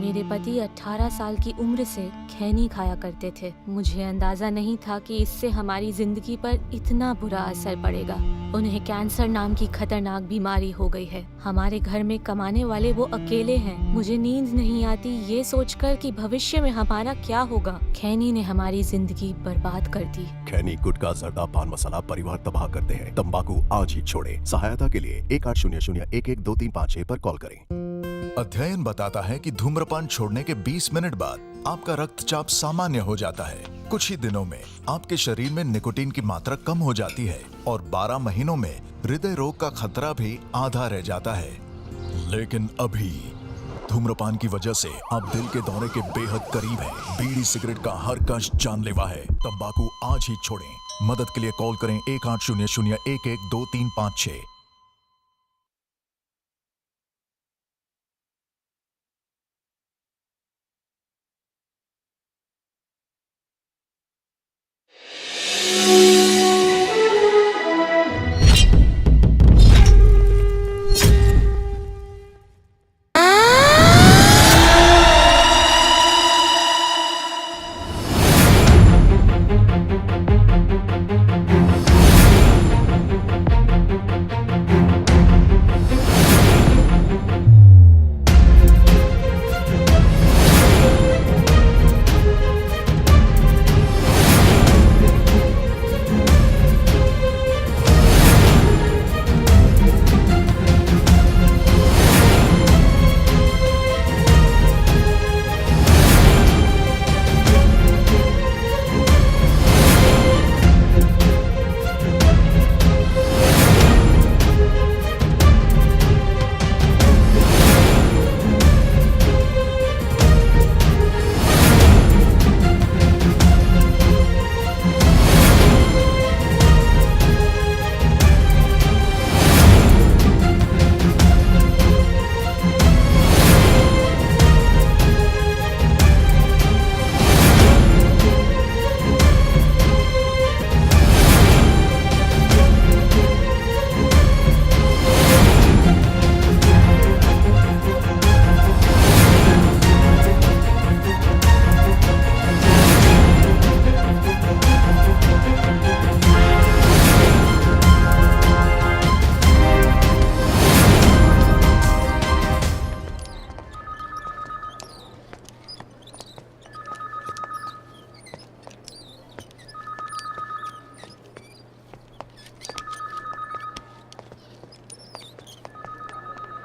मेरे पति 18 साल की उम्र से खैनी खाया करते थे। मुझे अंदाजा नहीं था कि इससे हमारी जिंदगी पर इतना बुरा असर पड़ेगा। उन्हें कैंसर नाम की खतरनाक बीमारी हो गई है। हमारे घर में कमाने वाले वो अकेले हैं। मुझे नींद नहीं आती ये सोचकर कि भविष्य में हमारा क्या होगा। खैनी ने हमारी जिंदगी बर्बाद कर दी। खैनी, गुटखा, जर्दा, पान मसाला परिवार तबाह करते हैं। तंबाकू आज ही छोड़ें। सहायता के लिए 1800112356 पर कॉल करें। अध्ययन बताता है कि धूम्रपान छोड़ने के 20 मिनट बाद आपका रक्तचाप सामान्य हो जाता है। कुछ ही दिनों में आपके शरीर में निकोटीन की मात्रा कम हो जाती है और 12 महीनों में हृदय रोग का खतरा भी आधा रह जाता है। लेकिन अभी धूम्रपान की वजह से आप दिल के दौरे के बेहद करीब हैं। बीड़ी सिगरेट का हर कश जानलेवा है। तंबाकू आज ही छोड़ें। मदद के लिए कॉल करें 1800112356।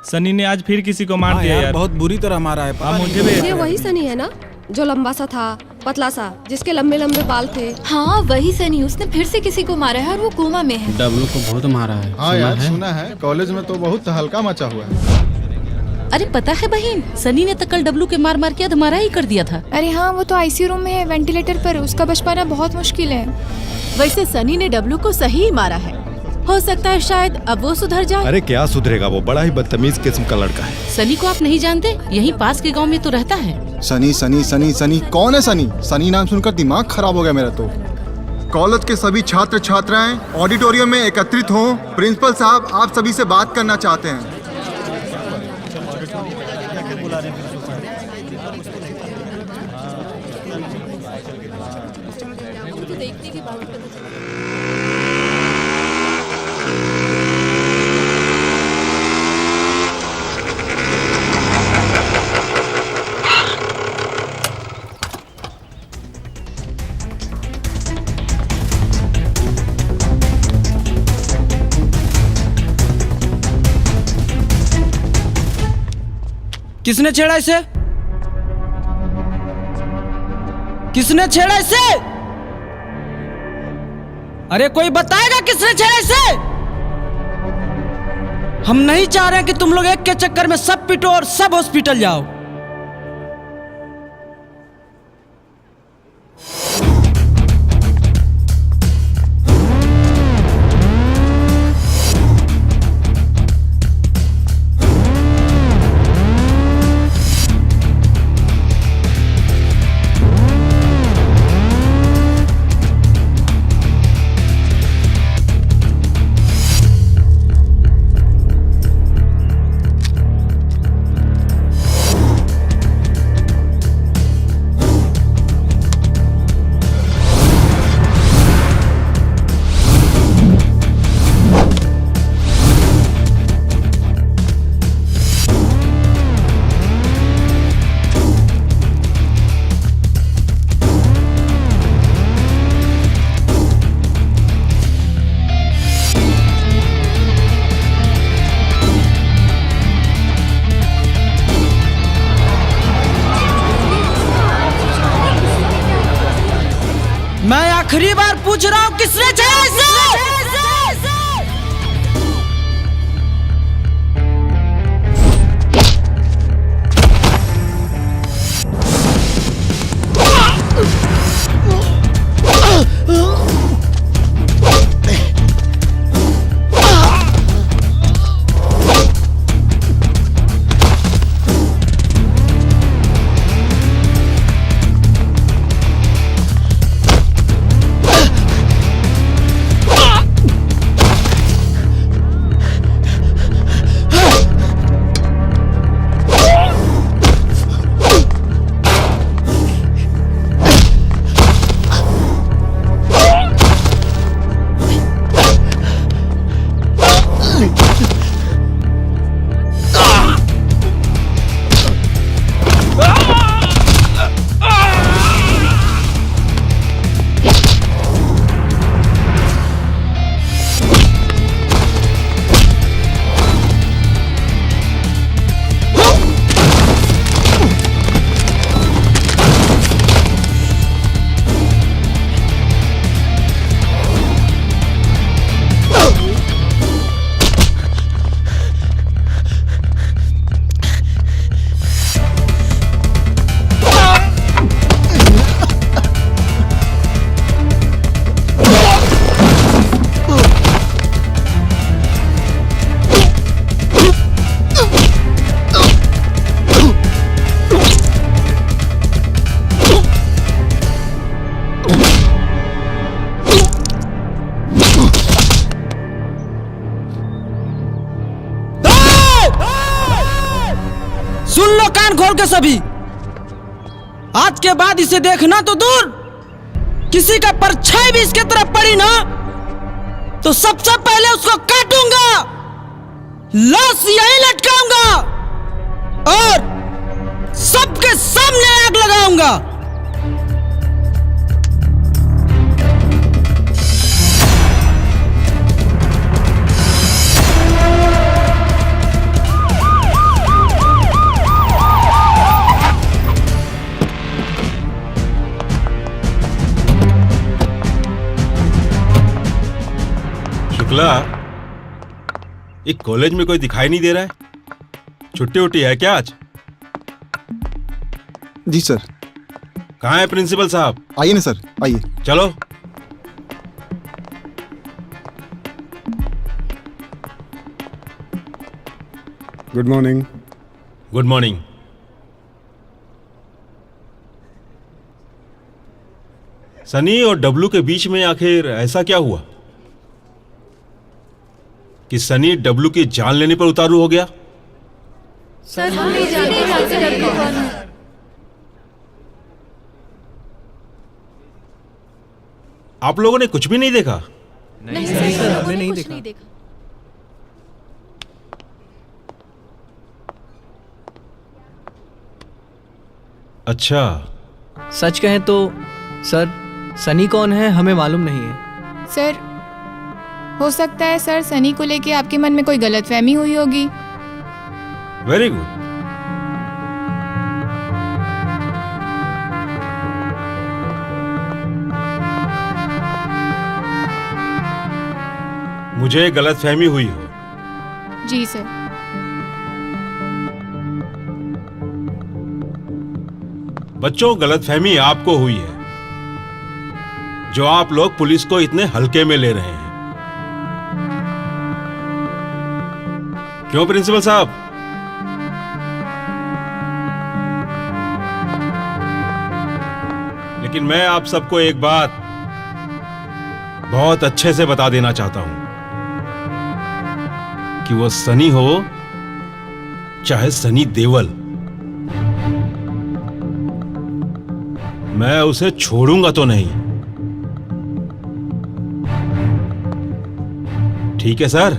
सनी ने आज फिर किसी को मार हाँ दिया यार, यार। बहुत बुरी तरह मारा है। हाँ, मुझे भी। ये वही सनी है ना जो लंबा सा था, पतला सा, जिसके लंबे लंबे बाल थे। हाँ वही सनी, उसने फिर से किसी को मारा है और वो कोमा में है। डब्लू को बहुत मारा है। हाँ यार सुना है, कॉलेज में तो बहुत हल्का मचा हुआ है। अरे पता है बहन, सनी ने तो कल डब्लू के मार मार के अधमारा ही कर दिया था। अरे हाँ, वो तो आईसीयू रूम में है, वेंटिलेटर पर, उसका बच पाना बहुत मुश्किल है। वैसे सनी ने डब्लू को सही ही मारा है, हो सकता है शायद अब वो सुधर जाए। अरे क्या सुधरेगा वो, बड़ा ही बदतमीज किस्म का लड़का है। सनी को आप नहीं जानते? यहीं पास के गांव में तो रहता है। सनी सनी सनी सनी, कौन है सनी? सनी नाम सुनकर दिमाग खराब हो गया मेरा तो। कॉलेज के सभी छात्र छात्राएं ऑडिटोरियम में एकत्रित हों, प्रिंसिपल साहब आप सभी से बात करना चाहते हैं। किसने छेड़ा इसे? किसने छेड़ा इसे? अरे कोई बताएगा किसने छेड़ा इसे? हम नहीं चाह रहे हैं कि तुम लोग एक के चक्कर में सब पिटो और सब हॉस्पिटल जाओ। मैं आखिरी बार पूछ रहा हूं, किसने छेड़ा इसे? सुन लो कान खोल के सभी, आज के बाद इसे देखना तो दूर, किसी का परछाई भी इसके तरफ पड़ी ना तो सबसे पहले उसको काटूंगा, लाश यहीं लटकाऊंगा और सबके सामने आग लगाऊंगा। शुक्ला, एक कॉलेज में कोई दिखाई नहीं दे रहा है, छुट्टी उट्टी है क्या आज? जी सर। कहाँ है प्रिंसिपल साहब? आइए ना सर, आइए। चलो। Good morning. Good morning. Sunny और डब्लू के बीच में आखिर ऐसा क्या हुआ कि सनी डब्लू की जान लेने पर उतारू हो गया? सर हम नहीं जानते कौन है। आप लोगों ने कुछ भी नहीं देखा? नहीं सर, हमने नहीं देखा। नहीं देखा। अच्छा, सच कहें तो सर, सनी कौन है हमें मालूम नहीं है। सर, हो सकता है सर सनी को लेके आपके मन में कोई गलतफहमी हुई होगी। Very good. मुझे गलतफहमी हुई हो। जी सर। बच्चों, गलतफहमी आपको हुई है जो आप लोग पुलिस को इतने हल्के में ले रहे हैं। क्यों प्रिंसिपल साहब? लेकिन मैं आप सबको एक बात बहुत अच्छे से बता देना चाहता हूं कि वो सनी हो चाहे सनी देओल, मैं उसे छोड़ूंगा तो नहीं। ठीक है सर?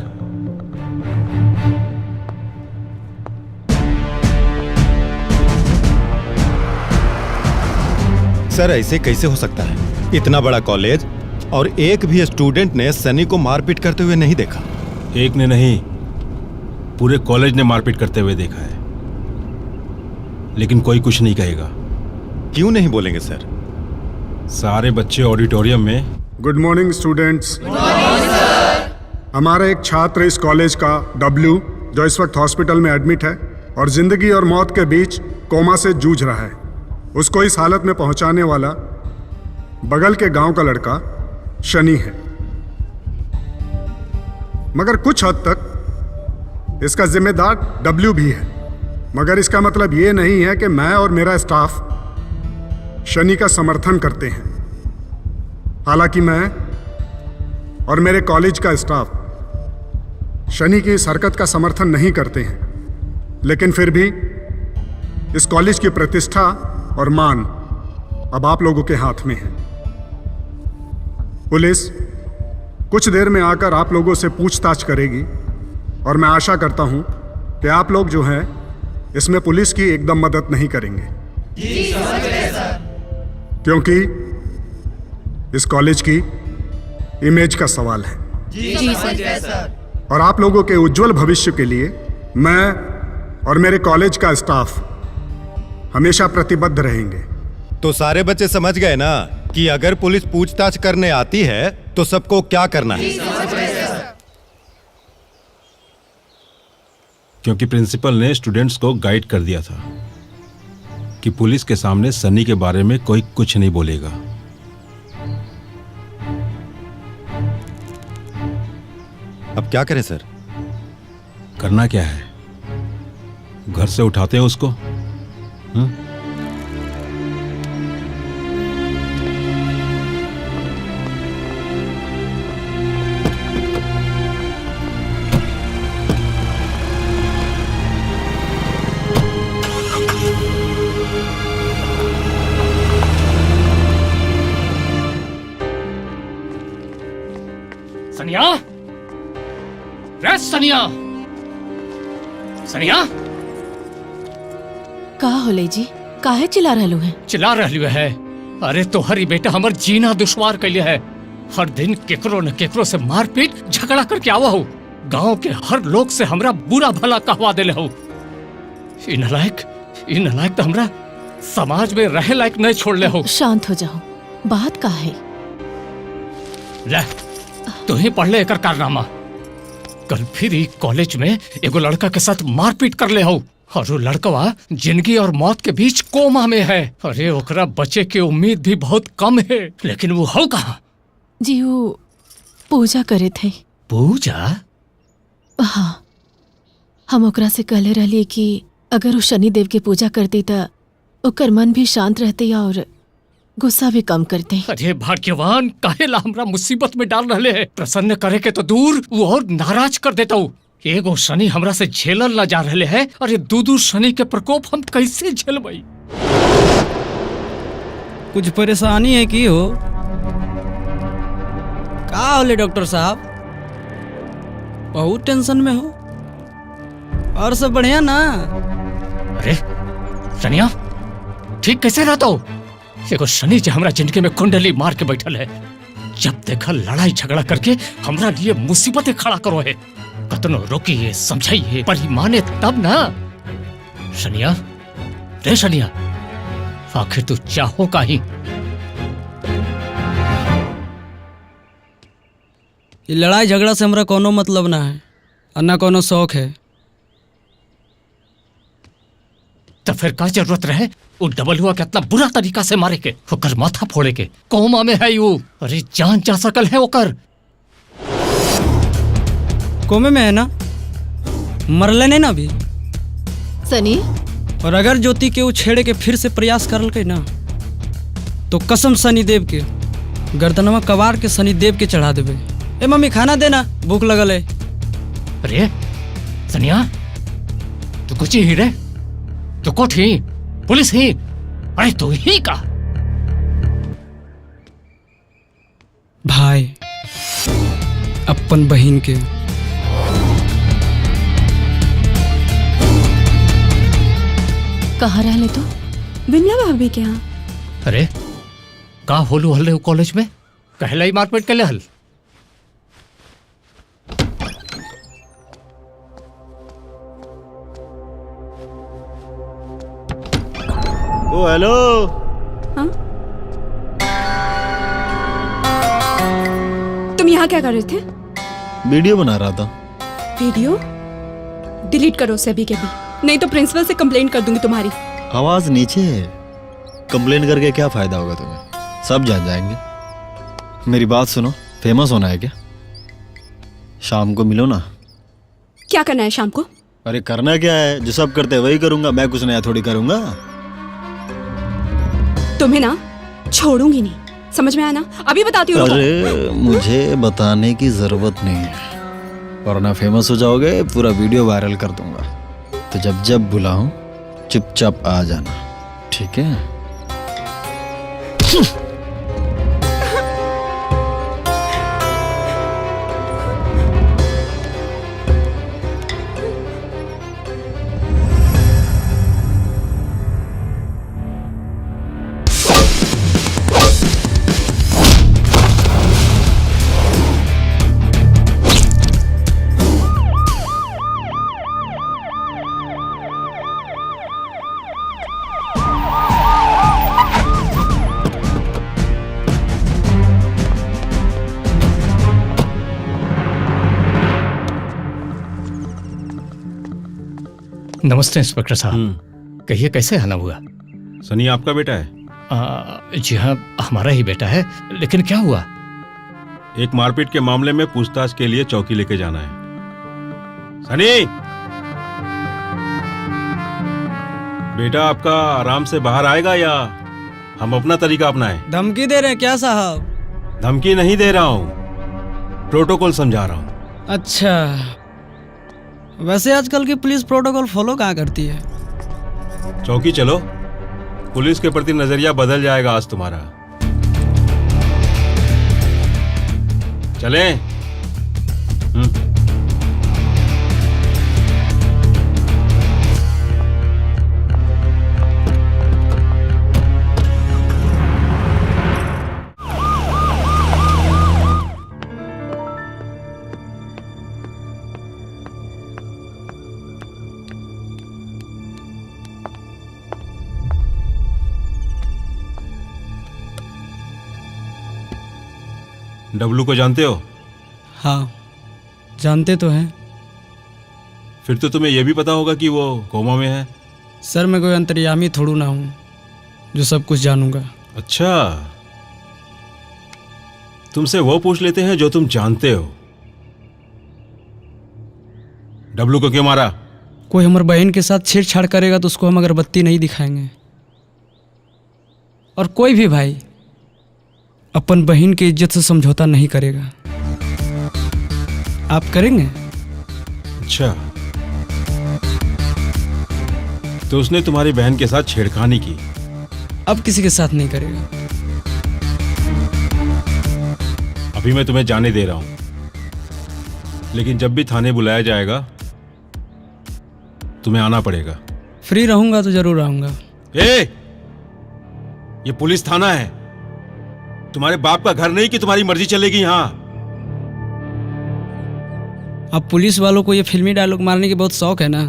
सर ऐसे कैसे हो सकता है? इतना बड़ा कॉलेज और एक भी स्टूडेंट ने सनी को मारपीट करते हुए नहीं देखा। एक ने नहीं, पूरे कॉलेज ने मारपीट करते हुए देखा है, लेकिन कोई कुछ नहीं कहेगा। क्यों नहीं बोलेंगे सर? सारे बच्चे ऑडिटोरियम में। Good morning students. हमारा एक छात्र इस कॉलेज का डब्ल्यू, जो इस वक्त हॉस्पिटल में एडमिट है और जिंदगी और मौत के बीच कोमा से जूझ रहा है, उसको इस हालत में पहुंचाने वाला बगल के गांव का लड़का शनि है। मगर कुछ हद तक इसका जिम्मेदार डब्ल्यू भी है। मगर इसका मतलब ये नहीं है कि मैं और मेरा स्टाफ शनि का समर्थन करते हैं। हालांकि मैं और मेरे कॉलेज का स्टाफ शनि की इस हरकत का समर्थन नहीं करते हैं, लेकिन फिर भी इस कॉलेज की प्रतिष्ठा और मान अब आप लोगों के हाथ में है। पुलिस कुछ देर में आकर आप लोगों से पूछताछ करेगी और मैं आशा करता हूं कि आप लोग जो हैं इसमें पुलिस की एकदम मदद नहीं करेंगे। जी, समझ गए सर। क्योंकि इस कॉलेज की इमेज का सवाल है। जी, समझ गए सर। और आप लोगों के उज्जवल भविष्य के लिए मैं और मेरे कॉलेज का स्टाफ हमेशा प्रतिबद्ध रहेंगे। तो सारे बच्चे समझ गए ना कि अगर पुलिस पूछताछ करने आती है तो सबको क्या करना है? क्योंकि प्रिंसिपल ने स्टूडेंट्स को गाइड कर दिया था कि पुलिस के सामने सनी के बारे में कोई कुछ नहीं बोलेगा। अब क्या करें सर? करना क्या है, घर से उठाते हैं उसको। सनिया, रे सनिया, सनिया। का होले जी, काहे चिल्ला रहलू है? चिल्ला रहलू है? अरे तोहरी बेटा हमर जीना दुश्वार कैले है। हर दिन केकरो न केकरो से मारपीट झगड़ा करके आवा हो। गांव के हर लोग से हमरा बुरा भला कहवा देले हो। इ नालायक तो हमरा समाज में रहे लायक नहीं छोड़ले हो। शांत हो जाओ, बात का है? ले तू ही पढ़ ले एकर कारनामा। कल फिर ही कॉलेज में एगो लड़का के साथ मारपीट कर ले हो और वो लड़कवा जिंदगी और मौत के बीच कोमा में है। अरे ओकरा बचे के उम्मीद भी बहुत कम है, लेकिन वो हो कहाँ? जी वो पूजा करे थे। पूजा? हाँ, हम ओकरा से कहले रहली कि अगर वो शनिदेव के पूजा करती त ओकर मन भी शांत रहते और गुस्सा भी कम करते। अरे भाग्यवान, काहे ला हमरा मुसीबत में डाल रहे है। प्रसन्न करे के तो दूर, वो और नाराज कर देता हूँ। एगो शनि हमरा से झेलल न जा रहे है, अरे दू दू शनि के प्रकोप हम कैसे झेलबई? कुछ परेशानी है की हो? का होले डॉक्टर साहब, बहुत टेंशन में हो? और सब बढ़िया ना? अरे सनिया, ठीक कैसे रहता हो? एगो शनि जो हमरा जिंदगी में कुंडली मार के बैठल है। जब देखा लड़ाई झगड़ा करके हमरा लिए मुसीबतें खड़ा करो है। कतनो रोकिए समझाइए पर ही माने तब ना। शनिया, रे शनिया, आखिर तू चाहो का ही? ये लड़ाई झगड़ा से हमरा कोनो मतलब ना है और ना कोनो शौक है। तो फिर का जरूरत रहे वो डबल हुआ कितना बुरा तरीका से मारे के, ओकर माथा फोड़े के। कोमा में है वो, अरे जान जा सकल है ओकर। कोमे में है ना, मरले नहीं ना अभी सनी। और अगर ज्योति के वो छेड़े के फिर से प्रयास करल ना तो कसम शनिदेव के गर्दनवा कबार के शनिदेव के चढ़ा देबे। ए मम्मी खाना देना, भूख लगल है। अरे सनिया, तू कुछ ही रे, तू कोठ ही, पुलिस ही, अरे तू ही का भाई अपन बहन के। कहाँ रहले तू? बिमला भाभी के यहाँ। अरे का होलू हल कॉलेज में कहला ही मारपीट के ले हल। ओ हेलो। हाँ? यहाँ क्या कर रहे थे? वीडियो बना रहा था। वीडियो डिलीट करो उसे अभी के अभी, नहीं तो प्रिंसिपल से कंप्लेंट कर दूंगी तुम्हारी। आवाज नीचे है, कंप्लेन करके क्या फायदा होगा तुम्हें? सब जान जाएंगे। मेरी बात सुनो, फेमस होना है क्या? शाम को मिलो ना। क्या करना है शाम को? अरे करना क्या है, जो सब करते हैं वही करूंगा मैं, कुछ नया थोड़ी करूंगा। तुम्हें ना छोड़ूंगी नहीं, समझ में आया ना? अभी बताती हूँ। अरे मुझे बताने की जरूरत नहीं है, वरना फेमस हो जाओगे, पूरा वीडियो वायरल कर दूंगा। तो जब जब बुलाऊं चुपचाप आ जाना, ठीक है? नमस्ते इंस्पेक्टर साहब, कहिए कैसे आना हुआ? सनी आपका बेटा है? जी हाँ, हमारा ही बेटा है, लेकिन क्या हुआ? एक मारपीट के मामले में पूछताछ के लिए चौकी लेके जाना है। सनी बेटा आपका आराम से बाहर आएगा या हम अपना तरीका अपनाएं? धमकी दे रहे हैं क्या साहब? धमकी नहीं दे रहा हूँ, प्रोटोकॉल समझा रहा हूँ। अच्छा, वैसे आजकल की पुलिस प्रोटोकॉल फॉलो कहाँ करती है? चौकी चलो, पुलिस के प्रति नजरिया बदल जाएगा आज तुम्हारा। चलें? डब्लू को जानते हो? हाँ, जानते तो हैं। फिर तो तुम्हें यह भी पता होगा कि वो कोमा में है। सर मैं कोई अंतर्यामी थोड़ू ना हूँ जो सब कुछ जानूंगा। अच्छा, तुमसे वो पूछ लेते हैं जो तुम जानते हो। डब्लू को क्यों मारा? कोई हमारे बहन के साथ छेड़छाड़ करेगा तो उसको हम अगरबत्ती नहीं दिखाएंगे, और कोई भी भाई अपन बहन की इज्जत से समझौता नहीं करेगा। आप करेंगे? अच्छा, तो उसने तुम्हारी बहन के साथ छेड़खानी की। अब किसी के साथ नहीं करेगा। अभी मैं तुम्हें जाने दे रहा हूं, लेकिन जब भी थाने बुलाया जाएगा तुम्हें आना पड़ेगा। फ्री रहूंगा तो जरूर आऊंगा। ए, ये पुलिस थाना है, तुम्हारे बाप का घर नहीं कि तुम्हारी मर्जी चलेगी यहाँ। अब पुलिस वालों को ये फिल्मी डायलॉग मारने की बहुत शौक है ना,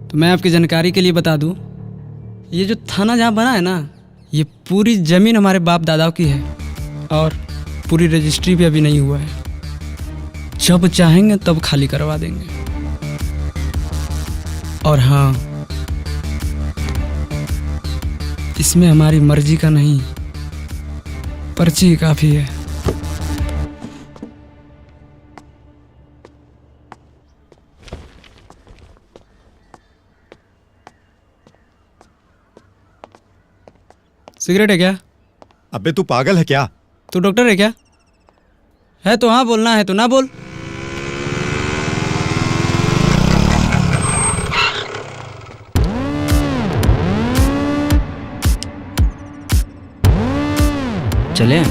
तो मैं आपकी जानकारी के लिए बता दूं, ये जो थाना जहाँ बना है ना, ये पूरी ज़मीन हमारे बाप दादाओं की है और पूरी रजिस्ट्री भी अभी नहीं हुआ है। जब चाहेंगे तब खाली करवा देंगे। और हाँ, इसमें हमारी मर्जी का नहीं, पर्ची काफ़ी है। सिगरेट है क्या? अबे तू पागल है क्या? तू डॉक्टर है क्या? है तो हाँ बोलना, है तो ना बोल। चलें?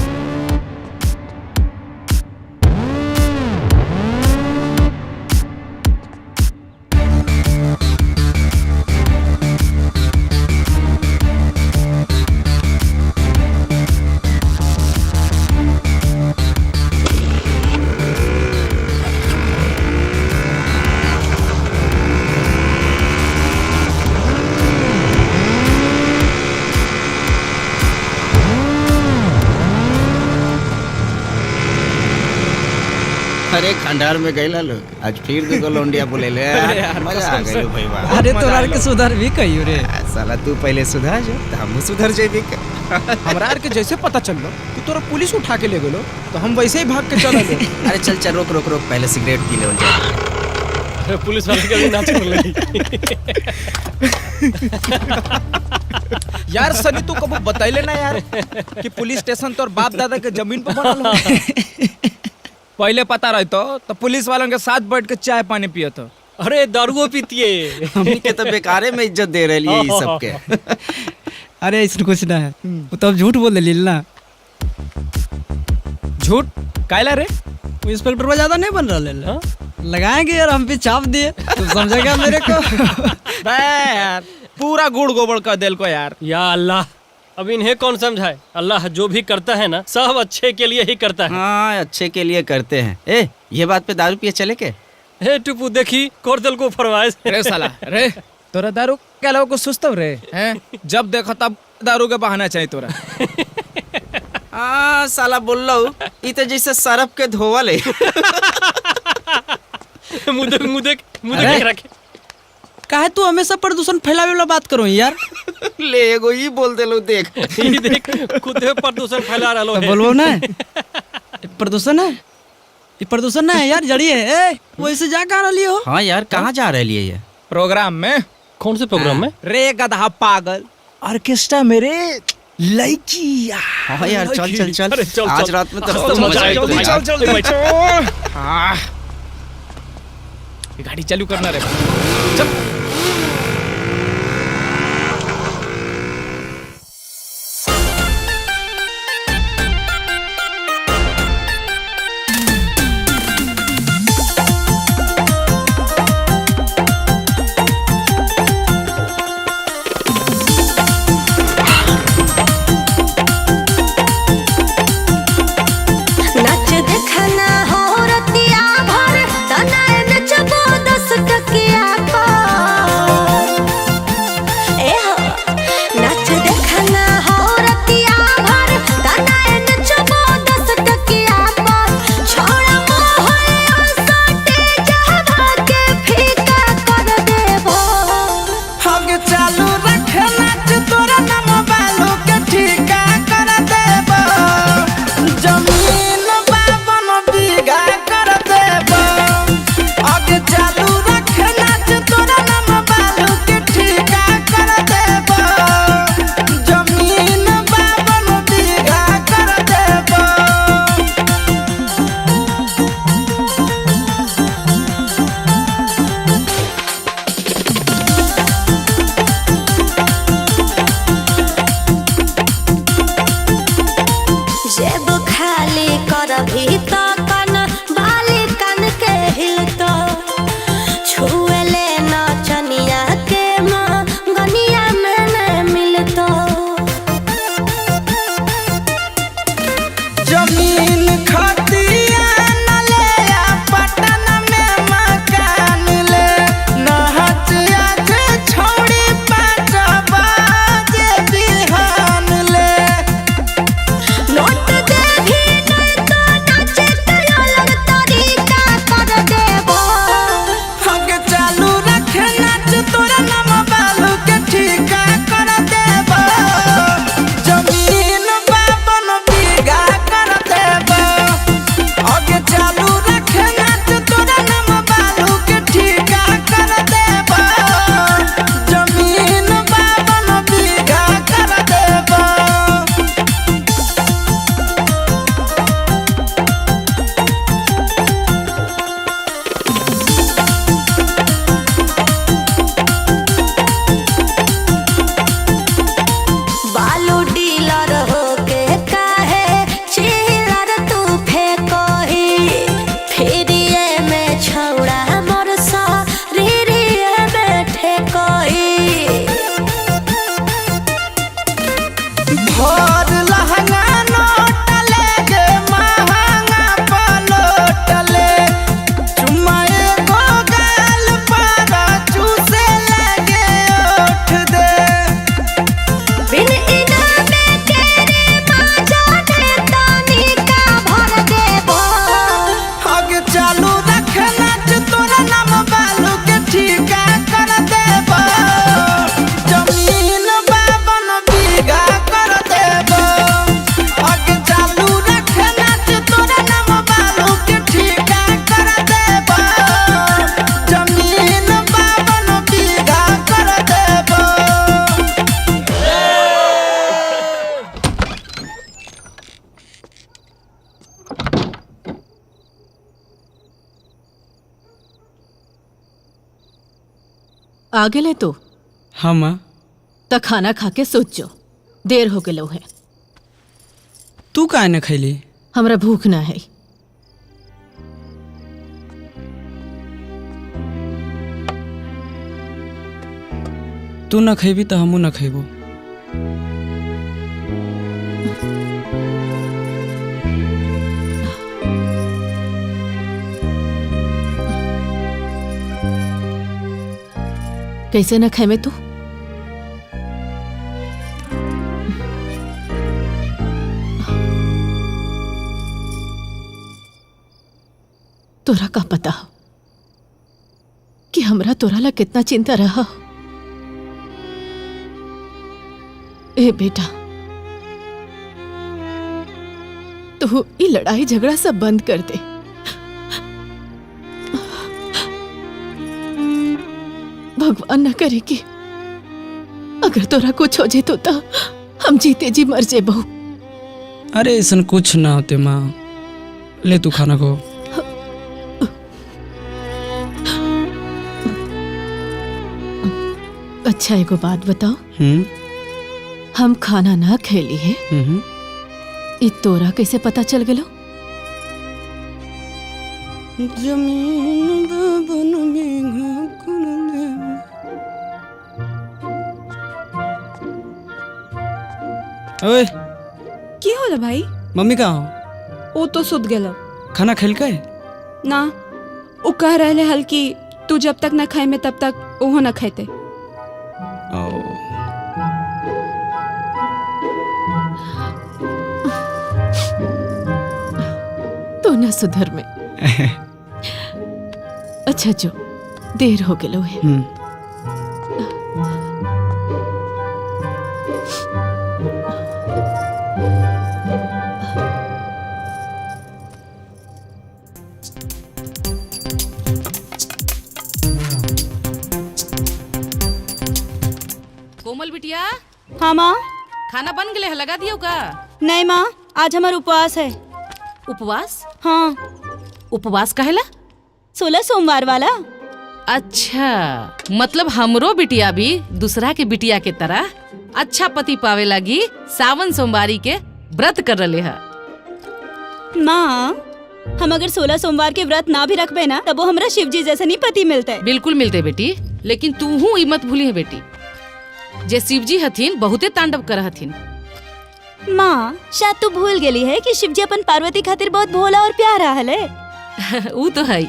अरे खंडहर में गईला लोग, आज फिर दुगो लोंडिया बोलेले। मजा आ गइल भाई बा। अरे तोरा के सुधर भी कहियो रे। साला तू पहले सुधर जो त हमहू सुधर जेबी। हमरा आर के जैसे पता चललो कि तोरा पुलिस उठा के ले गेलो तो हम वैसे ही भाग के चल गए। अरे चल चल, रोक रोक रोक, पहले सिगरेट पी ले जाए। अरे पुलिस वाले के भी ना छोड़ ले। यार सनी तू कबो बतैले ना यार कि पुलिस स्टेशन तोर बाप दादा के जमीन पर बनल हो। पहले पता रहतो तो पुलिस वालों के साथ बैठ के चाय पानी पियत। अरे दारुओ पीतिए। हमनी के तो बेकारे में इज्जत दे रही है ई सब के। अरे इसमें कुछ ना है, वो तो अब झूठ बोल दिली ना। झूठ कायला रे? वो इंस्पेक्टर पर ज्यादा नहीं बन रहा ले। लगाएंगे यार हम भी चाप दिए तो समझेगा मेरे को। बे यार पूरा गुड़ गोबर कर दिल को यार। या अल्लाह, अब इन्हें कौन समझाए। अल्लाह जो भी करता है ना सब अच्छे के लिए ही करता है। हाँ अच्छे के लिए करते हैं। ए ये बात पे दारू पिए चले के? हे टुपू देखी कर दिल को फरमाइश। रे साला रे तोरा दारू के अलावा कुछ सुस्त रे हैं? जब देखो तब दारू के बहाना चाहिए तोरा। आ साला बोल लो ई तो जैसे सरफ के धोवल है। मुदक मुदक मुदक रखे। काहे तू हमेशा प्रदूषण फैलावे वाला बात करो यार। ले एगो ई बोल देलो देख। ई देख खुद प्रदूषण फैला रहलो है। बोलबो ना प्रदूषण है ई, प्रदूषण ना है यार, जड़ी है। ए वैसे जा कहाँ रहली हो? हां यार कहाँ जा रहली है ये प्रोग्राम में? कौन से प्रोग्राम में रे गधा पागल? ऑर्केस्ट्रा मेरे लड़की। हां यार चल चल चल, आज रात में तो मजा आएगी। चल चल चल, हां गाड़ी चालू करना रे, चल। नाच देखना हो रतिया भर तना नचबो 10 टकिया पर। ए हो नाच देखना हो रतिया भर तना नचबो 10 टकिया पर। छोड़ा मोहल्ला सटे जहवा के फीका कर देबो। हम चालू रखे नाच तोरा नाम बालू के ठीका कर देबो। जमीन बाबन बीघा कर देबो। आगे चालू रखे नाच तोरा नाम बालू के ठीका कर देबो। जमीन बाबन बीघा कर देबो। जेब खाली करभी तो कन बाली कन के हिलतो। छुएले नचनिया के माँ गनिया में न मिलतो। जमीन खतिया न ले आ पटन में मकान ले। नहच आज छोड़ी 5 बजे बिहान ले। नोट देभी नहीं तो नाचे के अलग तरीका कर देबो। हम चालू रखे नाच तोरा नाम बालू के ठीका कर देबो। जमीन बाबन बीघा कर देबो। आगे चालू रखे नाच तोरा नाम बालू के ठीका कर देबो। जमीन बाबन बीघा कर देबो। आ गेले तो? हाँ माँ। त खाना खा के सोच जो, देर हो गेलो है। तू काहे न खैली? हमरा भूख ना है। तू न खैबी तो हमू न खैबो। कैसे न खेमे तू? तोरा का पता कि हमरा तोरा ला कितना चिंता रहा। ए बेटा, तू ये लड़ाई झगड़ा सब बंद कर दे। भगवान न करे कि अगर तोरा कुछ हो जे तो हम जीते जी मर जे बहू। अरे ऐसा कुछ ना होते माँ, ले तू खाना को। अच्छा एगो बात बताओ, हम खाना ना खेली है, इ तोरा कैसे पता चल गेलो? जमीन बन में। ओए की होला भाई? मम्मी कहाँ हो? ओ तो सुत गेलो। खाना खेलकै? ना, ओ कह रहले हल कि तू जब तक ना खाए में तब तक ओहो ना खाते। तो ना सुधर में। अच्छा जो देर हो गेलो है। कोमल बिटिया। हाँ माँ। खाना बन गए है, लगा दियो का? नहीं माँ, आज हमारा उपवास है। उपवास? हाँ। उपवास काहेला? 16 सोमवार वाला। अच्छा, मतलब हमरो बिटिया भी दूसरा के बिटिया के तरह अच्छा पति पावे लगी सावन सोमवारी के व्रत कर रहे है। माँ, हम अगर 16 सोमवार के व्रत ना भी रखबे ना तब वो हमरा शिवजी जैसा नहीं पति मिलते। बिल्कुल मिलते बेटी, लेकिन तू हूँ मत भूली है बेटी, जे शिवजी हथिन बहुते तांडव कर हथिन। माँ, शायद तू भूल गेली है कि शिवजी अपन पार्वती खातिर बहुत भोला और प्यारा हले। वो तो है।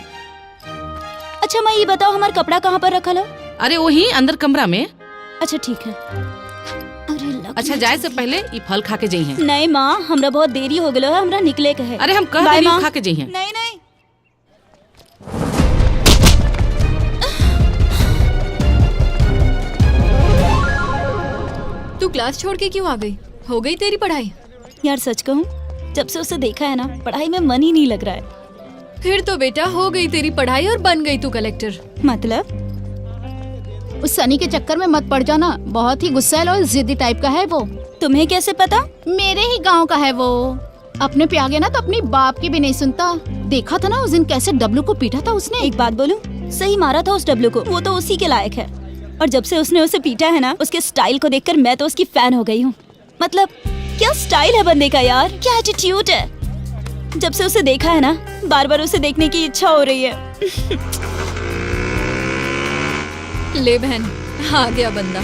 अच्छा माँ, ये बताओ हमार कपड़ा कहाँ पर रखल हो? अरे वही अंदर कमरा में। अच्छा ठीक है। अरे अच्छा, जाए से पहले ये फल खा के जाइए। नहीं माँ, हमरा बहुत देरी हो गलो है, हमरा निकले के है। अरे हम कह रही खा के जाइए। नहीं नहीं। तू क्लास छोड़ के क्यों आ गई? हो गई तेरी पढ़ाई? यार सच कहूँ, जब से उसे देखा है ना, पढ़ाई में मन ही नहीं लग रहा है। फिर तो बेटा हो गई तेरी पढ़ाई और बन गई तू कलेक्टर। मतलब? उस सनी के चक्कर में मत पड़ जाना, बहुत ही गुस्सैल और जिद्दी टाइप का है वो। तुम्हें कैसे पता? मेरे ही गांव का है वो। अपने पे आ गया ना तो अपनी बाप की भी नहीं सुनता। देखा था ना उस दिन कैसे डब्लू को पीटा था उसने। एक बात बोलूं, सही मारा था उस डब्लू को, वो तो उसी के लायक है। और जब से उसने उसे पीटा है ना, उसके स्टाइल को देखकर मैं तो उसकी फैन हो गई हूँ। मतलब क्या स्टाइल है बंदे का यार, क्या एटीट्यूड है। जब से उसे देखा है ना, बार बार उसे देखने की इच्छा हो रही है। ले बहन, आ गया बंदा।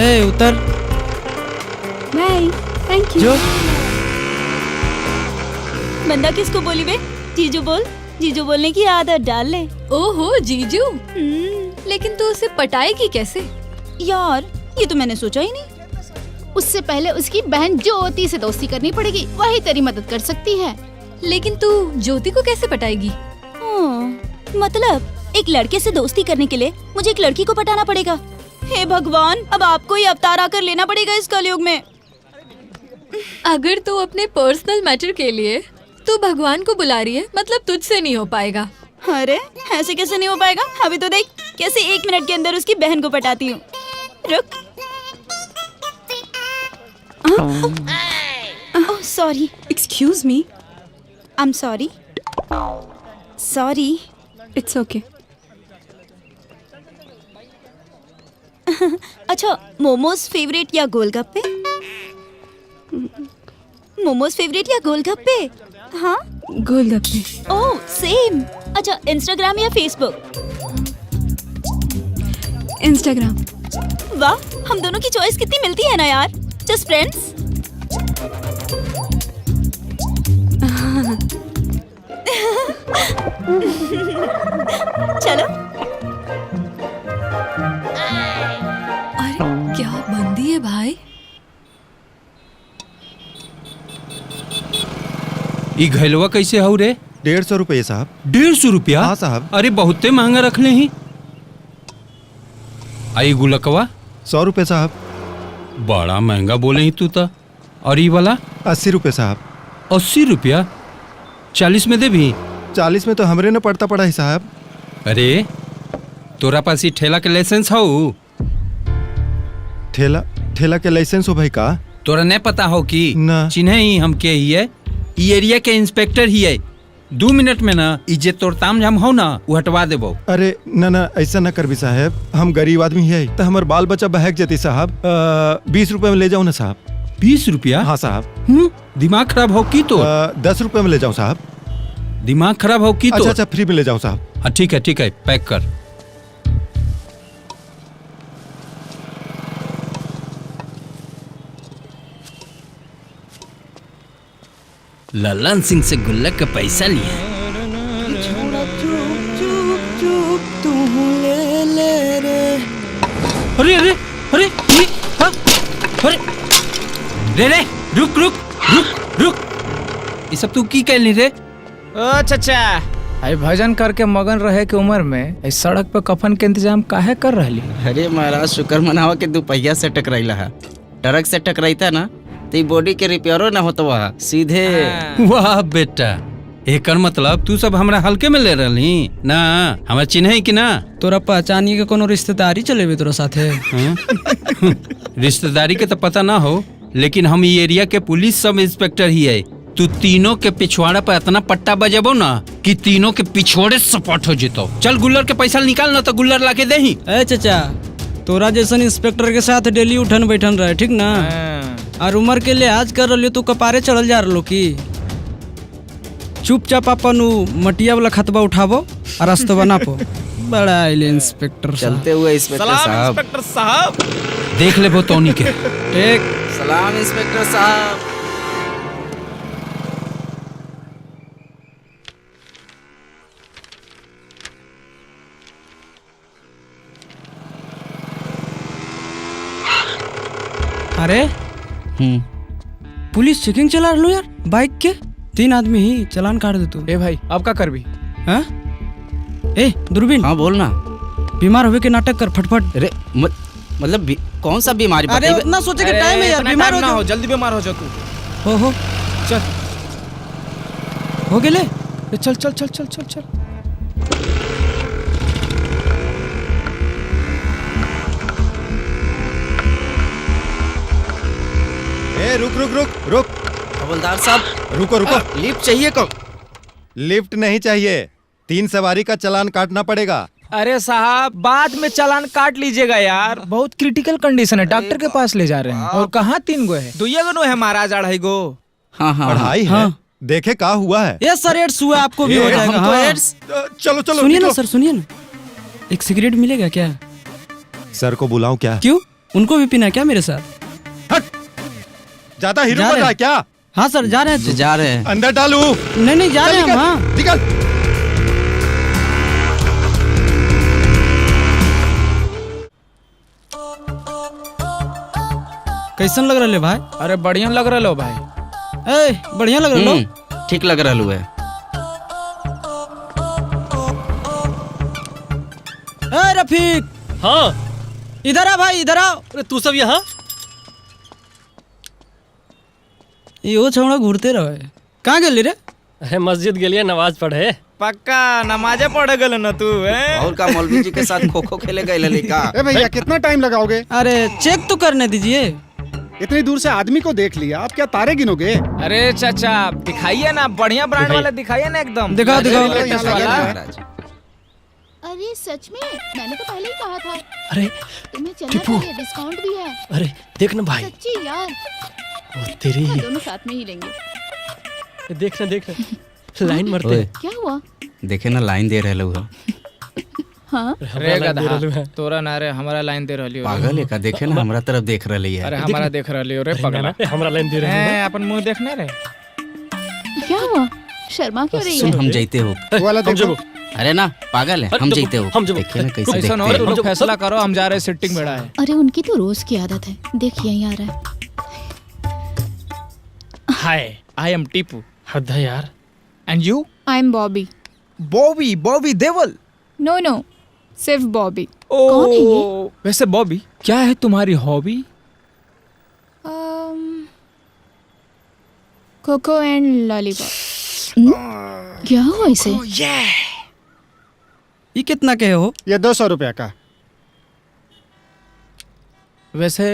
ए उतर। Bye, thank you. जो बंदा किसको बोली बे? जीजू बोल। जीजू बोलने की आदत डाल ले। ओहो जीजू, लेकिन तू उसे पटाएगी कैसे? यार ये तो मैंने सोचा ही नहीं। उससे पहले उसकी बहन ज्योति से दोस्ती करनी पड़ेगी, वही तेरी मदद कर सकती है। लेकिन तू ज्योति को कैसे पटाएगी? मतलब एक लड़के से दोस्ती करने के लिए मुझे एक लड़की को पटाना पड़ेगा। हे भगवान, अब आपको ही अवतार आकर लेना पड़ेगा इस कलयुग में। अगर तू अपने पर्सनल मैटर के लिए तू भगवान को बुला रही है, मतलब तुझसे नहीं हो पाएगा। अरे ऐसे कैसे नहीं हो पाएगा? अभी तो देख कैसे 1 मिनट के अंदर उसकी बहन को पटाती हूँ। रुक। Oh sorry, excuse me. I am sorry, sorry. It's okay. अच्छा, मोमोज फेवरेट या गोलगप्पे? मोमोज फेवरेट या गोलगप्पे? हाँ, गोलगप्पे। Oh same. अच्छा, इंस्टाग्राम या फेसबुक? इंस्टाग्राम। वाह, हम दोनों की चॉइस कितनी मिलती है ना यार। Just friends. चलो। अरे क्या बंदी है भाई। ई घैलवा कैसे हौ रे? 150 रुपये साहब। 150 रुपया? हाँ साहब। अरे बहुते महंगा रख ले ही। आई गुलकवा 100 रुपये साहब। बड़ा महंगा बोले ही तू तो। और ई वाला? 80 रुपये साहब। 80 रुपया? 40 में दे भी? 40 में तो हमरे न पड़ता पड़ा ही साहब। अरे तोरा पास ई ठेला के लाइसेंस हौ? ठेला ठेला के लाइसेंस हो भाई का? तोरा नहीं पता हो कि चिन्हे ही हम के ही है, ई एरिया के इंस्पेक्टर ही है। 2 मिनट में ना ई जे तोर ताम झाम हो ना वो हटवा देबो। अरे ना ना ऐसा ना कर भी साहब, हम गरीब आदमी है तो हमार बाल बच्चा बहक जती साहब। 20 रुपए में ले जाओ ना साहब। 20 रुपया? हाँ साहब। दिमाग खराब हो की तो? 10 रुपए में ले जाओ साहब। दिमाग खराब हो की तो? अच्छा अच्छा, फ्री में ले जाओ साहब। हाँ ठीक है ठीक है, पैक कर। ललन सिंह से गुल्लक का पैसा लिया। चुप चुप चुप तू ले ले रे। अरे अरे अरे ये, हाँ, अरे रे रे रुक रुक रुक रुक, ये सब तू की कहली रे? ओ चचा, अरे भजन करके मगन रहे के उम्र में इस सड़क पे कफन के इंतजाम काहे कर रहली? अरे महाराज शुक्र मनावा के दुपहिया से टकराइला है, ट्रक से टकराइता ना तो बॉडी के रिपेयरो ना होता वहाँ सीधे। वाह बेटा, एकर मतलब तू सब हमरा हल्के में ले रहली ना? हमरा चिन्हे कि ना? तोरा पहचानिए के कोनो रिश्तेदारी चलेबे तोरा साथे? रिश्तेदारी के तो पता ना हो, लेकिन हम ई एरिया के पुलिस सब इंस्पेक्टर ही है। तू तीनों के पिछवाड़ा पर इतना पट्टा बजेबो ना कि तीनों के पिछोड़े सपाट हो जेतो। चल गुल्लर के पैसा निकाल ना तो गुल्लर लाके देही। ए चचा, तोरा जैसन इंस्पेक्टर के साथ डेली उठन बैठन रहे, ठीक ना? और उम्र के लिहाज कर रही तू कपारे चढ़ल जा रहो की? चुपचाप अपन मटिया वाला खतबा उठाबो और रास्ता बनापो। बड़ा आइले इंस्पेक्टर चलते हुए। इंस्पेक्टर साहब, इंस्पेक्टर साहब देख ले तोनी के। ठीक, सलाम इंस्पेक्टर साहब। अरे पुलिस चेकिंग चला रहा यार, बाइक के 3 आदमी ही चालान काट दे तू। ए भाई अब का कर भी? हाँ? ए दूरबीन। हाँ बोल ना। बीमार होवे के नाटक कर फटफट। अरे मतलब कौन सा बीमारी? अरे उतना सोचे के टाइम है यार, बीमार हो जाओ, जल्दी बीमार हो जाओ तू। हो चल हो गेले, चल चल चल चल चल चल। ए रुक रुक रुक रुक, हवलदार साहब रुको रुको। लिफ्ट चाहिए को? लिफ्ट नहीं चाहिए, 3 सवारी का चालान काटना पड़ेगा। अरे साहब बाद में चालान काट लीजिएगा यार, बहुत क्रिटिकल कंडीशन है, डॉक्टर के पास ले जा रहे हैं। और कहाँ 3 गो है, 2 गो है महाराज, 2.5 गो। हाँ हाँ अढ़ाई है। हाँ। देखे का हुआ है? ये सर एड्स हुआ, आपको भी हो जाएगा। हमको एड्स? चलो चलो सुनिए ना सर, सुनिए ना, एक सिगरेट मिलेगा क्या? सर को बुलाऊं क्या? क्यों, उनको भी पीना क्या मेरे साथ? ज्यादा हीरो बन रहा है क्या? हाँ सर जा रहे हैं, जा रहे हैं। अंदर डालू? नहीं नहीं जा रहे हैं हम। हाँ निकल। कैसन लग रहा है भाई? अरे बढ़िया लग रहा हो भाई। ए बढ़िया लग रहा हो, ठीक लग रहा है। ए रफीक। हाँ इधर आ भाई, इधर आओ। अरे तू सब यहाँ? यो छौड़ा घूरते रहे। कहाँ गेली रे? अरे मस्जिद गेलिए नमाज पढ़े। पक्का नमाजे पढ़े गेल ना तू? और का मौलवी जी के साथ खो खो खेले गए ललिका। ए भैया कितना टाइम लगाओगे? अरे चेक तो करने दीजिए, इतनी दूर से आदमी को देख लिया, आप क्या तारे गिनोगे? अरे चाचा दिखाइए ना, बढ़िया ब्रांड वाला दिखाइए ना एकदम। दिखाओ दिखाओ। अरे सच में, मैंने तो पहले ही कहा था। अरे तुम्हें चलना टिप्पू। चाहिए, डिस्काउंट भी है। अरे देख ना भाई, सच्ची यार, वो तेरी हाँ, ही। दोनों साथ में ही लेंगे। देख ना देख ना, लाइन मारते ओए। हैं। क्या हुआ? देखे ना लाइन दे रहे हो। हाँ रे गधा, तोरा ना रे, हमारा लाइन दे रहली हो। पागल है का? देखे ना हमरा तरफ देख रही है। अरे हमारा देख रहली हो रे पगला। हमरा लाइन दे रहे हैं, अपन मुंह देखने रे। क्या हुआ, शर्मा क्यों रही सुन है? हम जाते हो। वाला देखो। अरे ना पागल है, हम जाते हो। देखे ना कैसे ऐसा ना हो, देखते तू हैं। लोग फैसला करो, हम जा रहे सिटिंग बेड़ा है। अरे उनकी तो रोज की आदत है, देख यहीं आ रहा है। हाय, I am Tipu. हद है यार। And you? I am Bobby. Bobby, Bobby Deol. No no, सिर्फ बॉबी। ओ, कौन है ये? वैसे बॉबी, क्या है तुम्हारी hobby? Kho kho and lollipop. क्या हुआ इसे? ये कितना के हो? ये 200 रुपया का। वैसे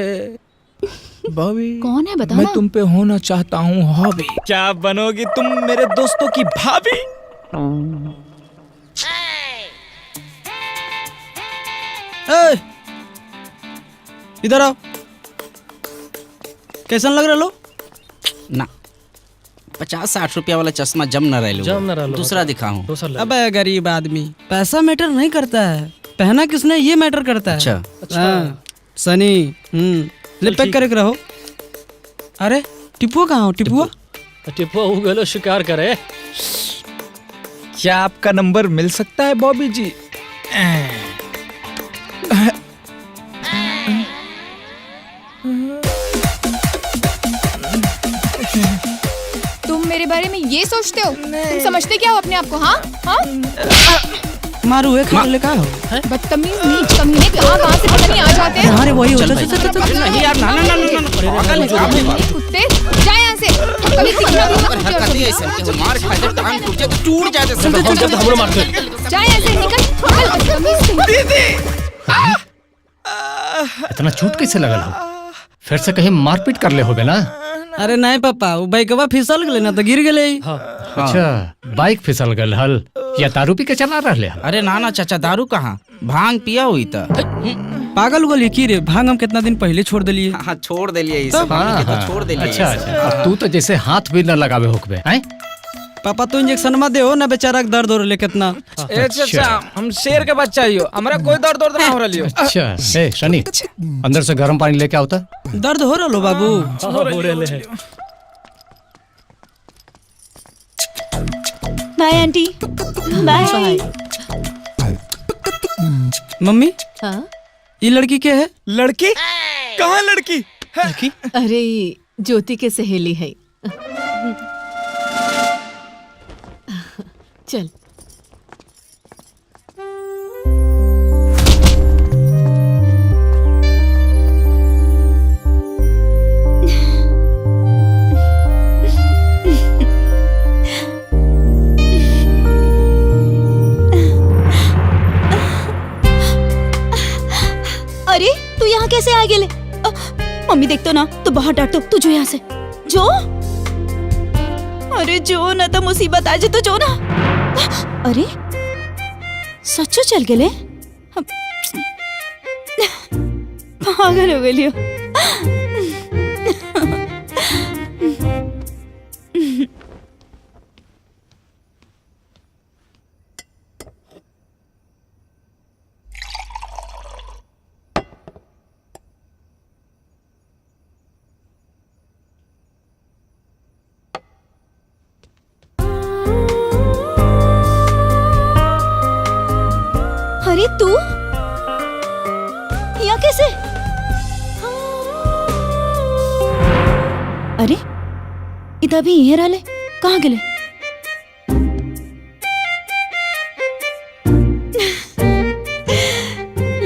बॉबी कौन है बता मैं ना। तुम पे होना चाहता हूँ हॉबी। क्या बनोगी तुम मेरे दोस्तों की भाभी? ए, इधर आओ। कैसन लग रहा लो? ना 50-60 रुपया वाला चश्मा जम न रहे, जम न रहलो। दूसरा दिखाऊं। अबे गरीब आदमी, पैसा मैटर नहीं करता है, पहना किसने ये मैटर करता है। अच्छा। हाँ, सनी। ले पैक करे के रहो। अरे टिप्पू कहाँ हो? टिप्पू टिप्पू हो गलो शिकार करे। क्या आपका नंबर मिल सकता है बॉबी जी? तुम मेरे बारे में ये सोचते हो? तुम समझते क्या हो अपने आप को? हाँ हाँ, मारू है खाने का हो? बदतमीज, नीच, कमीने, कहाँ कहाँ से पता नहीं आ जाते हैं। अरे वही चल हो। भाई। चल चल चल। नहीं यार, ना ना ना ना ना, पागल है का भाई? कुत्ते, जा यहाँ से। कभी दिखना भी मत मुझे और हरकत ही कभी। ऐसे कि वो मार खा जाए, टांग टूट जाए तो टूट जाए चल, चल, चल, हमरो मारते। जा यहाँ से, निकल निकल, बदतमीज कहीं। इतना चोट कैसे लगल हो? फिर से कहीं मारपीट कर ले होबे ना? अरे नहीं पापा, वो बाइकवा फिसल गए ना तो गिर गए। अच्छा, बाइक फिसल गल हल या दारू पी के चला रहले हल? अरे ना ना चाचा, दारू कहाँ, भांग पिया हुई था। पागल उगल की रे, भांग हम कितना दिन पहले छोड़ दिलिए। हाँ छोड़ दिलिए, ई सब हमनी के तो छोड़ दिलिए। अच्छा अच्छा, अब तू तो जैसे हाथ भी न लगावे होकबे हैं? पापा तो इंजेक्शन मत दे ना, बेचारा के दर्द हो रहा कितना। ए चाचा, हम शेर के बच्चा हियो, हमरा कोई दर्द दर्द ना हो रही हो। अच्छा ए शनि, अंदर से गर्म पानी लेके आवता। दर्द हो रहा लो बाबू? हो रहे हैं। Bye aunty. बाय। मम्मी, हाँ? ये लड़की क्या है? लड़की? कहाँ लड़की? लड़की? अरे ज्योति के सहेली है। चल। अरे तू यहाँ कैसे आ गेले? मम्मी देख तो ना तो बहुत डांटो तू, जो यहाँ से जो। अरे जो ना तो मुसीबत आ जाए तो जो ना। अरे सच्चो चल गेले? पागल हो गेलियो। अरे तू यहाँ कैसे? अरे इधर भी यहीं रहले, कहाँ गेले?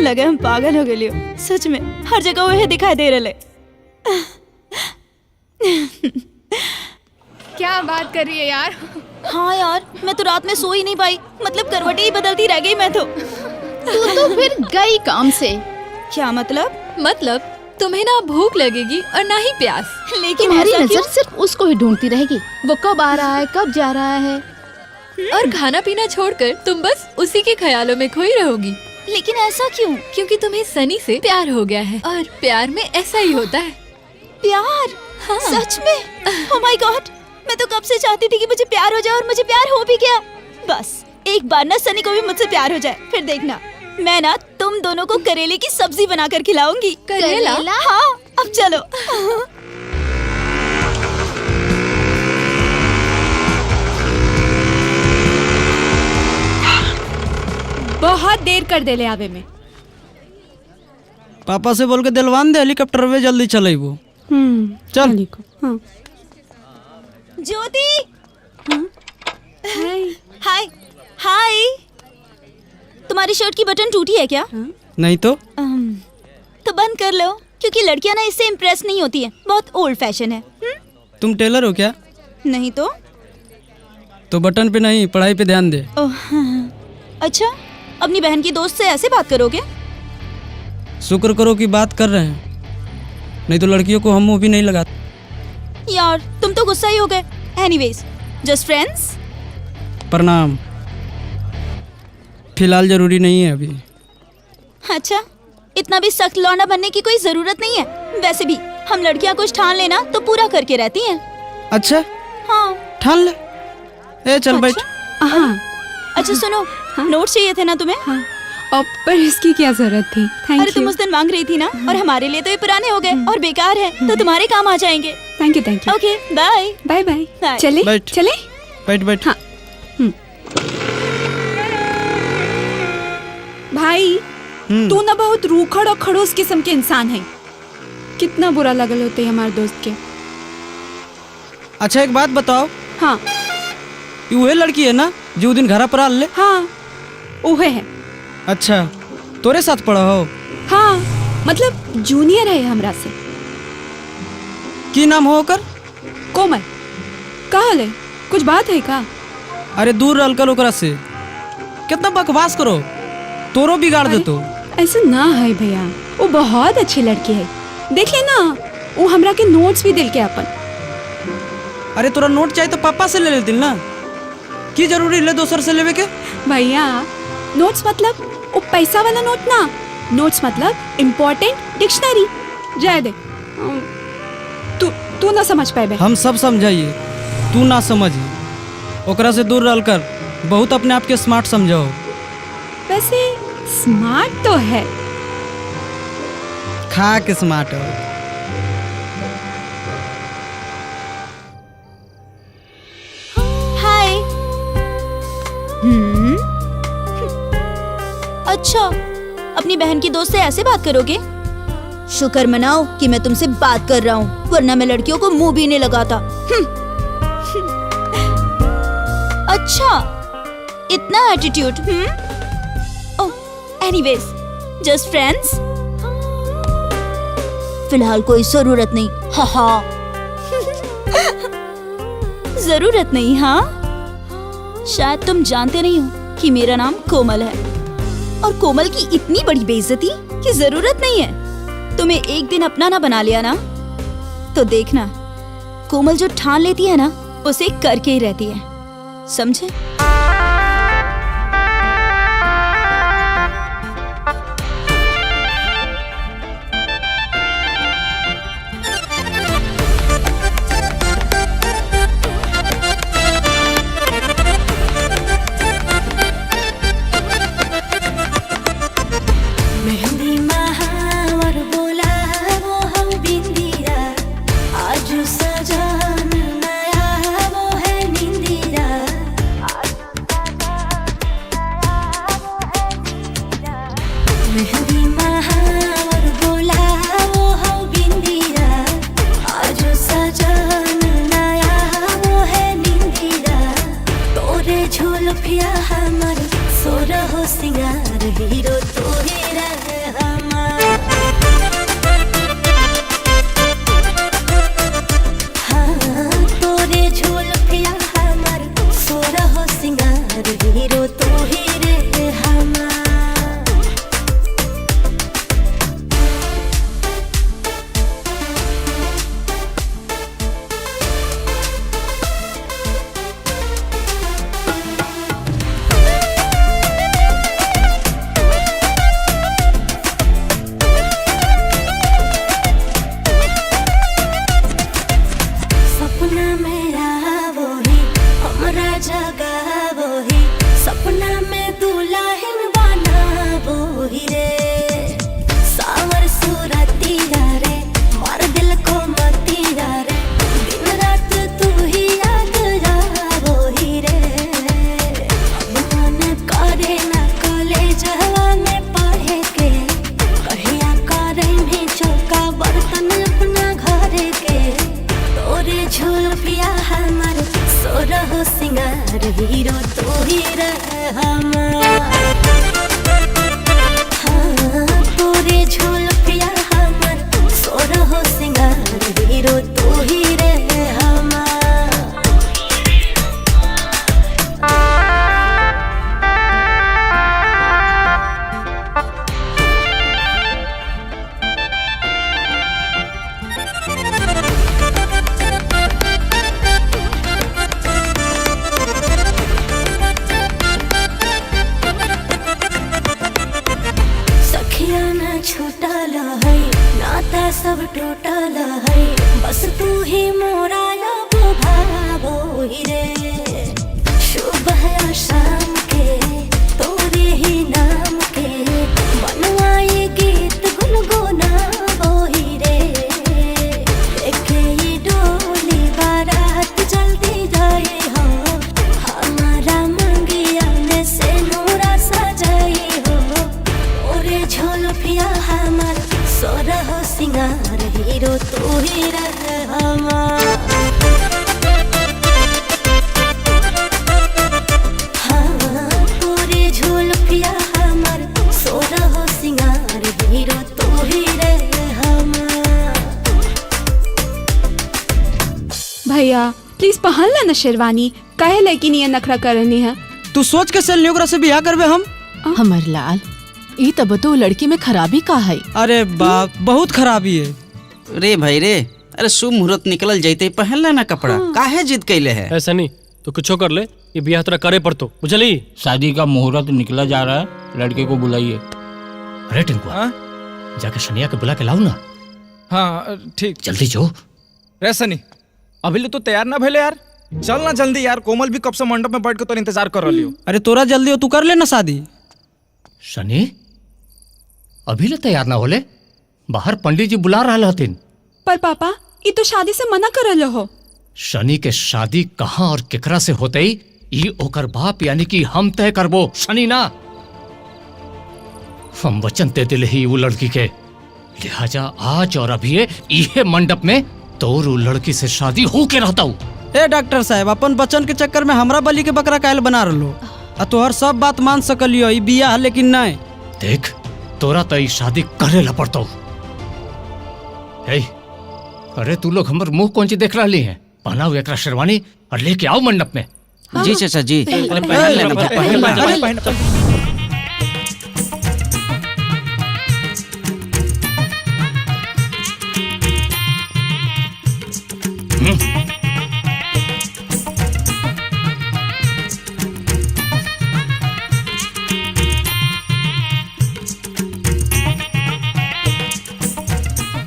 लगे हम पागल हो गेलियो सच में, हर जगह वही दिखाई दे रहे। क्या बात कर रही है यार। हाँ यार, मैं तो रात में सो ही नहीं पाई, मतलब करवटें ही बदलती रह गई मैं तो। तू तो फिर गई काम से। क्या मतलब? मतलब तुम्हें ना भूख लगेगी और ना ही प्यास। लेकिन तुम्हारी ऐसा नजर क्यों? सिर्फ उसको ही ढूंढती रहेगी, वो कब आ रहा है कब जा रहा है। और खाना पीना छोड़कर तुम बस उसी के ख्यालों में खोई रहोगी। लेकिन ऐसा क्यों? क्योंकि तुम्हें सनी से प्यार हो गया है और प्यार में ऐसा ही होता है। प्यार? हाँ। सच में? ओह my God, मैं तो कब से चाहती थी कि मुझे प्यार हो जाए और मुझे प्यार हो भी गया। बस एक बार ना सनी को भी मुझसे प्यार हो जाए, फिर देखना मैं ना तुम दोनों को करेले की सब्जी बनाकर खिलाऊंगी। करेला? हाँ, अब चलो। बहुत देर कर देले आवे में। पापा से बोल के दिलवान दे हेलीकॉप्टर में जल्दी चले वो। चल। हाँ। ज्योति। हाय हाय हाय, तुम्हारी शर्ट की बटन टूटी है क्या? हाँ? नहीं तो। तो बंद कर लो, क्योंकि लड़कियां ना इससे इम्प्रेस नहीं होती है, बहुत ओल्ड फैशन है। तुम टेलर हो क्या? नहीं तो। तो बटन पे नहीं, पढ़ाई पे ध्यान दे। ओह, हाँ। अच्छा, अपनी बहन की दोस्त से ऐसे बात करोगे? शुक्र करो कि बात कर रहे हैं, नहीं तो लड़कियों को हम मुँह भी नहीं लगाते। यार तुम तो गुस्सा ही हो गए। Anyways, just friends. प्रणाम। फिलहाल जरूरी नहीं है अभी। अच्छा, इतना भी सख्त लौंडा बनने की कोई जरूरत नहीं है। वैसे भी हम लड़कियां कुछ ठान लेना तो पूरा करके रहती हैं। अच्छा? हाँ, ठान ले। ए चल बैठ। हाँ। अच्छा सुनो, हाँ? नोट चाहिए थे ना तुम्हें? हाँ। और पर इसकी क्या जरूरत थी? Thank अरे तुम उस दिन मांग रही थी ना, और हमारे लिए तो ये पुराने हो गए और बेकार है, तो तुम्हारे काम आ जाएंगे। Thank you, thank you. Okay, bye bye bye. चले चले, बैठ बैठ। हाँ। भाई तू ना बहुत रूखड़ और खड़ूस किस्म के इंसान है। कितना बुरा लगल होते हमारे दोस्त के। अच्छा एक बात बताओ। हाँ। ये लड़की है ना जो दिन घर पर आल ले? हाँ उहे है। अच्छा, तोरे साथ पढ़ा हो? हाँ, मतलब जूनियर है हमरा से। की नाम हो कर? कोमल। का होले, कुछ बात है का? अरे दूर रह कर ओकरा से, कितना बकवास करो, तोरो बिगाड़ दे तो। ऐसा ना है भैया, वो बहुत अच्छी लड़की है। देख लेना, वो हमरा के नोट्स भी दिल के अपन। अरे तोरा नोट चाहिए तो पापा से ले लेती ना, की जरूरी ले दोसर से लेवे के? भैया नोट्स मतलब वो पैसा वाला नोट ना, नोट्स मतलब इम्पोर्टेंट डिक्शनरी। जाए दे, तू तू ना समझ पाए। हम सब समझाइए, तू ना समझ। ओकरा से दूर रह कर, बहुत अपने आप के स्मार्ट समझाओ। वैसे स्मार्ट तो है, खा के स्मार्ट हो। हाय। अच्छा, अपनी बहन की दोस्त से ऐसे बात करोगे? शुक्र मनाओ कि मैं तुमसे बात कर रहा हूँ, वरना मैं लड़कियों को मुंह भी नहीं लगाता। अच्छा, इतना एटीट्यूड। Anyways, just friends. फिलहाल कोई जरूरत नहीं। हा हा। जरूरत नहीं। हाँ, शायद तुम जानते नहीं हो कि मेरा नाम कोमल है, और कोमल की इतनी बड़ी बेइज्जती की जरूरत नहीं है। तुम्हें एक दिन अपना ना बना लिया ना, तो देखना कोमल जो ठान लेती है ना, उसे करके ही रहती है, समझे? सपना में आवो ही हमरा जगावो ही, सपना में दुल्हन बनावो ही रे। सावर सूरतिया रे मार दिल को मतिया रे, दिन रात तू ही याद आवो ही रे। अब मन करे ना कॉलेजवा में पढ़े के, कहिया करे भी चौका बर्तन अपना घर के। तोरे झुलफिया हमर सोरह सिंगार, हीरो तू ही रह हमार। हाँ, तोरे झुलफिया हमर सोरह सिंगार, हीरो तू ही रह हमार। सखिया न छूटल है नाता सब टूटल है, बस तू ही मोरा अब भावो ही रे। सुबह या शाम के तोरे ही नाम के बनवाए गीत गुनगुनावो ही रे। लेके ये डोली बारात जल्दी जाए हो, हमारा मंगिया में से नूरा सजाए हो। ओरे झोलफिया हमार सोरह सिंगार, हीरो तू ही रह हमार। हाँ, तोरे झोलफिया हमार सोरह सिंगार, हीरो तू ही रह हमार। भैया प्लीज पहन ला ना शेरवानी, काहे लेकिन ये नखरा करनी है। तू सोच के चल ओकरा से बियाह करबे हम? हमर लाल, ई तब तो लड़की में खराबी का है। अरे बाप, बहुत खराबी है रे भाई रे। अरे शुभ मुहूर्त निकल जैते, पहन लेना कपड़ा। काहे जिद कैले है? ऐसा नहीं तो कुछो कर ले, ये बियाह तोरा करे पड़तो, बुझली? शादी का मुहूर्त निकला जा रहा है, लड़के को बुलाइए। अरे टिंकुआ, जाके शनिया के बुला के लाओ ना। हाँ ठीक, जल्दी जो। रे सनी, अभी ले तो तैयार ना भेले यार, चल ना जल्दी यार। कोमल भी कब से मंडप में बैठ के तोर इंतजार कर रही हो। अरे तोरा जल्दी हो, तू कर लेना शादी। शनि अभी ले तैयार ना होले, बाहर पंडित जी बुला रहा हथिन। पर पापा ये तो शादी से मना कर रहे हो। शनि के शादी कहाँ और केकरा से होते ई ओकर बाप यानी कि हम तय करबो, शनि ना। हम वचन दे दिले ही वो लड़की के, लिहाजा आज और अभी इहे मंडप में तोर उ लड़की से शादी हो के रहता हूँ। ए डॉक्टर साहब, अपन बचन के चक्कर में हमरा बलि के बकरा कायल बना रहो। आ तोहर सब बात मान सकलियो, ई बियाह लेकिन नहीं। देख तोरा तो ई शादी करे ला पड़तो। हे, अरे तू लोग हमर मुंह कौन चीज देख रही है? पहनाओ एकरा शेरवानी और लेके आओ मंडप में। जी चाचा जी, पहन लेना, पहन।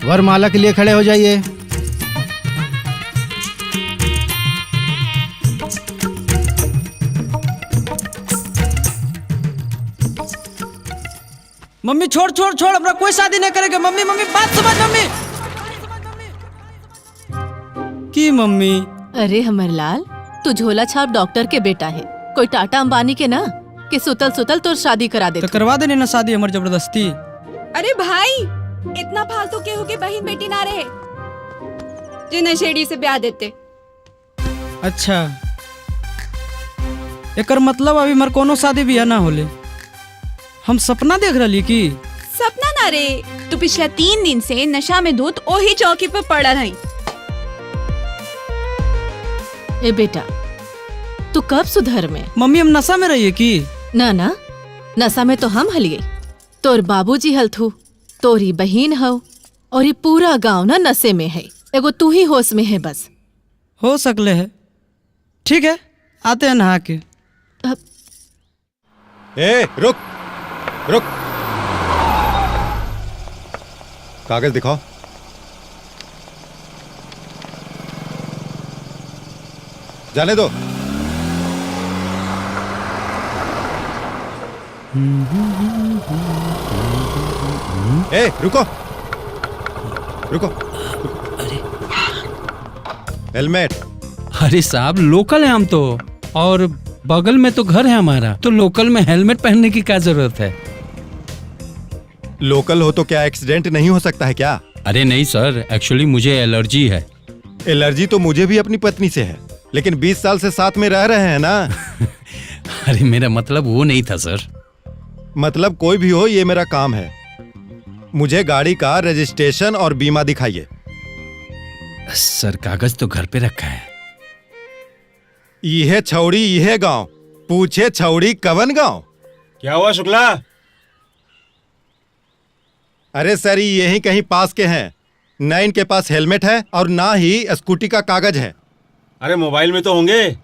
वरमाला के लिए खड़े हो जाइए। मम्मी छोड़ छोड़ छोड़, हमरा कोई शादी नहीं करेगा। मम्मी मम्मी बात समझ मम्मी। की मम्मी? अरे हमर लाल, तू झोला छाप डॉक्टर के बेटा है, कोई टाटा अंबानी के ना कि सुतल सुतल तोर शादी करा दे। तो करवा देने ना शादी हमर जबरदस्ती। अरे भाई इतना फालतू केहू के बहन बेटी ना रहे जो नशेड़ी से ब्याह देते। अच्छा, एकर मतलब अभी मर कोनो शादी बियाह ना होले। हम सपना देख रही की? सपना ना रे, तू पिछला 3 दिन से नशा में धूत ओही चौकी पर पड़ा रही। ए बेटा, तू कब सुधर में? मम्मी हम नशा में रहिए की? ना ना, नशा में तो हम हलिए, तोर बाबूजी हलथू, तोरी बहन हो, और ये पूरा गांव ना नशे में है, एगो तू ही होश में है बस। हो सकले है, ठीक है आते हैं नहा के। ए रुक रुक, कागज दिखाओ। जाने दो। ए रुको रुको, अरे हेलमेट। अरे साहब लोकल है हम तो, और बगल में तो घर है हमारा, तो लोकल में हेलमेट पहनने की क्या जरूरत है? लोकल हो तो क्या एक्सीडेंट नहीं हो सकता है क्या? अरे नहीं सर, एक्चुअली मुझे एलर्जी है। एलर्जी तो मुझे भी अपनी पत्नी से है, लेकिन 20 साल से साथ में रह रहे हैं ना। अरे मेरा मतलब वो नहीं था सर। मतलब कोई भी हो, ये मेरा काम है। मुझे गाड़ी का रजिस्ट्रेशन और बीमा दिखाइए। सर कागज तो घर पे रखा है। यह छौड़ी यह गांव, पूछे छौड़ी कवन गांव। क्या हुआ शुक्ला? अरे सर यही कहीं पास के हैं। न इनके पास हेलमेट है और ना ही स्कूटी का कागज है। अरे मोबाइल में तो होंगे,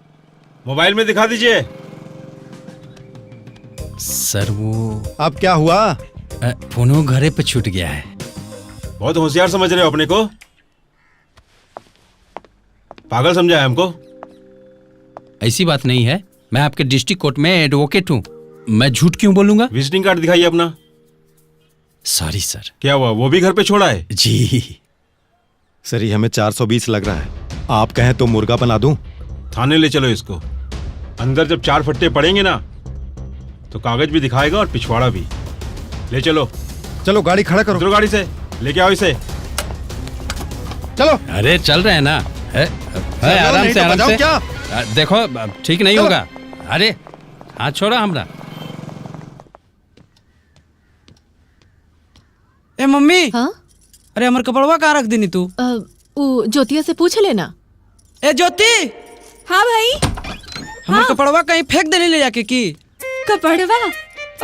मोबाइल में दिखा दीजिए। सर वो अब क्या हुआ? फोनो घरे पे छूट गया है। बहुत होशियार समझ रहे हो अपने को, पागल समझा है हमको। ऐसी बात नहीं है, मैं आपके डिस्ट्रिक्ट कोर्ट में एडवोकेट हूँ, मैं झूठ क्यों बोलूंगा? विजिटिंग कार्ड दिखाइए अपना। Sorry sir. क्या हुआ, वो भी घर पे छोड़ा है? जी सर ये हमें 420 लग रहा है, आप कहें तो मुर्गा बना दूं? थाने ले चलो इसको, अंदर जब 4 फट्टे पड़ेंगे ना तो कागज भी दिखाएगा और पिछवाड़ा भी। ले चलो। चलो गाड़ी खड़ा करो। उतरो गाड़ी से, लेके आओ इसे। चलो। अरे चल रहे हैं ना, है, है, आराम से आराम से। क्या? देखो ठीक नहीं होगा। अरे हाथ छोड़ा हमरा। ए मम्मी। हाँ? अरे हमर कपड़वा कहाँ रख देनी तू? ज्योतिया से पूछ लेना। ए ज्योति। हाँ भाई। हमर कपड़वा कहीं फेंक देने ले जाके की? कपड़वा?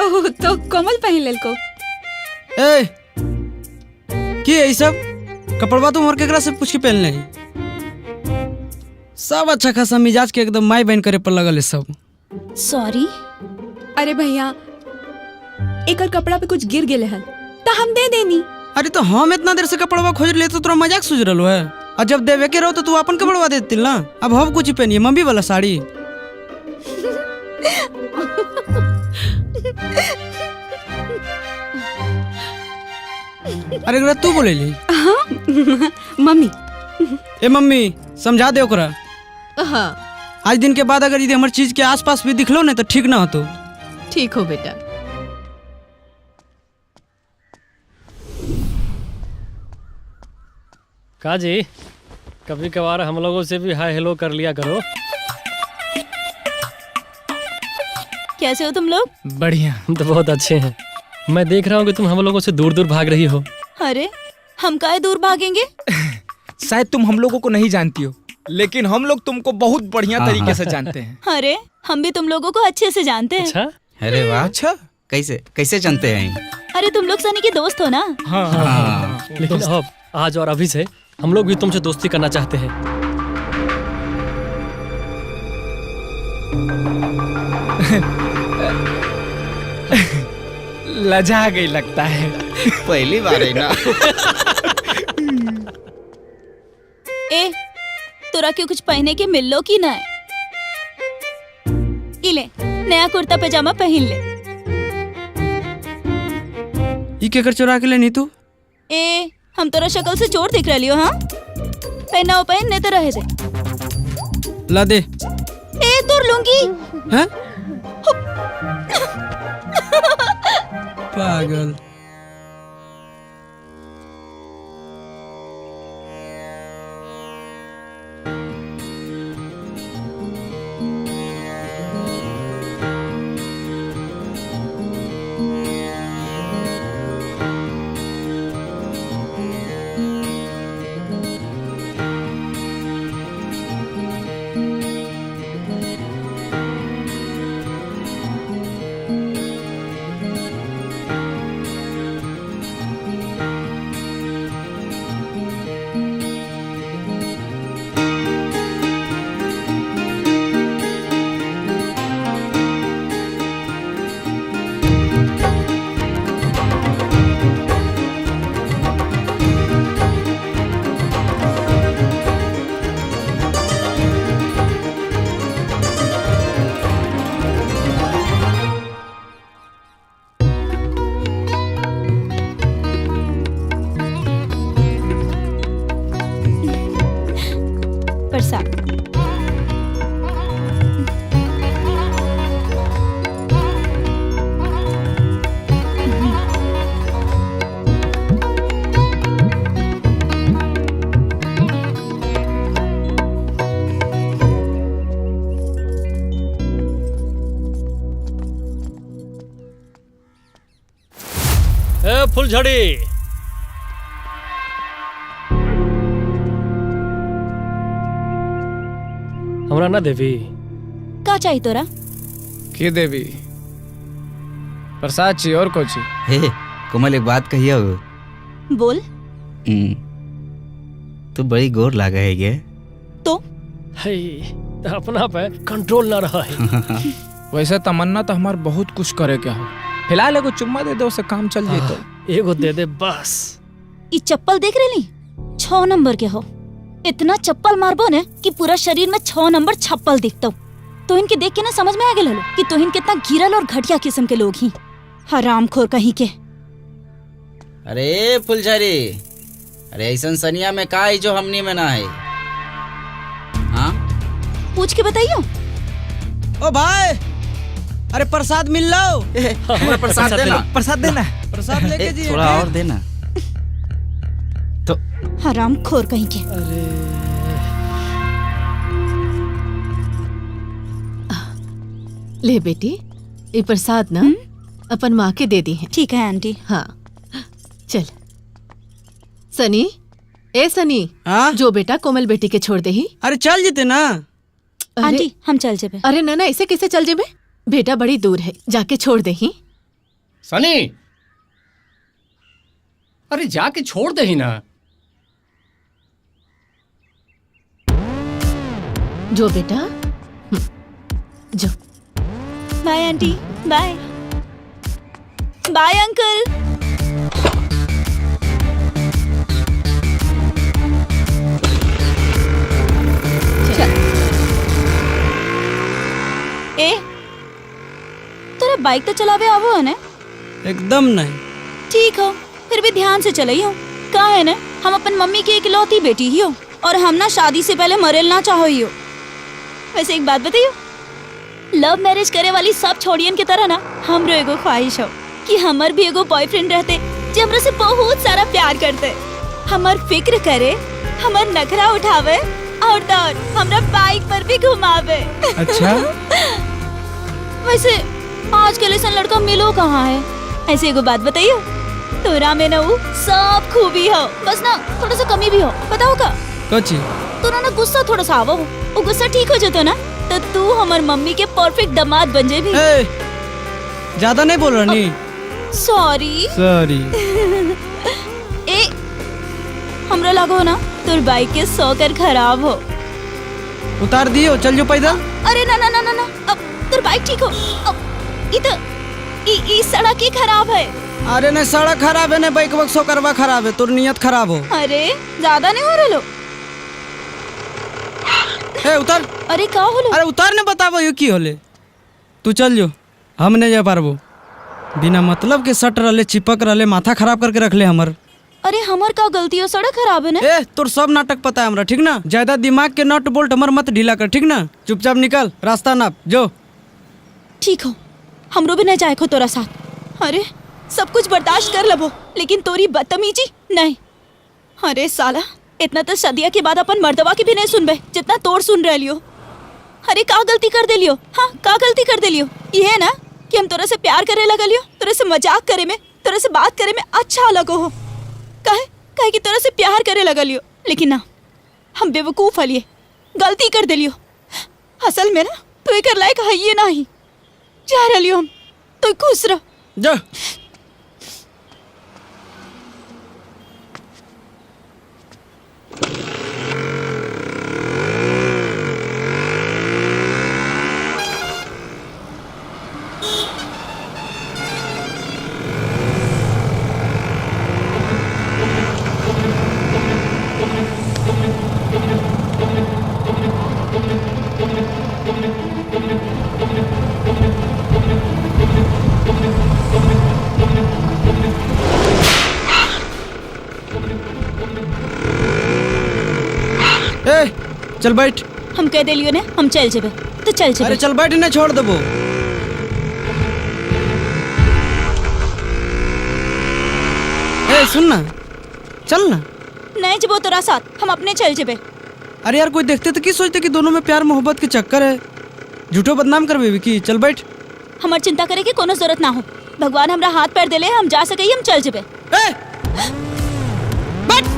ओह तो कोमल पहन लेल को। ए की यही सब कपड़वा तुम और केकरा से पूछ के पहन ले? सब अच्छा खासा मिजाज के एकदम माई बहन करे पर लगल है सब। सॉरी। अरे भैया एकर कपड़ा पे कुछ गिर गेले हल तो हम दे देनी। अरे तो हम इतना देर से कपड़वा खोज ले तो तोरा मजाक सूझ रहा है, और जब देवे के रहो तो तू अपन कपड़वा दे देती ना। अब हम कुछ पहनिए मम्मी वाला साड़ी। अरे एकरा तू बोले ली? हाँ मम्मी। ए मम्मी समझा दे ओकरा। हाँ। आज दिन के बाद अगर यदि हमर चीज के आसपास भी दिखलो ना तो ठीक ना हो। ठीक हो बेटा। का जी कभी कभार हम लोगों से भी हाय हेलो कर लिया करो। कैसे हो तुम लोग? बढ़िया, हम तो बहुत अच्छे हैं। मैं देख रहा हूँ कि तुम हम लोगों से दूर दूर भाग रही हो। अरे हम काहे दूर भागेंगे? शायद तुम हम लोगों को नहीं जानती हो, लेकिन हम लोग तुमको बहुत बढ़िया तरीके से जानते हैं। अरे हम भी तुम लोगों को अच्छे से जानते हैं। अच्छा? अरे वाह, अच्छा कैसे कैसे जानते हैं? अरे तुम लोग सनी के दोस्त हो ना? हाँ, हाँ। लेकिन अब आज और अभी से हम लोग भी तुमसे दोस्ती करना चाहते हैं। लजा गई लगता है, पहली बार है ना। ए तोरा क्यों कुछ पहने के मिल लो की ना? इले नया कुर्ता पजामा पहन ले। ई के कर चुरा के ले नी तू? ए हम तोरा शक्ल से चोर दिख रही हो। हाँ पहना हो पहन, नहीं तो रहे दे। ला दे। ए तोर लूंगी। हैं? पागल। प्रसाद। ए फुलझड़ी, हमरा ना देवी। का चाहिए तोरा? के देवी? प्रसाद चाहिए और कुछ? हे कोमल, एक बात कहियो। बोल। तू बड़ी गोर लागे है गे। तो हे अपना पे कंट्रोल ना रहा है। वैसे तमन्ना तो हमार बहुत कुछ करे क्या हो, फिलहाल एगो चुम्मा दे दो से काम चल जाए। तो एगो दे दे बस। ई चप्पल देख रही 6 नंबर के हो, इतना चप्पल मारबो ने कि पूरा शरीर में 6 नंबर छप्पल दिखतो। तो इनके देख के ना समझ में आ गेल हलो कि तोहिन कितना गिरल और घटिया किस्म के लोग ही, हरामखोर कहीं के। अरे फुलझड़ी, अरे ऐसा सनिया में का है जो हमनी में ना है? हाँ पूछ के बताइयो। ओ भाई, अरे प्रसाद मिल लो। हमरा प्रसाद देना, प्रसाद देना, प्रसाद लेके जी थोड़ा और देना। तो हरामखोर कहीं के। अरे ले बेटी, ये प्रसाद ना अपन माँ के दे दी है। ठीक है आंटी। हाँ चल। सनी, ए सनी, जो बेटा कोमल बेटी के छोड़ दे ही। अरे चल जीते ना आंटी, हम चल जेबे। अरे ना ना, ऐसे कैसे चल जेबे? बेटा बड़ी दूर है, जाके छोड़ दे ही। सनी, अरे जाके छोड़ दे ही ना। जो बेटा, जो। Bye aunty, bye bye uncle. चल। ए, तोरा बाइक तो चलावे आवो है ना? एकदम नहीं। ठीक हो, फिर भी ध्यान से चलई हो। का है ना, हम अपन मम्मी की इकलौती बेटी ही हो और हम ना शादी से पहले मरेल ना चाहो ही हो। वैसे एक बात बताइयो, लव मैरिज करे वाली सब छोड़ियन के तरह ना हमरो एगो ख्वाहिश हो कि हमर भी एगो बॉयफ्रेंड रहते जो हमरा से बहुत सारा प्यार करते, हमर फिक्र करे, हमर नखरा उठावे और तो और हमरा बाइक पर भी घुमावे। अच्छा। वैसे आजकल ऐसा लड़का मिलो कहाँ है? ऐसे एगो बात बताइयो, तोरा में ना वो सब खूबी हो, बस ना थोड़ा सा कमी भी हो। बताओ का? कौची? तोरा ना गुस्सा थोड़ा सा आवो, वो गुस्सा ठीक हो जातो ना तो तू हमार मम्मी के परफेक्ट दामाद बन जाएगी। ज्यादा नहीं बोल रहा नी। Sorry sorry. ए, हमरा लागो ना तोर बाइक के सौकर खराब हो। उतार दियो, चल जो पैदल। अरे ना ना ना ना ना, अब तोर बाइक ठीक हो। अब ई तो ई सड़क ही खराब है। अरे नहीं सड़क खराब है ना बाइक वक सौकरवा खराब है, तोर नियत खराब हो। अरे ज्यादा नहीं हो रहा। ए उतर। अरे का होलो? अरे उतर ने बताबो यो की होले। तू चल जो, हम नहीं जा पारबो। बिना मतलब के सट रहले, चिपक रहले, माथा खराब करके रखले हमर। अरे हमर का गलती हो, सड़क खराब है ना। ए तोर सब नाटक पता है हमरा, ठीक ना? ज्यादा दिमाग के नट बोल्ट हमर मत ढीला कर, ठीक ना? चुपचाप निकल, रास्ता नाप जो। ठीक हो, हमरो भी नहीं जाए खो तोरा साथ। अरे सब कुछ बर्दाश्त कर लबो, लेकिन तोरी बदतमीजी नहीं। अरे साला, इतना तो सदिया के बाद अपन मर्दवा के भी नहीं सुनबे जितना तोड़ सुन रह लियो। अरे का गलती कर दे लियो? हाँ का गलती कर दे लियो? ये है ना कि हम तोरा से प्यार करे लगलियो, तोरा से मजाक करे में, तोरा से बात करे में अच्छा लगो हो। काहे काहे कि तोरा से प्यार करे लगलियो, लेकिन ना हम बेवकूफ हलिए, गलती कर दे लियो। असल में ना तू एकर लायक है ये नहीं। जा रह हम, तो खुश रह जा। चल बैठ। हम कह देलियो ने हम चल जेबे तो चल जेबे। अरे चल बैठ ना, छोड़ देबो। ए सुन ना, चल ना। नहीं जबो तोरा साथ, हम अपने चल जेबे। अरे यार कोई देखते तो की सोचते कि दोनों में प्यार मोहब्बत के चक्कर है। झूठो बदनाम कर बेबी की। चल बैठ। हमार चिंता करे के कोनो जरूरत ना हो। भगवान हमरा हाथ पैर देले, हम जा सके, हम चल जेबे। बैठ।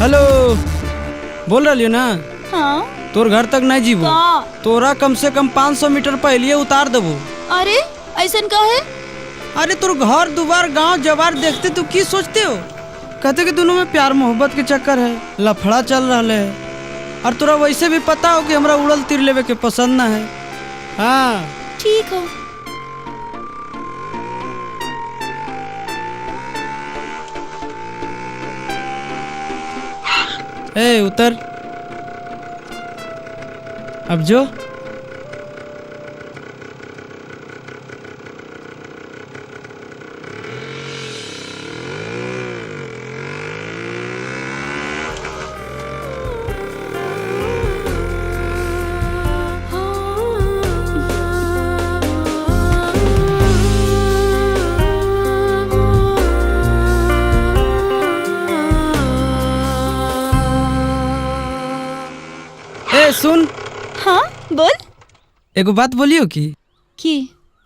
हेलो, बोल रही हो ना? हाँ। तोर घर तक नहीं जीबो, तोरा कम से कम 500 मीटर पहले उतार देबो। अरे ऐसा का है? अरे तोर घर दुबार गांव जवार देखते तू की सोचते हो? कहते कि दोनों में प्यार मोहब्बत के चक्कर है, लफड़ा चल रहा है। और तोरा वैसे भी पता हो कि हमरा उड़ल तीर लेवे के पसंद ना है। हाँ ठीक हो। ए उतर अब जो। ए सुन। हाँ बोल। एगो बात बोलियो की? की?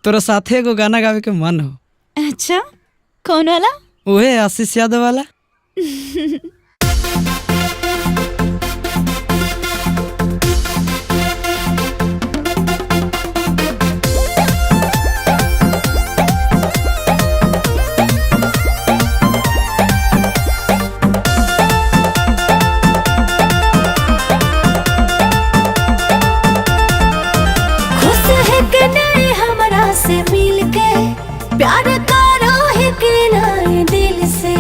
तोरा साथे एगो गाना गावे के मन हो। अच्छा कौन वाला? ओहे आशीष यादव वाला। से मिल के प्यार करो है के नाए दिल से।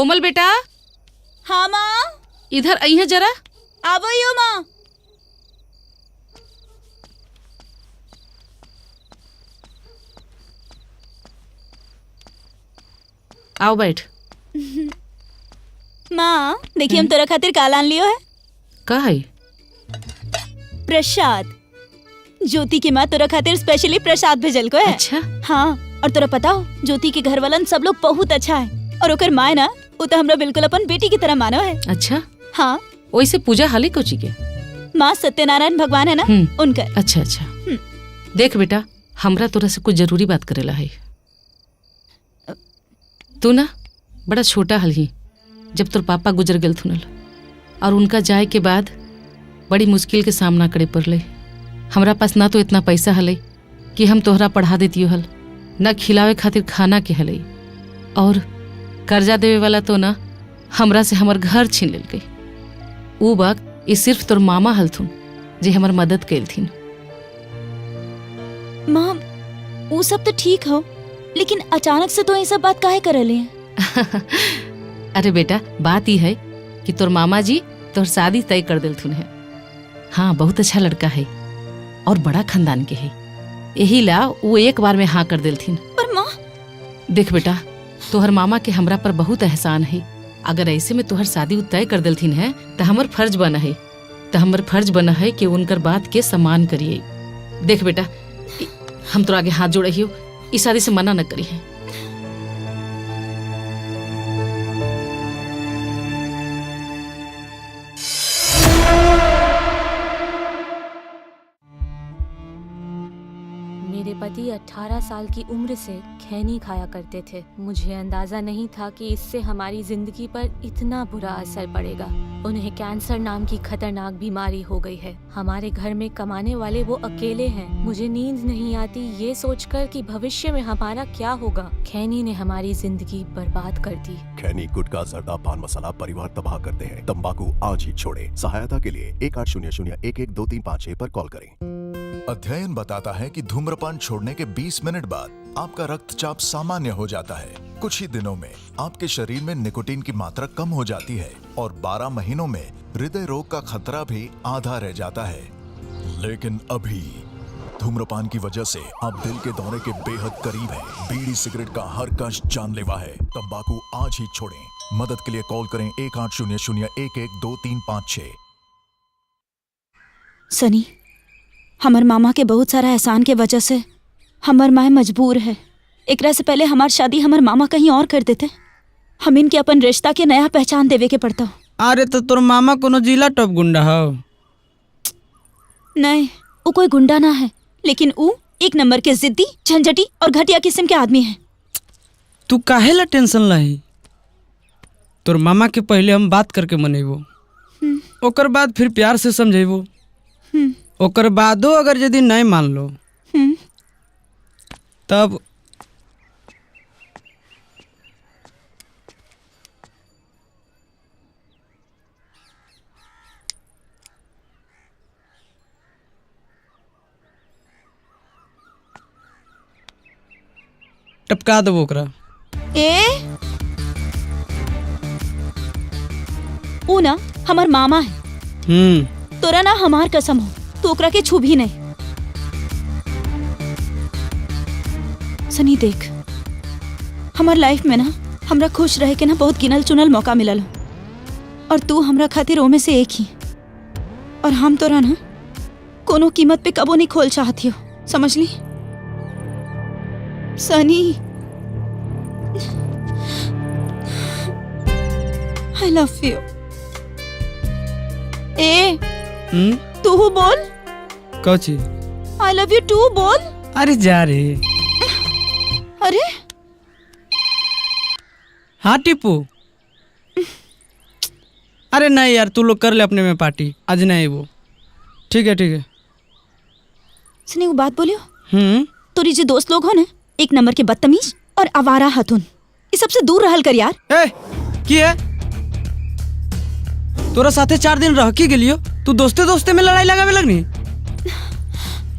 कोमल बेटा। हाँ माँ। इधर आई है जरा। आवो यो माँ। आओ बैठ। माँ देखिए हम तोरा खातिर का लान लियो है। का है? प्रसाद। ज्योति की माँ तोरा खातिर स्पेशली प्रसाद भेजल को है। अच्छा। हाँ, और तोरा पता हो ज्योति के घर वालन सब लोग बहुत अच्छा है, और ओकर माँ ना वो तो हमरा बिल्कुल अपन बेटी की तरह मानो है। अच्छा। हाँ। वैसे पूजा हाली कोची के? माँ सत्यनारायण भगवान है ना उनकर। अच्छा अच्छा। देख बेटा, हमरा तोरा से कुछ जरूरी बात करेला है। तू ना बड़ा छोटा हल ही जब तोर पापा गुजर गए थुनल, और उनका जाए के बाद बड़ी मुश्किल के सामना करे पड़ले। हमरा पास ना तो इतना पैसा हले कि हम तोहरा पढ़ा देती हल, ना खिलावे खातिर खाना के हले, और कर्जा देवे वाला तो ना हमरा से हमर घर छीन लेल गई। ऊ वक्त ये सिर्फ तोर मामा हलथुन जे हमर मदद कैलथिन। माँ वो सब तो ठीक हो, लेकिन अचानक से तो ये सब बात काहे कर रहे हैं? अरे बेटा, बात ही है कि तोर मामा जी तोर शादी तय कर दिलथुन है। हाँ, बहुत अच्छा लड़का है और बड़ा खानदान के है, यही ला वो एक बार में हाँ कर दिलथिन। पर माँ देख बेटा, तोहर मामा के हमरा पर बहुत एहसान है। अगर ऐसे में तोहर शादी तय कर दिलथिन है तो हमर फर्ज बना है, तो हमर फर्ज बना है कि उनकर बात के सम्मान करिए। देख बेटा, हम तो आगे हाथ जोड़े हो, इस शादी से मना न करी है। मेरे पति 18 साल की उम्र से खैनी खाया करते थे। मुझे अंदाजा नहीं था कि इससे हमारी जिंदगी पर इतना बुरा असर पड़ेगा। उन्हें कैंसर नाम की खतरनाक बीमारी हो गई है। हमारे घर में कमाने वाले वो अकेले हैं। मुझे नींद नहीं आती ये सोचकर कि भविष्य में हमारा क्या होगा। खैनी ने हमारी जिंदगी बर्बाद कर दी। खैनी, गुटखा, जर्दा, पान मसाला परिवार तबाह करते हैं। तंबाकू आज ही छोड़े। सहायता के लिए 1800 11 2356 पर कॉल करें। अध्ययन बताता है कि धूम्रपान छोड़ने के 20 मिनट बाद आपका रक्तचाप सामान्य हो जाता है। कुछ ही दिनों में आपके शरीर में निकोटीन की मात्रा कम हो जाती है और 12 महीनों में हृदय रोग का खतरा भी आधा रह जाता है। लेकिन अभी धूम्रपान की वजह से आप दिल के दौरे के बेहद करीब हैं। बीड़ी सिगरेट का हर कश जानलेवा है। तंबाकू आज ही छोड़ें। मदद के लिए कॉल करें 1800 11 2356। सनी, हमर मामा के बहुत सारा एहसान के वजह से हमर माए मजबूर है। एकरा से पहले हमार शादी हमर मामा कहीं और कर देते। हम इनके अपन रिश्ता के नया पहचान देवे के पड़ता। अरे तो तोर मामा कोनो जिला टॉप गुंडा हो? नहीं, वो कोई गुंडा ना है, लेकिन वो एक नंबर के जिद्दी, झंझटी और घटिया किस्म के आदमी है। तू काहे ला टेंशन लही? तोर मामा के पहले हम बात करके मनेबो, ओकर बाद फिर प्यार से समझेबो, ओकर बादो अगर यदि नहीं मान लो तब टपका देबो ओकरा। ए ऊ ना हमार मामा है। तोरा ना हमार कसम हो, तू ओकरा के छू भी नहीं। सनी देख, हमार लाइफ में ना हमरा खुश रहे के ना बहुत गिनल चुनल मौका मिलल हो, और तू हमरा खातिर ओमे से एक ही। और हम तोरा ना कोनो कीमत पे कबो नहीं खोल चाहती हो, समझ ली सनी? I love you. ए तू बोल। कौची? I love you to बोल। अरे जा रे। अरे हाँ टीपू। अरे नहीं यार, तू लोग कर ले अपने में पार्टी, आज नहीं वो। ठीक है ठीक है। सनी वो बात बोलियो। तोरी जो दोस्त लोग हो ना, एक नंबर के बदतमीज और आवारा हथुन, इस सबसे दूर रहल कर यार। ए की है तोरा साथे 4 दिन रह के गेलियो, तू दोस्ते दोस्ते में लड़ाई लगावे लगनी।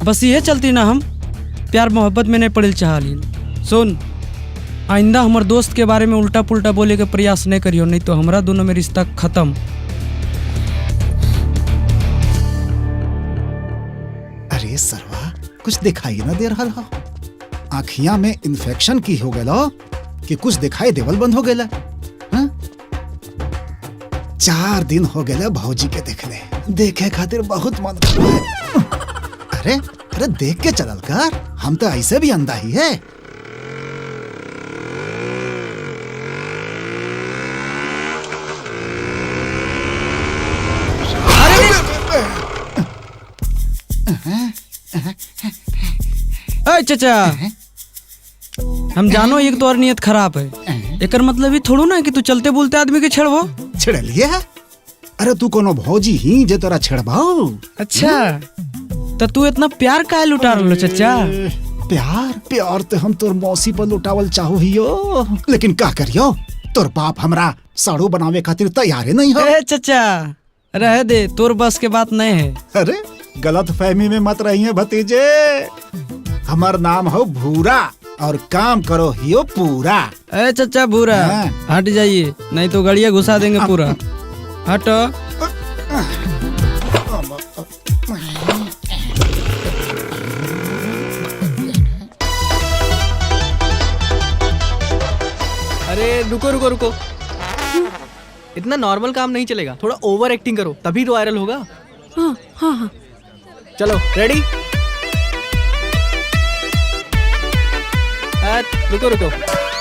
बस ये चलती ना, हम प्यार मोहब्बत में नहीं पड़ल चाहली। सुन, आइंदा हमर दोस्त के बारे में उल्टा पुल्टा बोले के प्रयास नहीं करियो, नहीं तो हमरा दोनों में रिश्ता खत्म। अरे सरवा, कुछ दिखाई ना दे रहा हो। आँखिया में इन्फेक्शन की हो गया कि कुछ दिखाई देवल बंद हो गया। 4 दिन हो गया भौजी के देखले, देखे खातिर बहुत मन कर रहा है। अरे अरे देख के चलल कर, हम तो ऐसे भी अंधा ही है। अरे चचा, हम जानो एक तो और नियत खराब है, एकर मतलब ही थोड़ो ना कि तू चलते बोलते आदमी के छेड़बो। छेड़लिए? अरे तू कोनो भौजी ही जे तोरा छेड़बाओ। अच्छा तो तू इतना प्यार काहे लुटा रहलो चचा? प्यार प्यार तो हम तोर मौसी पर लुटावल चाहो हियो, लेकिन का करियो, तोर बाप हमरा साड़ू बनावे खातिर तैयार नहीं हो। ए चचा रह दे, तोर बस के बात नहीं है। अरे गलत फहमी में मत रहिए भतीजे, हमार नाम हो भूरा और काम करो हियो पूरा। ए चचा भूरा हट जाइए, नहीं तो गड़िया घुसा देंगे पूरा। हटो। अरे रुको रुको रुको, इतना नॉर्मल काम नहीं चलेगा, थोड़ा ओवर एक्टिंग करो तभी तो वायरल होगा। हाँ हाँ हाँ चलो रेडी। रुको रुको,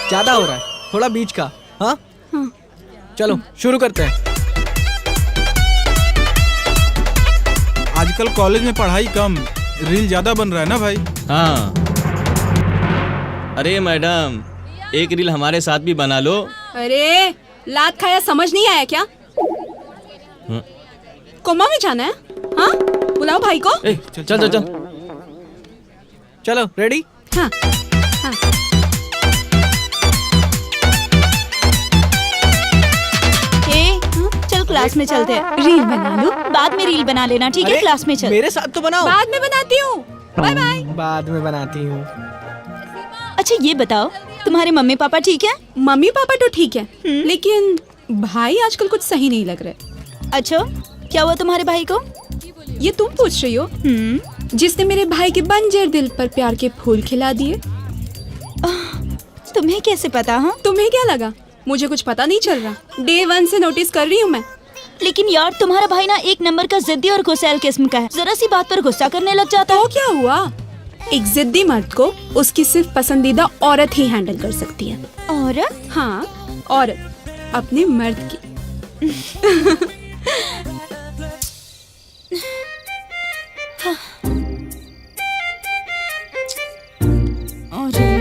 ज्यादा हो रहा है, थोड़ा बीच का। हाँ हाँ चलो शुरू करते हैं। आजकल कॉलेज में पढ़ाई कम, रील ज्यादा बन रहा है ना भाई। हाँ अरे मैडम, एक रील हमारे साथ भी बना लो। अरे लात खाया समझ नहीं आया क्या? कोमा में जाना है? हाँ बुलाओ भाई को। ए, चल चल चल चलो रेडी। हाँ हाँ ए, चल क्लास में चलते हैं, रील बना लो। बाद में रील बना लेना, ठीक है? क्लास में चल। मेरे साथ तो बनाओ। बाद में बनाती हूँ, बाय बाय। बाद में बनाती हूँ। अच्छा ये बताओ, तुम्हारे मम्मी पापा ठीक है? मम्मी पापा तो ठीक है, लेकिन भाई आजकल कुछ सही नहीं लग रहे। अच्छा क्या हुआ तुम्हारे भाई को? ये तुम पूछ रही हो? जिसने मेरे भाई के बंजर दिल पर प्यार के फूल खिला दिए। तुम्हें कैसे पता? हाँ तुम्हें क्या लगा मुझे कुछ पता नहीं चल रहा? डे 1 से नोटिस कर रही हूँ मैं। लेकिन यार तुम्हारा भाई ना एक नंबर का जिद्दी और गुस्सैल किस्म का है, जरा सी बात पर गुस्सा करने लग जाता है। तो क्या हुआ, एक जिद्दी मर्द को उसकी सिर्फ पसंदीदा औरत ही हैंडल कर सकती है। औरत? हाँ औरत, अपने मर्द की। अरे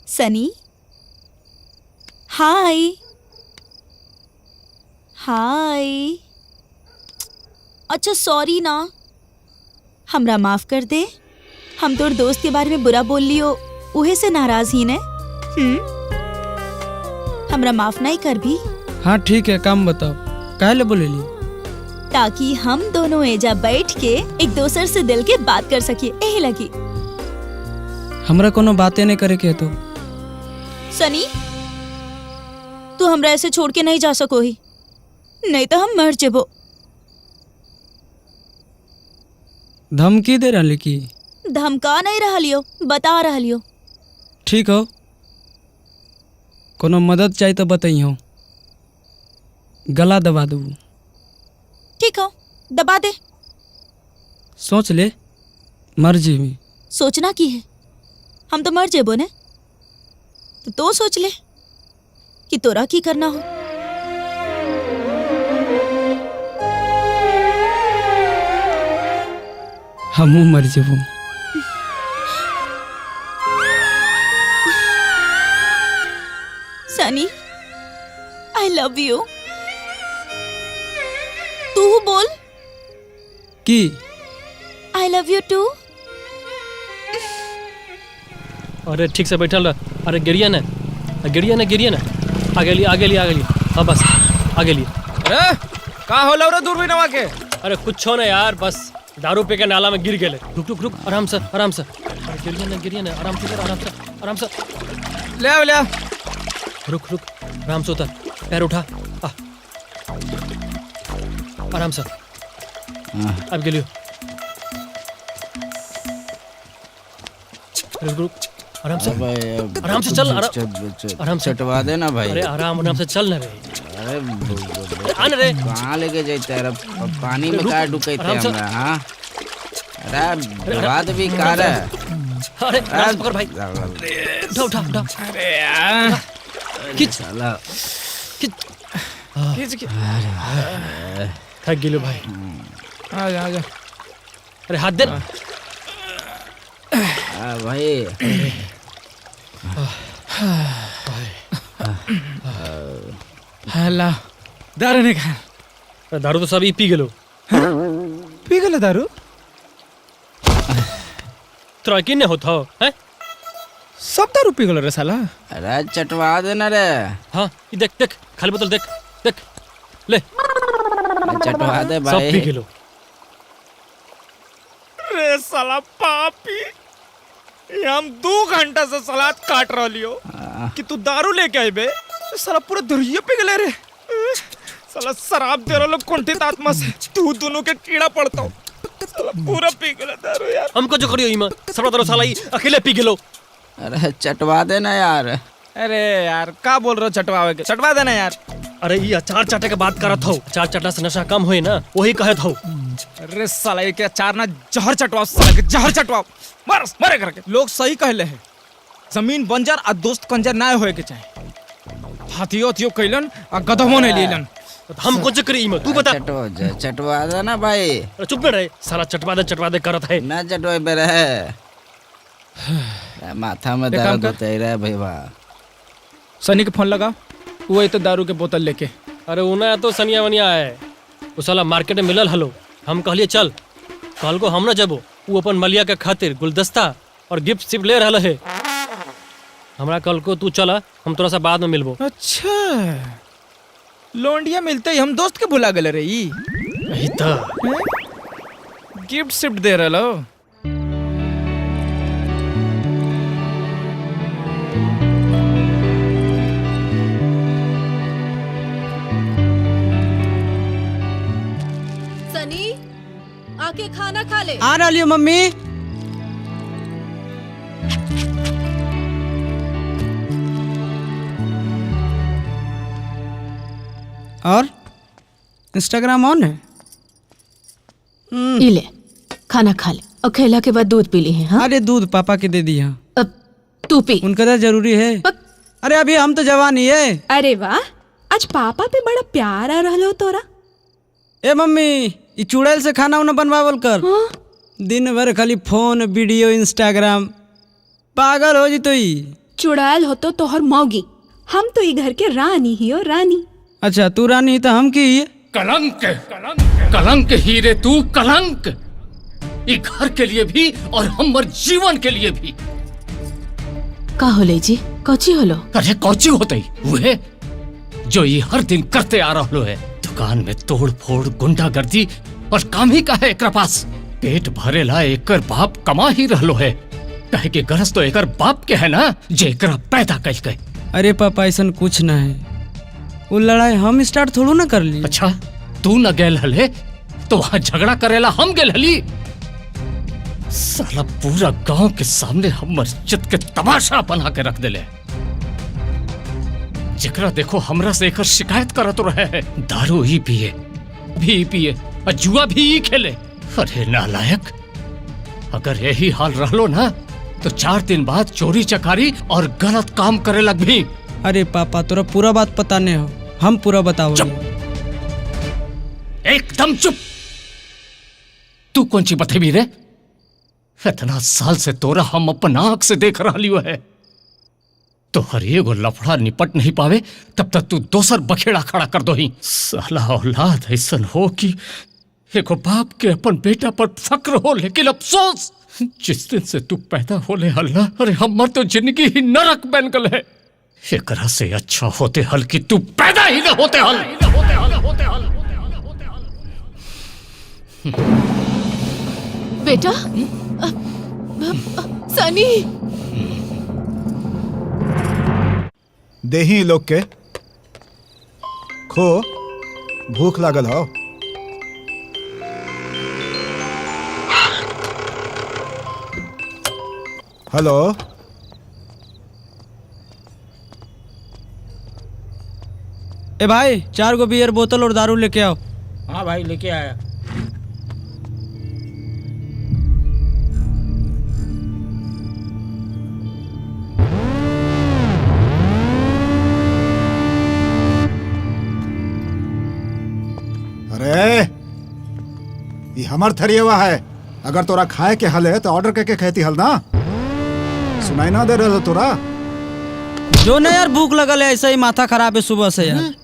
सनी, हाय हाय। अच्छा सॉरी ना, हमरा माफ कर दे, हम तोर दोस्त के बारे में बुरा बोल लियो, उहे से नाराज ही ने। हमरा माफ नहीं कर भी? हाँ ठीक है, काम बताओ काहे ले बोलेली? ताकि हम दोनों एजा बैठ के एक दूसर से दिल के बात कर सकिए, यही लगी। हमरा कोनो बातें नहीं करे के तो। सनी तू हमरा ऐसे छोड़ के नहीं जा सको ही, नहीं तो हम मर जेबो। धमकी दे रही की? धमका नहीं रहा लियो, बता रहा लियो। ठीक हो, कोनो मदद चाहिए तो बताइयो, गला दबा दू। ठीक हो, दबा दे। सोच ले, मर जीवी। सोचना की है, हम तो मर जेबो ने, तो सोच ले कि तोरा की करना हो। हमू मर जेबो। सनी I love you. तू बोल की? I love you to. अरे ठीक से बैठल रह। अरे गिरिया ना गिरिया ना गिरिया ना, आगे लिए आगे लिए आगे लिए, हाँ बस आगे लिए। अरे का होला रे दूरबीनवा के? अरे कुछ ना यार, बस दारू पी के नाला में गिर गए। रुक रुक रुक, आराम से आराम से। अरे गिरिए ना गिरिए ना, आराम से आराम से आराम से। ले आओ ले आओ। रुक रुक, आराम से उतर, पैर उठा, आ। आराम से। अब गिलियो। रुक रुक, आराम से आराम से चल, आराम से। चटवा देना भाई। अरे आराम आराम से चल ना रे। अरे आन रे, कहाँ लेके जाते हैं? पानी में का डुबैते हमरा? हां अरे डुबा भी का रे? अरे आराम से पकड़ भाई, उठा उठा उठा। अरे यार खींच साला, खींच खींच। अरे थक गेलो भाई। आ जा आ जा। अरे हाथ दे आ भाई। हला दारू नहीं खा। दारू तो सब ही पी गेलो। पी गेलो दारू? तोरा की नहीं होता है? सब दारू पी गेलो रे साला। अरे चटवा देना रे। हाँ ये देख देख, खाली बोतल देख देख, ले चटवा दे भाई। सब पी गेलो रे साला पापी। ये हम 2 घंटा से सलाद काट रहा लियो कि तू दारू लेके आई बे। साला पूरा दरिया पी गले रे साला। शराब दे रहा लोग कुंठित आत्मा से, तू दोनों के कीड़ा पड़ता हो। साला पूरा पी गला दारू यार। हमको जो करियो इमा सब दारू साला ही अकेले पी गेलो। अरे चटवा देना यार। अरे यार का बोल रहे हो चटवावे के? चटवा देना यार। अरे ये अचार चाटे के बात करत हो, अचार चटला से नशा कम होए ना, वही कहत हो। अरे साला ये के अचार ना जहर चटवाओ साला के, जहर चटवाओ। मर मरे करके लोग सही कहले है, जमीन बंजर आ दोस्त कंजर ना होए के चाहे। हाथियों हाथियों कैलन आ गधमो नहीं लेलन। हम कुछ करी इमा तू बता। चटवा देना भाई। अरे चुप रहे साला, चटवा दे करत है ना। चटवा बे रहे, माथा में दर्द होते रहे भाई। वाह सनी के फोन लगा, वो तो दारू के बोतल लेके। अरे उना तो सनिया वनिया है, वो साला मार्केट में मिलल हलो। हम कहलिए चल, कल को हम ना जबो। वो अपन मलिया के खातिर गुलदस्ता और गिफ्ट सिर्फ ले रहा है हमरा। कल को तू चला, हम थोड़ा सा बाद में मिलबो। अच्छा लोंडिया मिलते ही हम दोस्त के भुला गए रे। यही तो गिफ्ट शिफ्ट दे रहा लो। सनी आके खाना खा ले। आ रही हूँ मम्मी। और इंस्टाग्राम ऑन है? ये ले खाना खा ले और खेला के बाद दूध पी ली है। हाँ? अरे दूध पापा के दे दिया। अब तू पी, उनका तो जरूरी है। अरे अभी हम तो जवान ही है। अरे वाह, आज पापा पे बड़ा प्यार आ रहा हो तोरा। ए मम्मी, ये चुड़ैल से खाना उना बनवावल कर। हाँ? दिन भर खाली फोन वीडियो इंस्टाग्राम, पागल हो जी तो। चुड़ैल हो तो तोहर मौगी, हम तो ये घर के रानी ही हो रानी। अच्छा तू रानी तो हम की? कलंक कलंक हीरे तू कलंक, ई घर के लिए भी और हमर जीवन के लिए भी। का होले जी, कौची होलो? अरे कौची होते वह जो ये हर दिन करते आ रहा है। दुकान में तोड़ फोड़ गुंडागर्दी और काम ही का है एकरा पास। पेट भरेला एकर बाप कमा ही रहलो है, कहे के गरज तो एकर बाप के है ना जे एकरा पैदा कइल के। अरे पापा ऐसा कुछ ना है, वो लड़ाई हम स्टार्ट थोड़ो ना कर ली। अच्छा तू न गेल हले तो वहाँ झगड़ा करेला हम गेल हली। साला पूरा गांव के सामने हम मस्जिद के तमाशा बना के रख देले। जेकरा देखो हमरा से एकर शिकायत करत रहे है। दारू ही पिए भी पिए और जुआ भी ही खेले। अरे नालायक, अगर यही हाल रहलो ना तो 4 दिन बाद चोरी चकारी और गलत काम करे लग भी। अरे पापा तोरा पूरा बात पता नहीं हो, हम पूरा बताओ। एकदम चुप। तू कौन सी बतेबी रे? इतना साल से तोरा हम अपन आंख से देख रहा लियो है। तो हर एगो लफड़ा निपट नहीं पावे तब तक तू दोसर बखेड़ा खड़ा कर दो ही। साला औलाद ऐसा हो कि एगो बाप के अपन बेटा पर फक्र हो, लेकिन अफसोस जिस दिन से तू पैदा होले हल्ला, अरे हमर तो जिंदगी ही नरक बन गल है। एकरा से अच्छा होते हल कि तू पैदा ही न होते हल। बेटा सनी, देही लोग के खो, भूख लागल हो। हेलो, ए भाई, 4 गो बियर बोतल और दारू लेके आओ। हाँ भाई, लेके आया। अरे ये हमर थरियवा है, अगर तोरा खाए के हल है तो ऑर्डर करके खेती हल ना। सुनाई ना दे रहा तोरा? जो ना यार, भूख लगल है, ऐसा ही माथा खराब है सुबह से यार।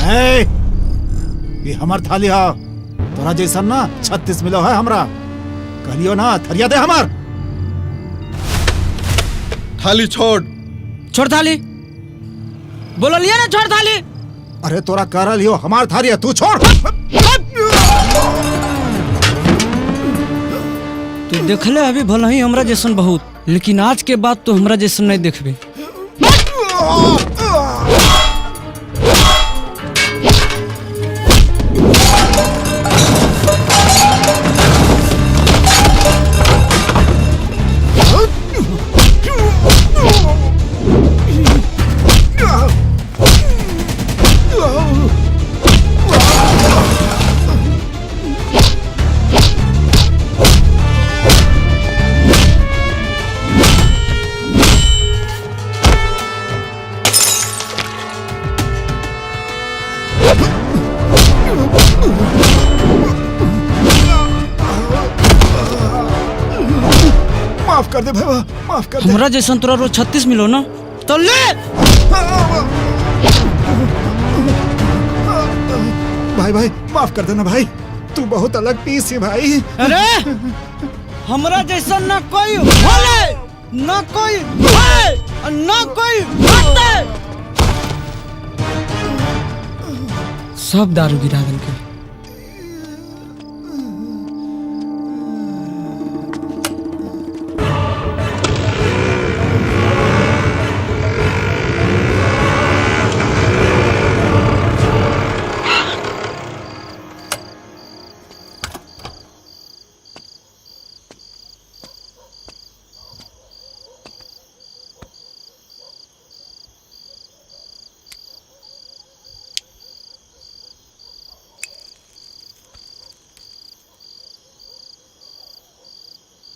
ए, ये हमर थाली है, तोरा जैसा ना 36 मिलो है हमरा। कहलियो ना थरिया दे हमर। थाली छोड़, छोड़ थाली, बोलो लिया ना, छोड़ थाली। अरे तोरा कर लियो, हमार थाली है, तू छोड़। तू देखले अभी भले ही हमरा जैसन बहुत, लेकिन आज के बाद तो हमरा जैसन नहीं देखबे। माफ कर दे भैया, माफ कर दे। हमरा जैसन तोरा रोज 36 मिलो ना, तो ले। भाई भाई माफ कर देना भाई, तू बहुत अलग पीस है भाई। अरे हमरा जैसन ना कोई होले, ना कोई है, और ना कोई होते। सब दारू गिरा देलके।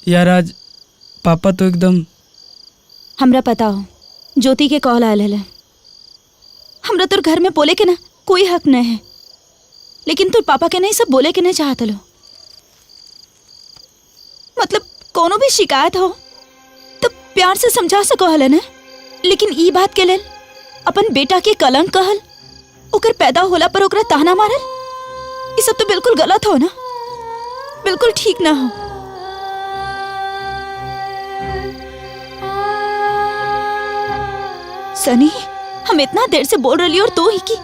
यार आज पापा तो एकदम। हमरा पता हो, ज्योति के कॉल आयल हले। हमरा तोर घर में बोले के ना कोई हक नहीं है, लेकिन तोर पापा के नहीं सब बोले के नहीं चाहत लो। मतलब कोनो भी शिकायत हो तो प्यार से समझा सको हले ने, लेकिन ई बात के लेल अपन बेटा के कलंक कहल, ओकर पैदा होला पर ओकरा ताना मारल, ई सब तो बिल्कुल गलत हो ना, बिल्कुल ठीक ना हो। सनी, हम इतना देर से बोल रही और तो ही की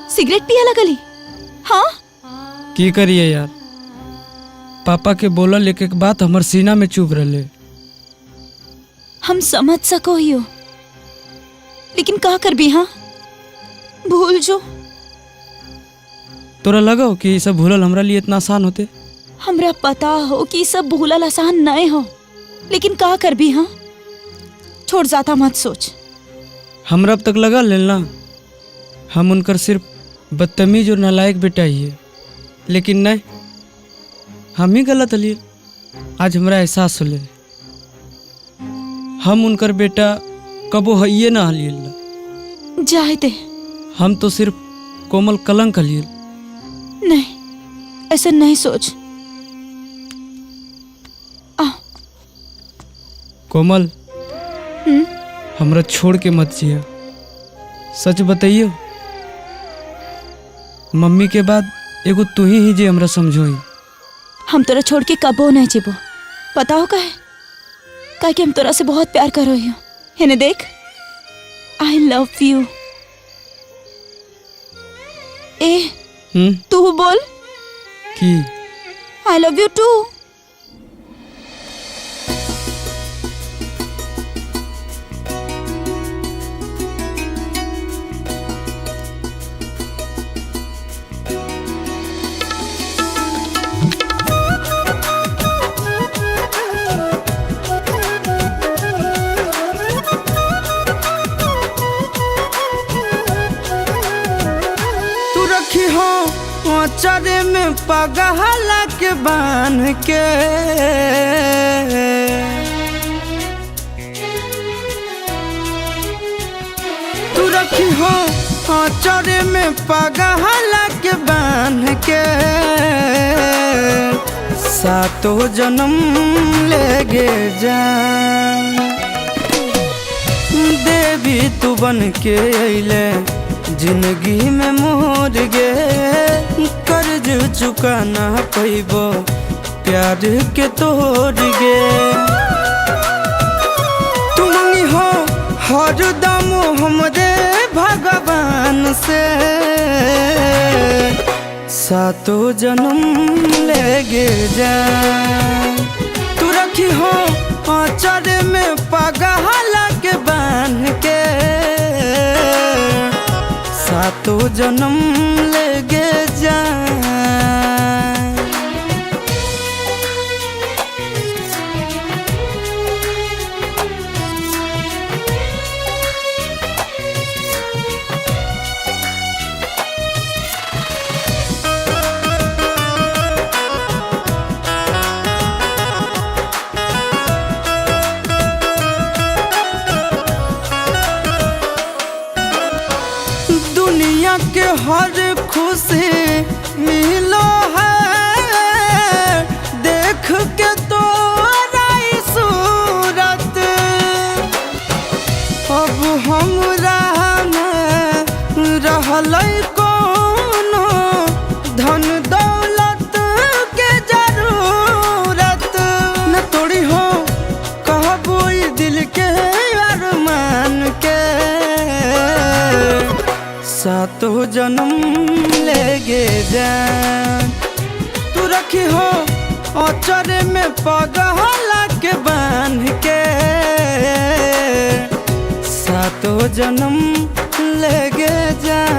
सिगरेट पिया लगली। हाँ की करिए यार, पापा के बोलल एक एक बात हमर सीना में चुभ रहे। हम समझ सको ही हो, लेकिन का कर भी। हाँ भूल जो। तोरा लगो कि ये सब भूलल हमरा लिए इतना आसान होते? हमरा पता हो कि सब भूलल आसान नहीं हो, लेकिन का कर भी। हाँ छोड़, जाता मत सोच। हमरा अब तक लगा लेना हम उनकर सिर्फ बदतमीज और नालायक बेटा ही है, लेकिन नहीं, हम ही गलत हलिए। आज हमरा एहसास होले हम उनकर बेटा कबो हइये ना हलिए। जाए दे, हम तो सिर्फ कोमल कलंक हलिए। नहीं, ऐसा नहीं सोच। कोमल, हमरा छोड़ के मत जिया। सच बताइयो, मम्मी के बाद एगो तू ही जे हमरा समझोई। हम तोरा छोड़ के कबो नहीं जीबो, पता हो काहे? काहे कि हम तोरा से बहुत प्यार करो ही। हेने देख, I love you. ए तू बोल की I love you to. तू रखी हो चरे में पगहला के बांध के, तू रखी हो चरे में पगहला के बांध के, सातों जन्म लेगे जान। देवी तू बन के अइले जिंदगी में मोर गे, कर्ज चुका ना पैबो प्यार के तोड़ गे। तू मंगी हो हर दम हमरे भगवान से, सातों जन्म लेगे जान। तू रखी हो आंचल में पगहला के बांध के, सातों जन्म लेगे जान। दुनिया के हर खुशी मिलो है देख के तो सूरत, अब हमरा न रहल कोनो धन दौलत के जरूरत। न तोड़ी हो कहबो दिल के अरमान के, सातों जन्म लेगे जान। तू रखी हो अचर में पगहला के बांध के, सातों जन्म लेगे जान।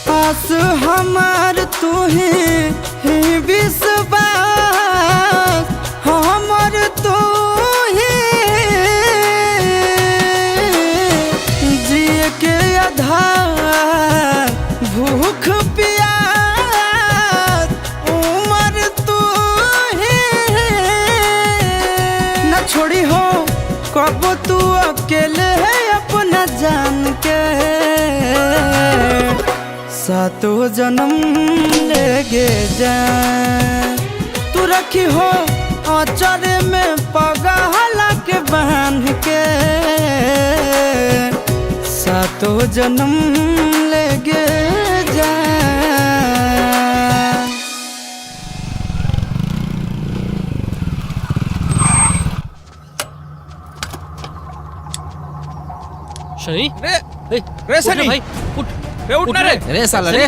आस हमार तू ही विश्वास, हमर तू ही जिए के आधार, भूख प्यास उमर तू ही। न छोड़ी हो कब तू अकेले है अपना जान के, सातों जन्म लेगे जान। तू रखी हो आंचल में पगहला के बांध के, सातों जन्म लेगे जान। शनि रे रे शनि भाई उठ रे उठ ना रे रे साला रे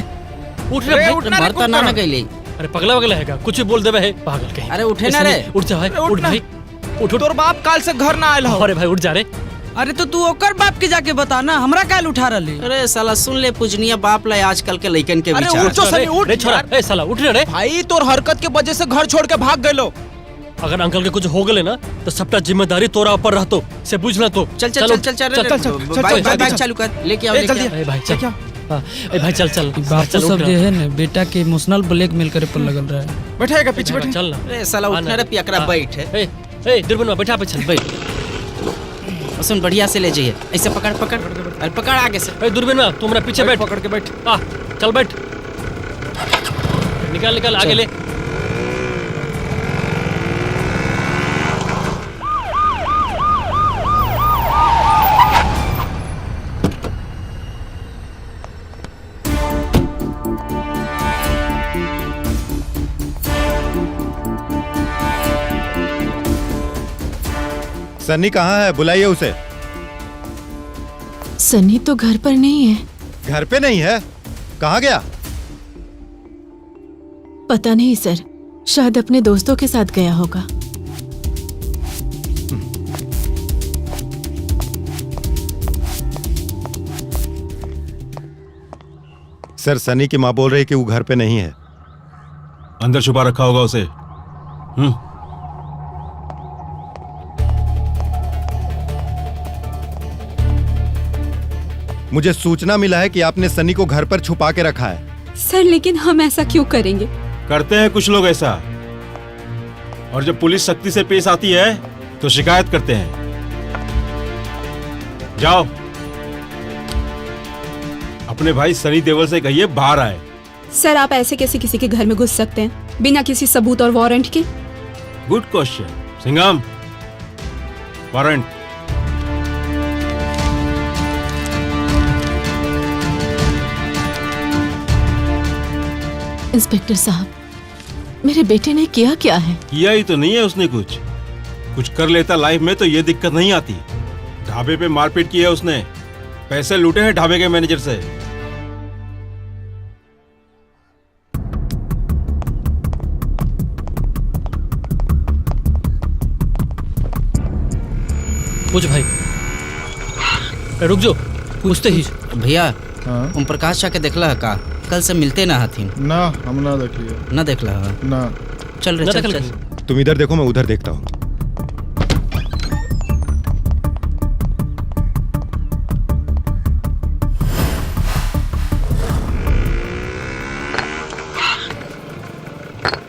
उठ रे भाई, उठ मरता ना ना कैले। अरे पगला वगला है का, कुछ भी बोल देवे है पागल कहीं। अरे उठे ना रे, उठ जा भाई, उठ भाई उठ। तोर बाप काल से घर ना आयल हो। अरे भाई उठ जा रे। अरे तो तू ओकर बाप के जाके बता ना, हमरा काल उठा रहले। अरे साला सुन ले पूजनिया बाप ला आजकल के लइकन के विचार। अरे उठ जो सनी उठ रे छोरा, ए साला उठ रे। भाई तोर हरकत के वजह से घर छोड़ के भाग गइलो। अगर अंकल के कुछ हो गले ना तो सबटा जिम्मेदारी तोरा ऊपर रहतो, से बुझ ना तो। चल चल चल चल चल चल बाइक चालू कर, लेके आओ जल्दी। ए भाई चल, हां ए भाई चल चल। बाप सब जे है ना बेटा के इमोशनल ब्लैकमेल करे पर लगल रहा है। बैठेगा पीछे बैठ, चल ना रे साला उठना रे पियकरा बैठ। ए ए दुर्बनवा बैठा पे चल बैठ। सुन बढ़िया से ले जाइए, ऐसे पकड़ पकड़, अरे पकड़ आगे से। ए दुर्बनवा तू हमरा पीछे बैठ, पकड़ के बैठ। आ चल बैठ, निकाल निकाल आगे ले। सन्नी कहाँ है? बुलाइए उसे। सन्नी तो घर पर नहीं है। घर पे नहीं है? कहाँ गया? पता नहीं सर, शायद अपने दोस्तों के साथ गया होगा। सर, सनी की माँ बोल रही है कि वो घर पे नहीं है। अंदर छुपा रखा होगा उसे। मुझे सूचना मिला है कि आपने सनी को घर पर छुपा के रखा है। सर लेकिन हम ऐसा क्यों करेंगे? करते हैं कुछ लोग ऐसा, और जब पुलिस सख्ती से पेश आती है तो शिकायत करते हैं। जाओ अपने भाई सनी देओल से कहिए बाहर आए। सर आप ऐसे कैसे किसी के घर में घुस सकते हैं बिना किसी सबूत और वारंट के? Good question Singham. Warrant. Inspector साहब, मेरे बेटे ने किया क्या है? किया ही तो नहीं है उसने कुछ। कुछ कर लेता लाइफ में तो ये दिक्कत नहीं आती। ढाबे पे मारपीट की है उसने, पैसे लूटे हैं ढाबे के मैनेजर से। पूछ भाई, रुक जो, पूछते ही। भैया ओम प्रकाश शाह के देखला है का? कल से मिलते ना हथिन। ना हम ना देखलिए। ना देखला है ना। चल रे चल, चल। तुम इधर देखो, मैं उधर देखता हूँ।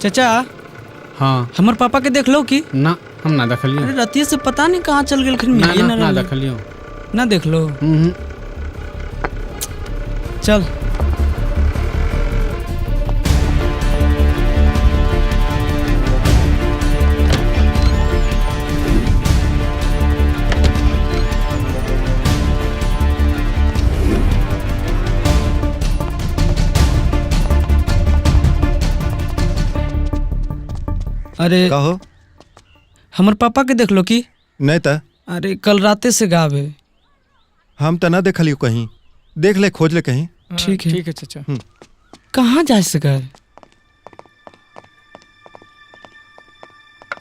चचा। हाँ, हमर पापा के देख लो कि ना? हम ना देखलियो। अरे रतिया से पता नहीं कहाँ चल गेलखिन। ना ना, ना देखलियो। ना देख लो। चल। अरे कहो, हमर पापा के देख लो कि नहीं? त अरे कल राते से गायब है। हम त ना देखलियो कहीं। देख ले, खोज ले कहीं। ठीक है ठीक है चाचा। कहाँ जा सका है?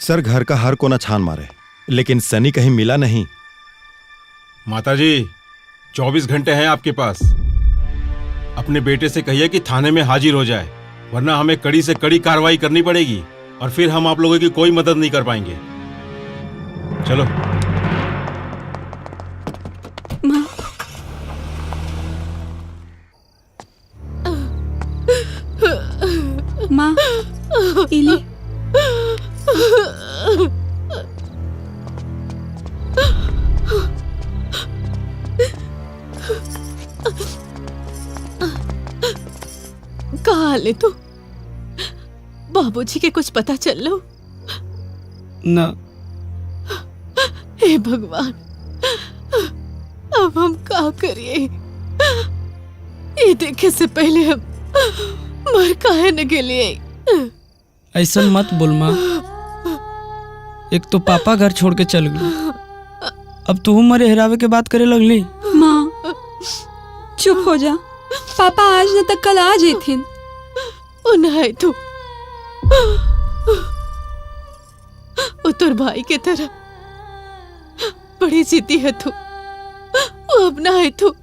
सर घर का हर कोना छान मारे, लेकिन सनी कहीं मिला नहीं। माताजी 24 घंटे हैं आपके पास। अपने बेटे से कहिए कि थाने में हाजिर हो जाए, वरना हमें कड़ी से कड़ी कार्रवाई करनी पड़ेगी और फिर हम आप लोगों की कोई मदद नहीं कर पाएंगे। चलो। माँ माँ इली। कहाँ ले तू? बाबूजी के कुछ पता चल लो ना? हे भगवान, अब हम क्या करिए? ये देखे से पहले हम मर काहे न गेलिए। ऐसा मत बोल माँ। एक तो पापा घर छोड़ के चल गए, अब तू मरे हरावे के बात करे लगली। माँ चुप हो जा, पापा आज न तक कल आ जेथिन। ओ नहीं तू, वो तोर भाई के तरह बड़ी जीती है तू, वो अपना है तू।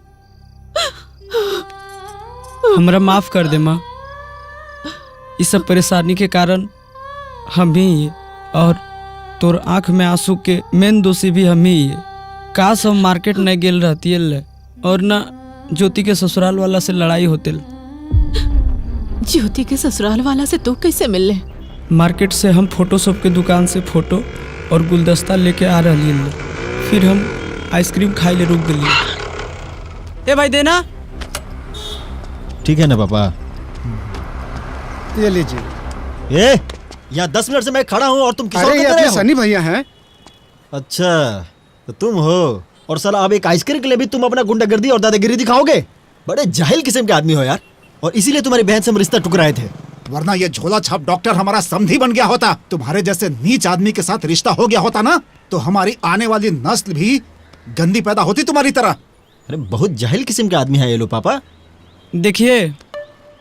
हमरा माफ कर दे माँ, इस सब परेशानी के कारण हम ही है और तोर आँख में आंसू के मेन दोषी भी हम ही है। काश हम मार्केट नहीं गेल रहती है और ना ज्योति के ससुराल वाला से लड़ाई होते। ज्योति के ससुराल वाला से तू कैसे मिलले? मार्केट से हम फोटो शॉप के दुकान से फोटो और गुलदस्ता लेके आ रही है, फिर हम आइसक्रीम खाए ले रुक गए। ए भाई देना। ठीक है ना पापा, ये लीजिए। ए यहाँ 10 मिनट से मैं खड़ा हूँ और तुम किस अरे ये अपने सनी भैया हैं। अच्छा तो तुम हो, और साला अब एक आइसक्रीम के लिए भी तुम अपना गुंडागर्दी और दादागिरी दिखाओगे? बड़े जाहिल किस्म के आदमी हो यार, और इसीलिए तुम्हारी बहन से हम रिश्ता टुकराए थे। वरना ये झोला छाप डॉक्टर हमारा समधी बन गया होता। तुम्हारे जैसे नीच आदमी के साथ रिश्ता हो गया होता ना, तो हमारी आने वाली नस्ल भी गंदी पैदा होती तुम्हारी तरह। अरे बहुत जाहिल किस्म का आदमी है ये लो पापा। देखिए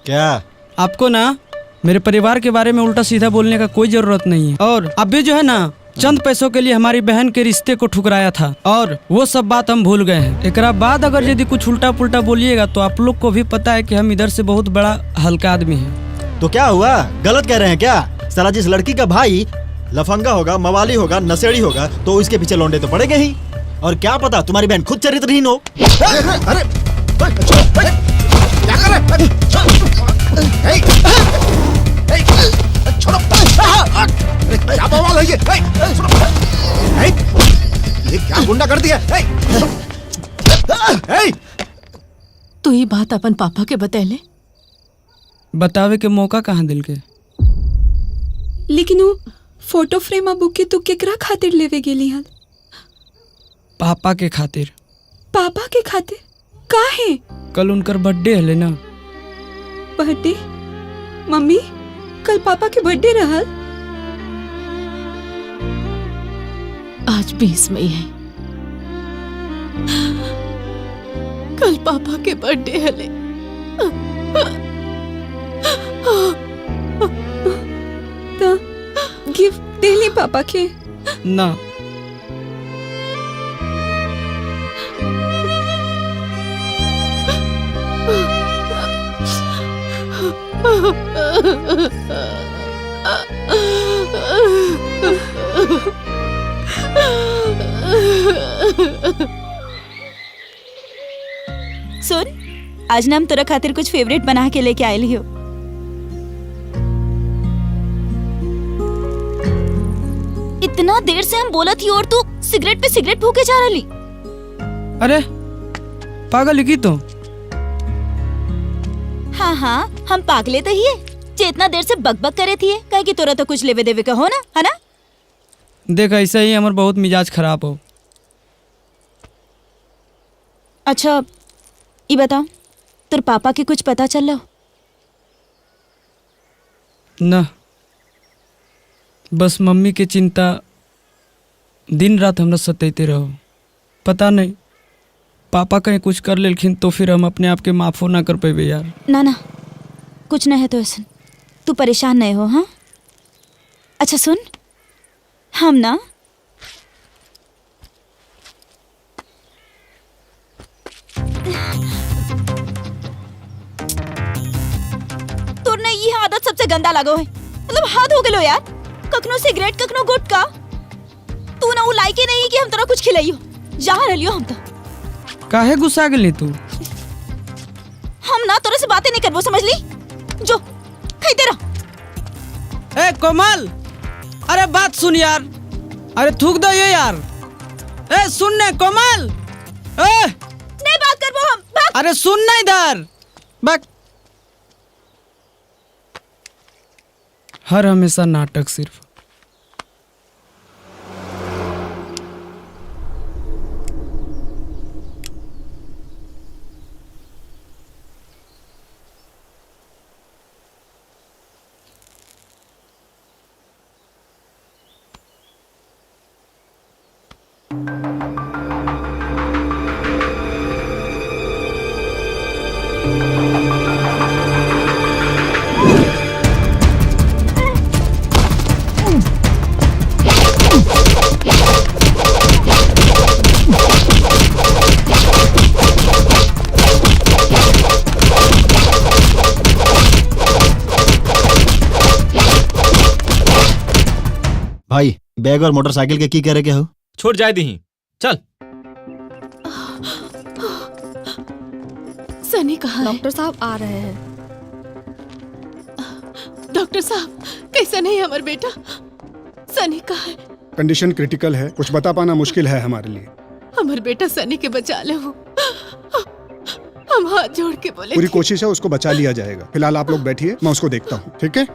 क्या आपको ना मेरे परिवार के बारे में उल्टा सीधा बोलने का कोई जरूरत नहीं है। और अभी जो है ना चंद पैसों के लिए हमारी बहन के रिश्ते को ठुकराया था और वो सब बात हम भूल गए हैं। एकरा बाद अगर यदि कुछ उल्टा पुल्टा बोलिएगा तो आप लोग को भी पता है कि हम इधर से बहुत बड़ा हल्का आदमी है। तो क्या हुआ, गलत कह रहे हैं क्या? साला जिस लड़की का भाई लफंगा होगा, मवाली होगा, नशेड़ी होगा तो इसके पीछे लौंडे तो पड़ेंगे ही। और क्या पता तुम्हारी बहन खुद चरित्रहीन हो। अरे क्या कर रहे? छोड़ो, क्या बवाल है ये? ये क्या गुंडा कर दिया? तू ये बात अपन पापा के बतैले? बतावे के मौका कहाँ दिल के। लेकिन वो फोटो फ्रेम अब के तू केकरा खातिर लेवे गेली हल? पापा के खातिर। पापा के खातिर? काहे? कल उनकर बर्थडे है ना। बर्थडे? मम्मी कल पापा के बर्थडे रहल। आज 20 मई है, कल पापा के बर्थडे हले। तो गिफ्ट देली पापा के? ना। सुन, आज ना हम तोरा खातिर कुछ फेवरेट बना के लेके आयल हो। इतना देर से हम बोलत ही और तू सिगरेट पे सिगरेट फूके जा रही। अरे पागल की तो? हाँ हाँ हम पागले तो ही है जे इतना देर से बकबक करे थी। काहे कि तोरा तो कुछ लेवे देवे का हो ना, है ना? देख ऐसा ही हमार बहुत मिजाज खराब हो। अच्छा ये बता, तोर पापा के कुछ पता चल रहा? ना, बस मम्मी के चिंता दिन रात हमरा सताते रहो। पता नहीं पापा कहीं कुछ कर लेलखिन तो फिर हम अपने आप के माफो ना कर पेबे यार। ना ना कुछ ना है तो ऐसा, तू परेशान नहीं हो। हाँ अच्छा सुन, हम ना तोर ना ये आदत सबसे गंदा लागो है। मतलब हद हो गलो यार, कखनो सिगरेट कखनो गुटखा। तू ना वो लायके नहीं कि हम तोरा कुछ खिलाइयो। जा रहियो हम तो। काहे गुस्सा गेली तू? हम ना तोरे से बातें नहीं करबो, समझ ली? जो खाइते रह। ए कोमल, अरे बात सुन यार, अरे थूक दो ये यार। ए सुन ने कोमल, ए नहीं बात करबो हम, भाग। अरे सुन ना इधर, भाग। हर हमेशा नाटक सिर्फ। भाई बैग और मोटरसाइकिल के की करे के हो? छोड़ जाए दी, चल। सनी कहाँ है? डॉक्टर साहब आ रहे हैं। डॉक्टर साहब कैसा नहीं है हमारा बेटा? सनी कहाँ है? कंडीशन क्रिटिकल है, कुछ बता पाना मुश्किल है हमारे लिए। हमारे बेटा सनी के बचा ले हो, हम हाथ जोड़ के बोले। पूरी कोशिश है उसको बचा लिया जाएगा। फिलहाल आप लोग बैठिए, मैं उसको देखता हूँ, ठीक है?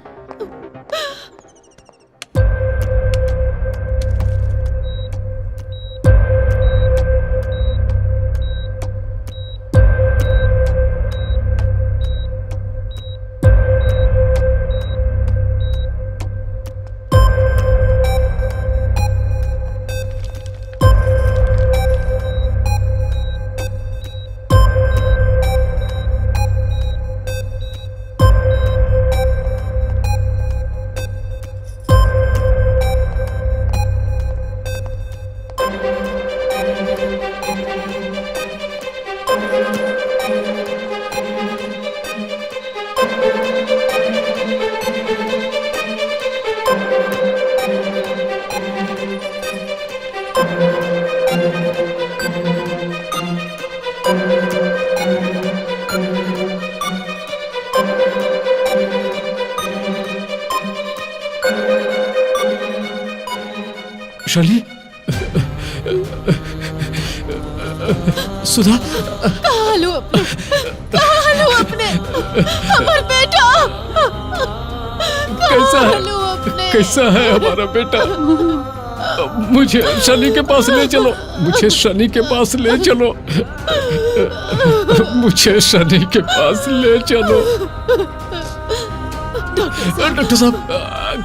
शनि, सुधा, कहाँ लो अपने, कहाँ लो अपने हमार बेटा कैसा है? लो अपने? कैसा है हमारा बेटा? मुझे शनि के पास ले चलो, मुझे शनि के पास ले चलो, मुझे शनि के पास ले चलो। डॉक्टर साहब,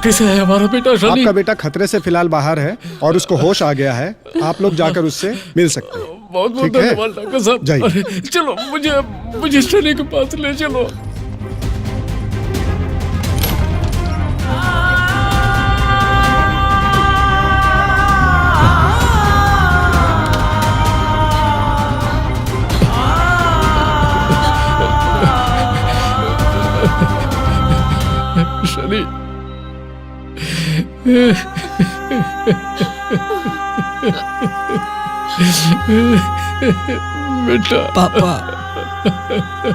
कैसा है हमारा बेटा शनि? आपका बेटा खतरे से फिलहाल बाहर है और उसको होश आ गया है। आप लोग जाकर उससे मिल सकते हैं। बहुत बहुत धन्यवाद डॉक्टर साहब। जाइए, चलो मुझे मुझे शनि के पास ले चलो। शनि, बेटा। पापा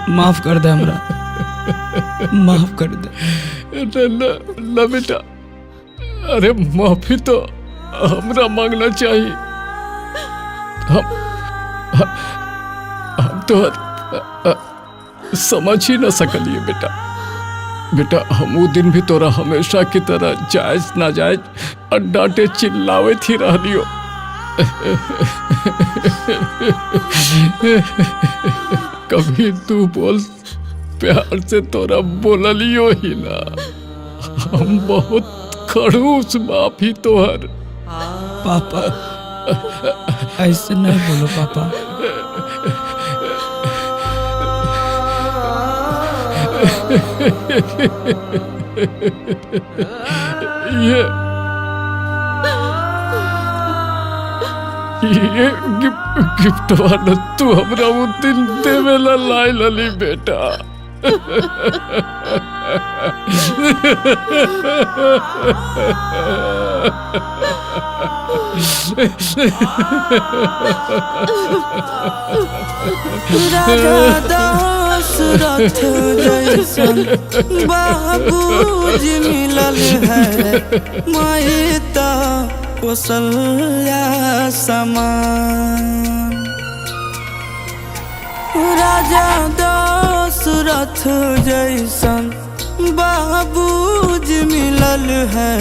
माफ कर दे हमरा, माफ कर दे। ना ना बेटा, अरे माफी तो हमरा मांगना चाहिए। हम तो समझ ही ना सकलिए बेटा। बेटा हम वो दिन भी तोरा हमेशा की तरह जायज नाजायज और डांटे चिल्लावे थी रहलियो। कभी तू बोल प्यार से तोरा बोललियो ही ना। हम बहुत खड़ूस माफी तोहर। पापा ऐसे नहीं बोलो पापा। ये गिफ्ट वाला तू हमरा वो दिन देवेला लाई लली बेटा। राजा दशरथ जैसन बाबूजी मिलल है, माता कौशल्या समान। राजा दशरथ जैसन बाबूजी मिलल है,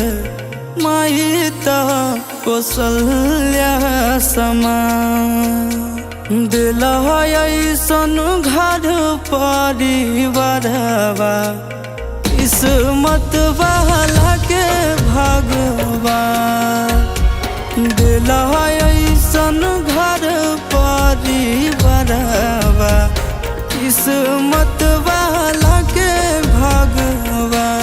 माता कौशल्या समान। दिल ऐसन घर परिवारवा, किस्मत वाला के भगवान। दिल ऐसन घर परिवारवा, किस्मत वाला के भगवान।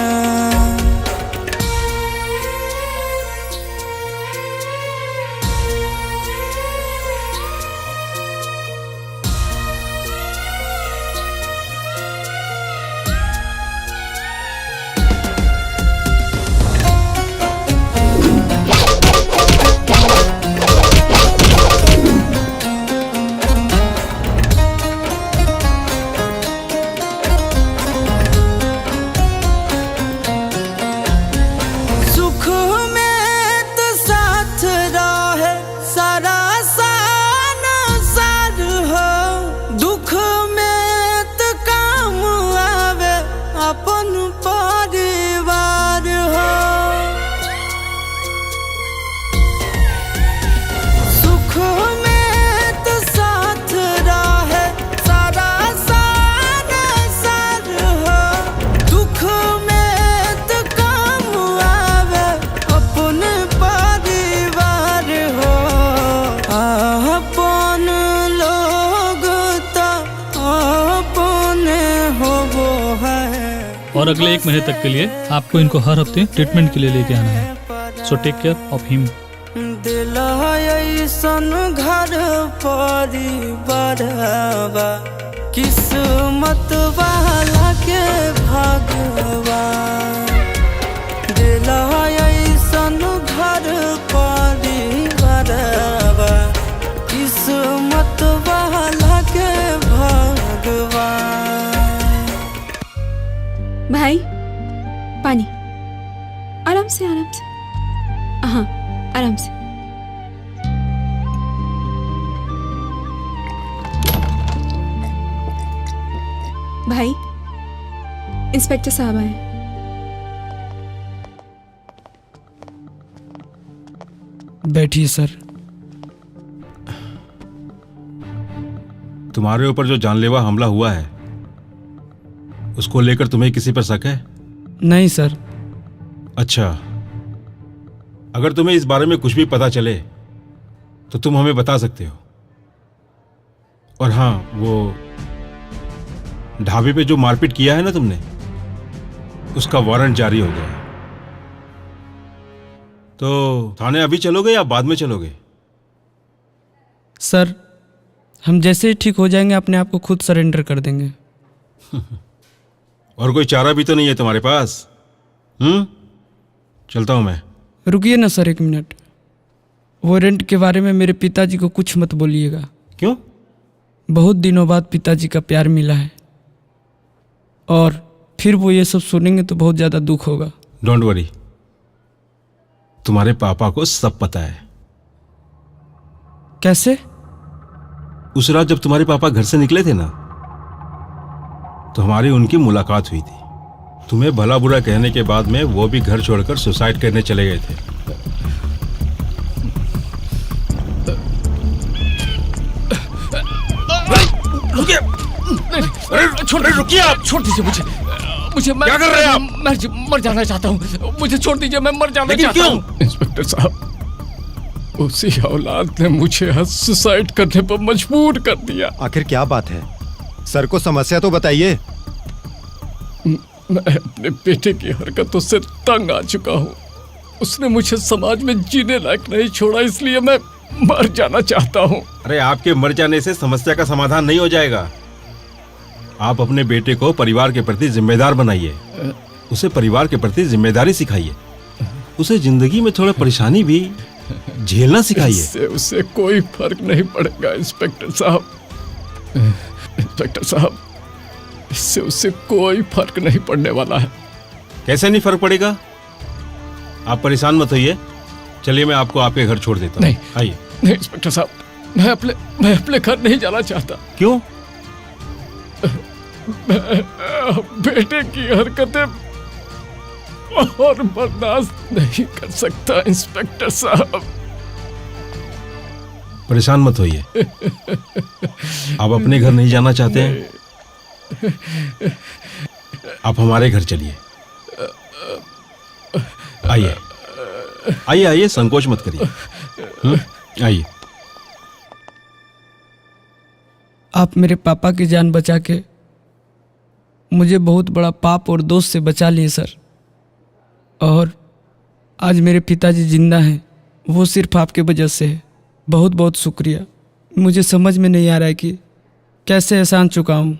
और अगले 1 महीने तक के लिए आपको इनको हर हफ्ते ट्रीटमेंट के लिए लेके आना है। So take care of him. दिल ऐसन घर परिवारवा, किस्मत वाला के भगवान। दिल ऐसन घर परिवारवा, किस्मत वाला के भगवान। भाई पानी, आराम से आराम से, हाँ आराम से। भाई, इंस्पेक्टर साहब आए। बैठिए सर। तुम्हारे ऊपर जो जानलेवा हमला हुआ है उसको लेकर तुम्हें किसी पर शक है? नहीं सर। अच्छा, अगर तुम्हें इस बारे में कुछ भी पता चले तो तुम हमें बता सकते हो। और हाँ, वो ढाबे पे जो मारपीट किया है ना तुमने, उसका वारंट जारी हो गया है। तो थाने अभी चलोगे या बाद में चलोगे? सर, हम जैसे ही ठीक हो जाएंगे अपने आप को खुद सरेंडर कर देंगे। और कोई चारा भी तो नहीं है तुम्हारे पास। चलता हूँ मैं। रुकिए ना सर एक मिनट। वो रेंट के बारे में मेरे पिताजी को कुछ मत बोलिएगा। क्यों? बहुत दिनों बाद पिताजी का प्यार मिला है और फिर वो ये सब सुनेंगे तो बहुत ज़्यादा दुख होगा। Don't worry, तुम्हारे पापा को सब पता है। कैसे? उस रात जब तुम्हारे पापा घर से निकले थे ना, तो हमारी उनकी मुलाकात हुई थी। तुम्हें भला बुरा कहने के बाद में वो भी घर छोड़कर सुसाइड करने चले गए थे। रुकिए, छोड़, रुकिए आप, छोड़ दीजिए मुझे। मुझे मैं, क्या कर रहे हैं आप? मैं मर जाना चाहता हूँ, मुझे छोड़ दीजिए, मैं मर जाना चाहता हूँ। इंस्पेक्टर साहब, उसी औलाद ने मुझे सुसाइड करने पर मजबूर कर दिया। आखिर क्या बात है? सर को समस्या तो बताइए। मैं अपने बेटे की हरकतों से तंग आ चुका हूँ। उसने मुझे समाज में जीने लायक नहीं छोड़ा, इसलिए मैं मर जाना चाहता हूँ। अरे आपके मर जाने से समस्या का समाधान नहीं हो जाएगा। आप अपने बेटे को परिवार के प्रति जिम्मेदार बनाइए, उसे परिवार के प्रति जिम्मेदारी सिखाइए, उसे जिंदगी में थोड़ा परेशानी भी झेलना सिखाइए। इससे उसे कोई फर्क नहीं पड़ेगा इंस्पेक्टर साहब। इंस्पेक्टर साहब, इससे उसे कोई फर्क नहीं पड़ने वाला है। कैसे नहीं फर्क पड़ेगा? आप परेशान मत होइए, चलिए मैं आपको आपके घर छोड़ देता हूँ। नहीं, आइए। नहीं इंस्पेक्टर साहब, मैं अपने घर नहीं जाना चाहता। क्यों? बेटे की हरकतें और बर्दाश्त नहीं कर सकता इंस्पेक्टर साहब। परेशान मत होइए। आप अपने घर नहीं जाना चाहते हैं? आप हमारे घर चलिए। आइए आइए आइए, संकोच मत करिए। आइए। आप मेरे पापा की जान बचा के मुझे बहुत बड़ा पाप और दोष से बचा लिए सर। और आज मेरे पिताजी जिंदा हैं, वो सिर्फ आपके वजह से है। बहुत बहुत शुक्रिया। मुझे समझ में नहीं आ रहा है कि कैसे एहसान चुकाऊं।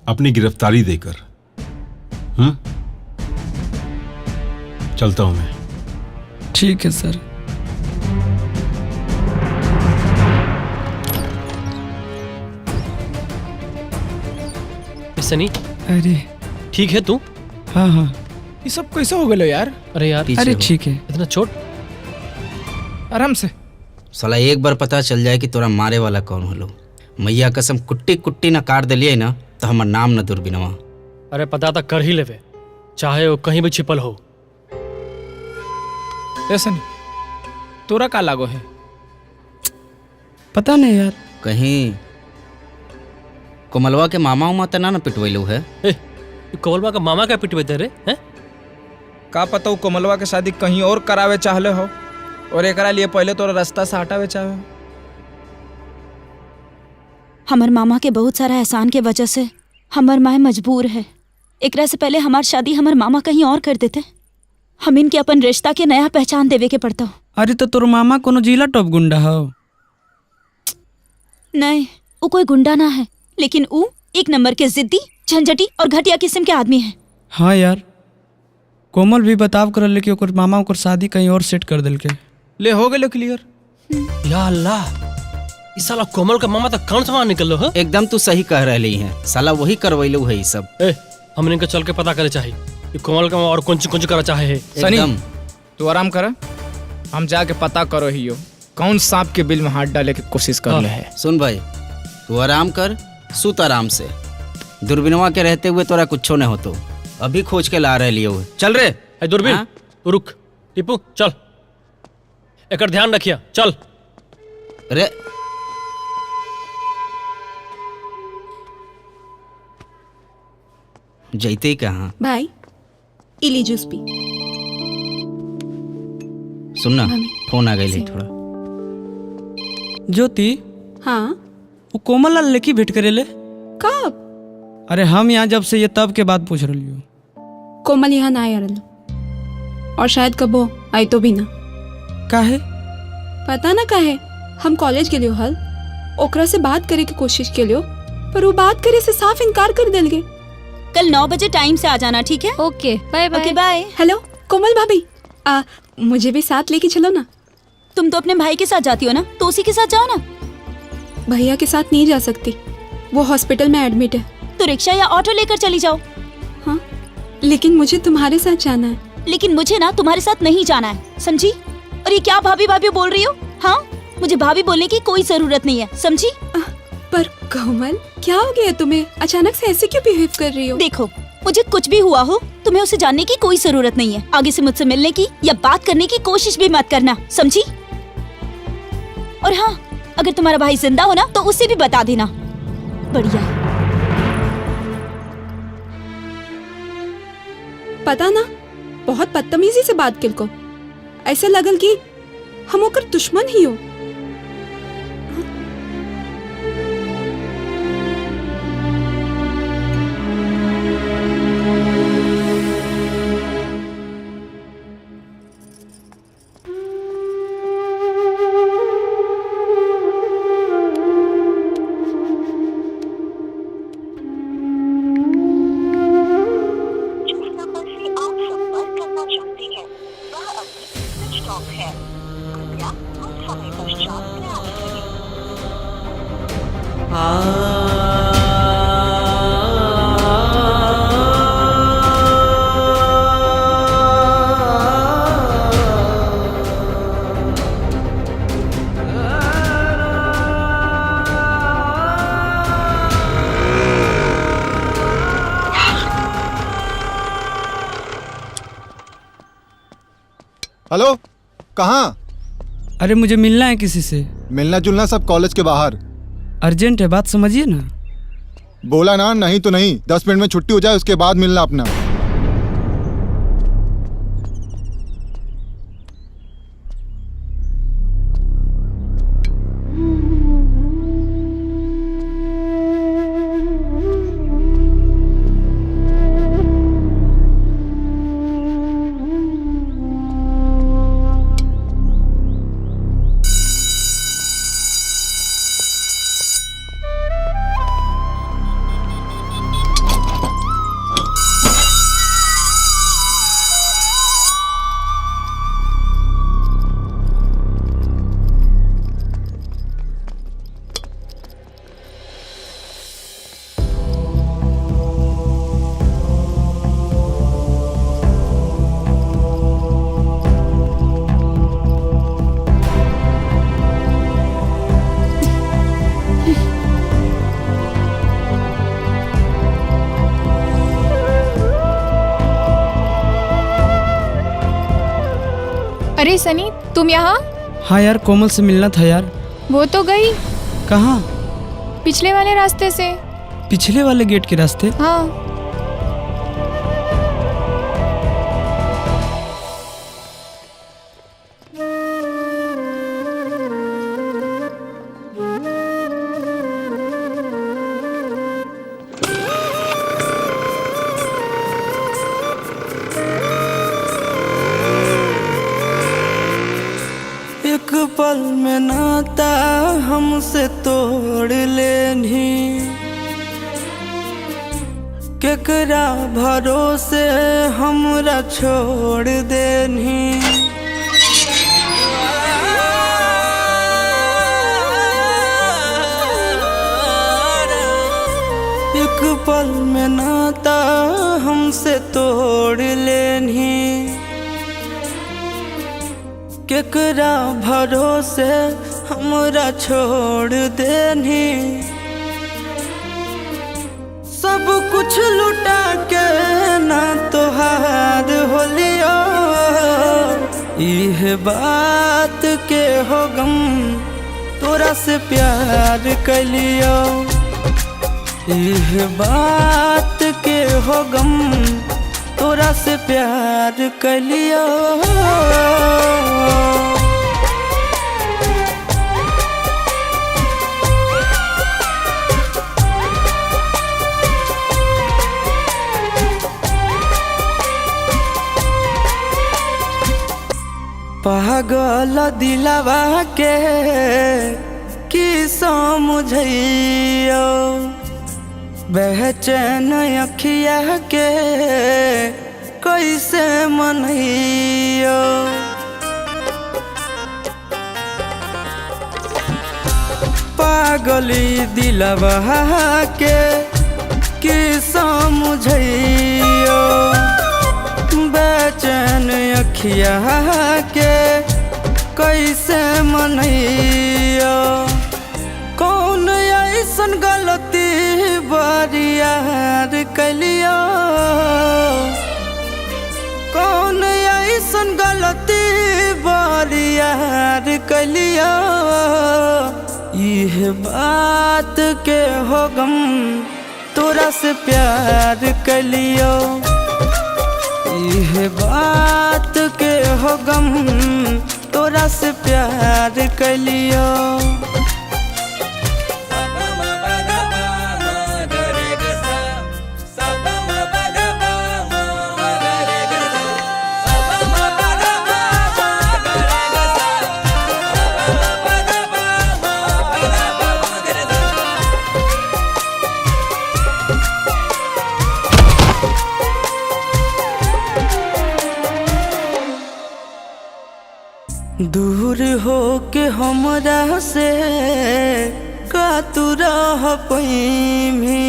अपनी गिरफ्तारी देकर। चलता हूं मैं। ठीक है सर। सनी, अरे ठीक है तू? हाँ हाँ। ये सब कैसे हो गए यार? अरे यार, अरे ठीक है, इतना चोट। आराम से। साला एक बार पता चल जाए कि तोरा मारे वाला कौन होलो, मैया कसम कुट्टी कुट्टी ना काट दिलिए ना तो हमार नाम ना दूरबीनवा। अरे पता तो कर ही लेवे, चाहे वो कहीं भी छिपल हो। ऐसा नहीं, तोरा का लागो है? पता नहीं यार। कहीं कोमलवा के मामा उमा तना ना पिटवैलू है? ए, कोमलवा का मामा क्या पिटवेते रे हैं? का पता वो कोमलवा के शादी कहीं और करावे चाहले हो और एकरा लिए पहले तोरा रास्ता से हटावे चाहे। हमर मामा के बहुत सारा एहसान के वजह से हमर माए मजबूर है। एकरा से पहले हमार शादी हमर मामा कहीं और कर देते, हम इनके अपन रिश्ता के नया पहचान देवे के पड़ता। अरे तो तोर मामा कोनो जिला टॉप गुंडा हो? नहीं, वो कोई गुंडा ना है, लेकिन वो एक नंबर के जिद्दी, झंझटी और घटिया किस्म के आदमी है। हाँ यार, कोमल भी बताव करल कि ओकर मामा ओकर शादी कहीं और सेट कर दिल के। ले हो गेलो क्लियर। या अल्लाह, इस साला कोमल का मामा तो कौन सा निकल लो है? एकदम तू सही कह रही है, साला वही करवैलू है सब। ए, हमने इनका चल के पता करे चाहिए कि कोमल का मामा और कौन कौन करा चाहे है। सनी तू आराम कर, हम जाके पता करो ही कौन सांप के बिल में हाथ डाले की कोशिश कर रहे है। सुन भाई, तू आराम कर, सुत आराम से, दूरबीनवा के रहते हुए तोरा कुछो नहीं होतो। अभी खोज के ला रहे लियो। चल रे। ए दूरबीन, तू रुक। टीपू चल, एकर ध्यान रखिया। चल रे। जैते कहाँ भाई? इली जूस पी। सुनना, फोन आ गई है थोड़ा। ज्योति। हाँ। वो कोमल लाल लेकी भेंट करेले। कब? अरे हम यहाँ जब से ये तब के बाद पूछ रही हूँ। कोमल यहाँ ना आया रहा और शायद कबो आई तो भी ना। काहे? पता ना काहे। हम कॉलेज गेलियो हल, ओकरा से बात करे की कोशिश केलियो, पर वो बात करे से साफ इनकार कर दिल गे। कल 9 बजे टाइम से आ जाना, ठीक है? Okay bye bye. Okay bye. Hello Komal भाभी, मुझे भी साथ लेके चलो ना। तुम तो अपने भाई के साथ जाती हो ना, तो उसी के साथ जाओ ना। भैया के साथ नहीं जा सकती, वो हॉस्पिटल में एडमिट है। तो रिक्शा या ऑटो लेकर चली जाओ। हाँ, लेकिन मुझे तुम्हारे साथ जाना है। लेकिन मुझे ना तुम्हारे साथ नहीं जाना है, समझी? और ये क्या भाभी भाभी बोल रही हो? हाँ, मुझे भाभी बोलने की कोई जरूरत नहीं है, समझी? पर कोमल, क्या हो गया तुम्हें? अचानक से ऐसे क्यों बिहेव कर रही हो? देखो, मुझे कुछ भी हुआ हो तुम्हें उसे जानने की कोई जरूरत नहीं है। आगे से मुझसे मिलने की या बात करने की कोशिश भी मत करना, समझी? और हाँ, अगर तुम्हारा भाई जिंदा हो ना तो उसे भी बता देना। बढ़िया। पता ना, बहुत बदतमीजी से बात किलको। ऐसे लगल कि हम ओकर दुश्मन ही हो। हेलो, कहाँ? अरे मुझे मिलना है किसी से। मिलना जुलना सब कॉलेज के बाहर। अर्जेंट है, बात समझिए ना। बोला ना, नहीं तो नहीं। 10 मिनट में छुट्टी हो जाए उसके बाद मिलना अपना। अरे सनी, तुम यहाँ? हाँ यार, कोमल से मिलना था यार। वो तो गई। कहाँ? पिछले वाले रास्ते से। पिछले वाले गेट के रास्ते? हाँ। एक पल में नाता हमसे तोड़ लेनी, केकरा भरोसे हमरा छोड़ देनी। एक पल में नाता हमसे तोड़ लेनी, केकरा भरोसे हमरा छोड़ देनी। सब कुछ लुटा के ना तोहार होलियो। इह बात के हो गम तोरा से प्यार कलियो। इह बात के हो गम तोरा से प्यार कलियो। पागल दिलवा के की समझियो, बेचैन अखिया के कैसे मनइयो। पागली दिलवा के की समझियो, बेचैन अखिया के कैसे मनइयो। कौन ऐसन गलती बरियार कलियो, कौन ऐसन गलती बरियार कलियो। इह बात के हो गम तोरा से प्यार कलियो। इह बात के हो गम तोरा से प्यार कलियो। दूर हो के हमरा से का तू रह पैमी,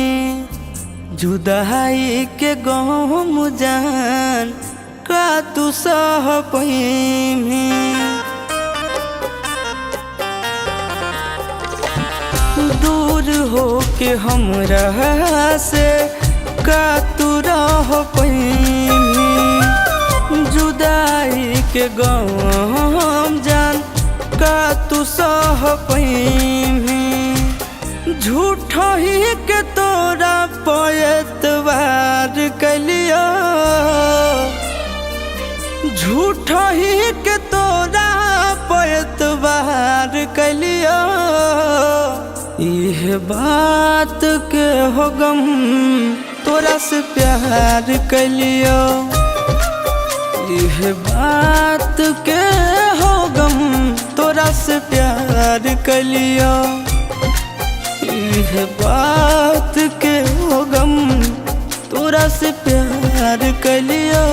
जुदाई के गम जान का तू सह पैमी। दूर हो के हमरा से का तू रह पैमी, जुदाई के गम जान का तू सह पैमी। झूठ ही के तोरा पैतवार कलियो, झूठ ही के तोरा पैतवार कलियो। इह बात के हो गम तोरा से प्यार कलियो। इह बात के हो गम तोरा से प्यार कलियो। इह बात के हो गम तोरा से प्यार कलियो।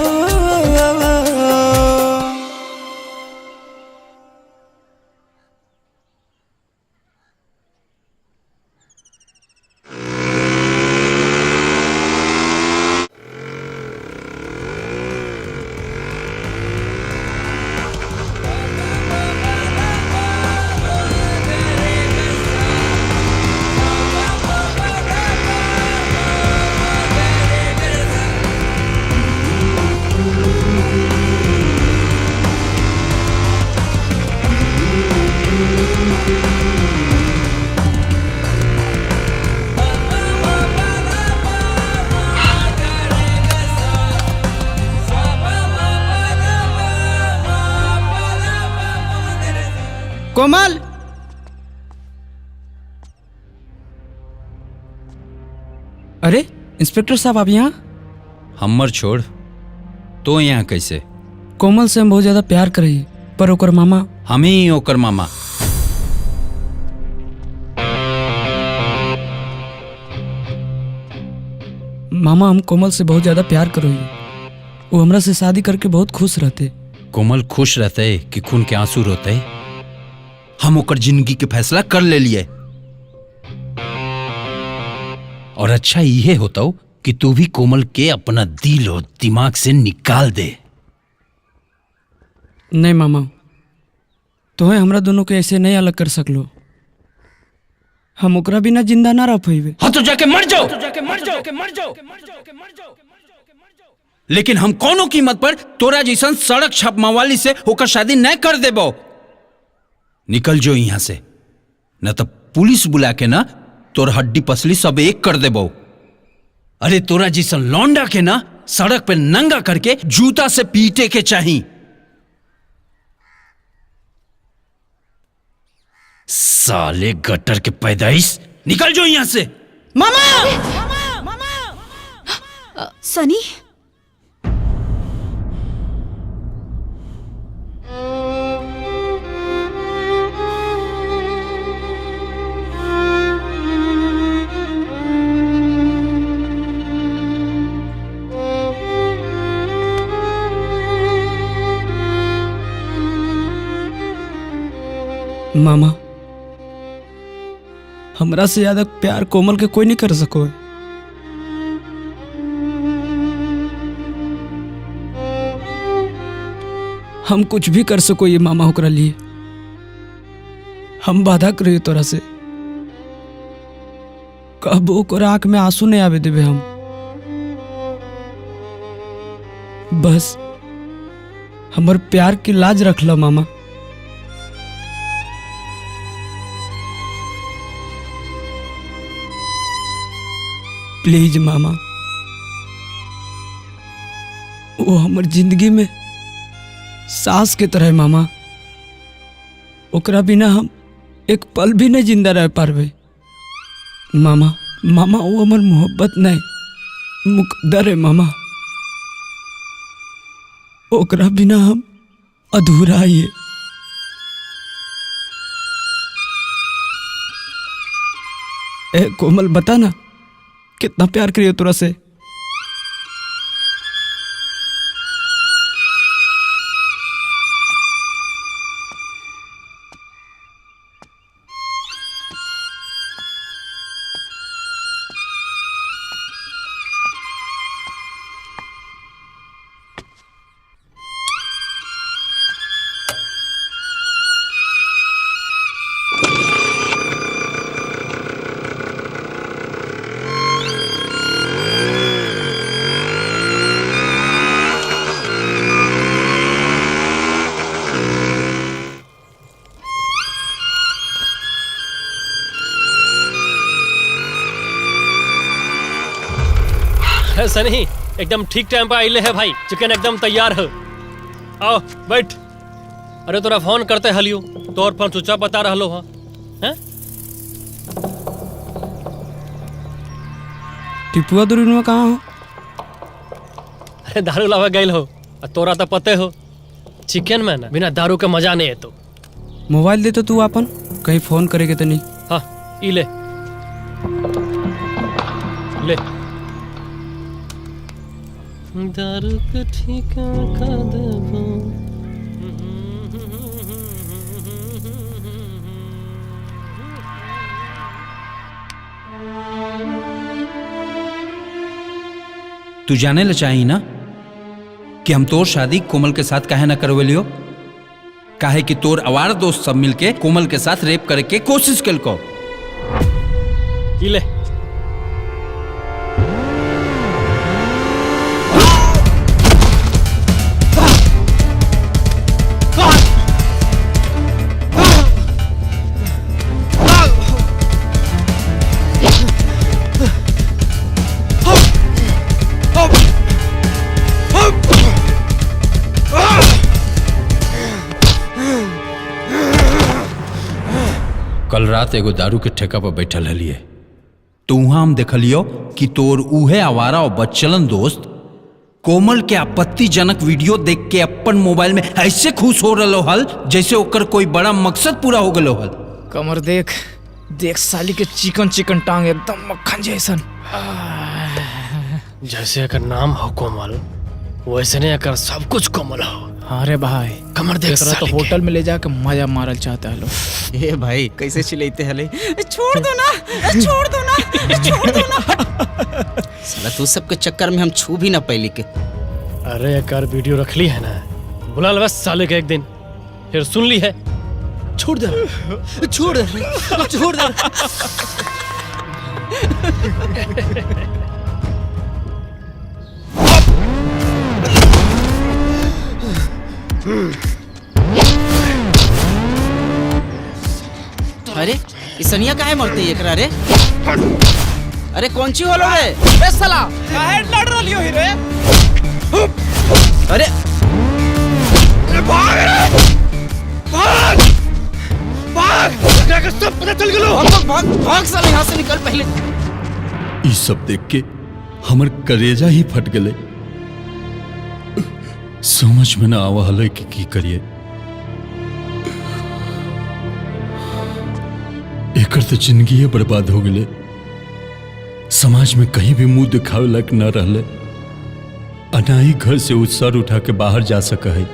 कोमल, अरे इंस्पेक्टर साहब आप यहाँ? हम्मर छोड़, तो यहाँ कैसे? कोमल से हम बहुत ज्यादा प्यार करी, पर ओकर मामा। हम ही ओकर मामा। मामा हम कोमल से बहुत ज्यादा प्यार करो, वो हमरा से शादी करके बहुत खुश रहते। कोमल खुश रहते कि खून के आंसू रोते? हम ओकर जिंदगी के फैसला कर ले लिए। और अच्छा ये होता हो कि तू भी कोमल के अपना दिल और दिमाग से निकाल दे। नहीं मामा, तुम्हें हमरा दोनों के ऐसे नहीं अलग कर सकलो। हम ओकरा बिना जिंदा ना रह पैबे। हाँ तो जाके मर जाओ, मर जाओ, मर जाओ। लेकिन हम कोनो कीमत पर तोरा जैसन सड़क छाप मवाली से होकर शादी नहीं कर देबो। निकल जो यहां से, न तो पुलिस बुला के ना तोर हड्डी पसली सब एक कर देबो। अरे तोरा जैसन लौंडा के ना सड़क पे नंगा करके जूता से पीटे के चाहिए। साले गटर के पैदाइश, निकल जो यहां से। मामा, मामा, सनी, मामा, हमरा से ज्यादा प्यार कोमल के कोई नहीं कर सको है। हम कुछ भी कर सको ये मामा ओकरा लिए। हम वादा करियो तोरा से, कब ओकरा आंख में आंसू नहीं आवे देबे हम। बस हमर प्यार की लाज रख लो मामा। प्लीज मामा, वो हमर जिंदगी में सास के तरह है मामा। ओकरा बिना हम एक पल भी नहीं जिंदा रह पारबे मामा। मामा वो हमर मोहब्बत नहीं मुकद्दर है मामा। ओकरा बिना हम अधूरा ही है। ए कोमल, बता ना कितना प्यार करियो तोरा से। सनी एकदम ठीक टाइम पर आइले है भाई, चिकन एकदम तैयार है। आओ बैठ। अरे तोरा फोन करते हलियो, तोर फोन चुपचाप बता रहलो हां। हैं टिपुआ दुरुनुआ कहाँ हो? अरे दारू लावा गइल हो, और तोरा तो पते हो चिकन में ना बिना दारू के मजा नहीं है। तो मोबाइल दे तो तू अपन, कहीं फोन करेगे तो नहीं। हाँ ई ले ले। दारू के ठेका का देबो। तू जाने ला चाही ना कि हम तोर शादी कोमल के साथ काहे ना करवेलियो? काहे कि तोर आवारा दोस्त सब मिलके कोमल के साथ रेप करे के कोशिश कलको। ई ले। कल रात एगो दारू के ठेका पर बैठल हलिए तो वहां हम देखलियो कि तोर उहे आवारा और बच्चलन दोस्त कोमल के आपत्तिजनक वीडियो देख के अपन मोबाइल में ऐसे खुश हो रहो हल जैसे ओकर कोई बड़ा मकसद पूरा हो गलो हल। कमर देख देख साली के चिकन चिकन टांग एकदम मक्खन जैसन। जैसे अगर नाम हो कोमल वैसे नहीं अगर सब कुछ कोमल हो। अरे भाई कमर देख एकरा तो होटल में ले जाके मजा मारल चाहता है लोग। ए भाई कैसे चिल्लाते हले, छोड़ दो ना, छोड़ दो ना, छोड़ दो ना। साला तू सबके चक्कर में हम छू भी ना पैली के। अरे एक वीडियो रख ली है ना, बुला लो बस साले के एक दिन, फिर सुन ली है। छोड़ दे, छोड़ दे, छोड़ दे। अरे ई सनिया काहे मरते एकरा रे? अरे कौन ची होलो रे? बे साला काहे लड़ रहलियो ही रे? अरे अरे भाग रे, भाग भाग, एकरा के सब पता चल गेलो। भाग भाग भाग साला यहाँ से निकल पहले। ई सब देख के हमर करेजा ही फट गए। समझ में ना आवा हले कि की करिए। एकर तो जिंदगी बर्बाद हो गए। समाज में कहीं भी मुंह दिखावे लायक न रहले, ना ही घर से उ सर उठा के बाहर जा सक है।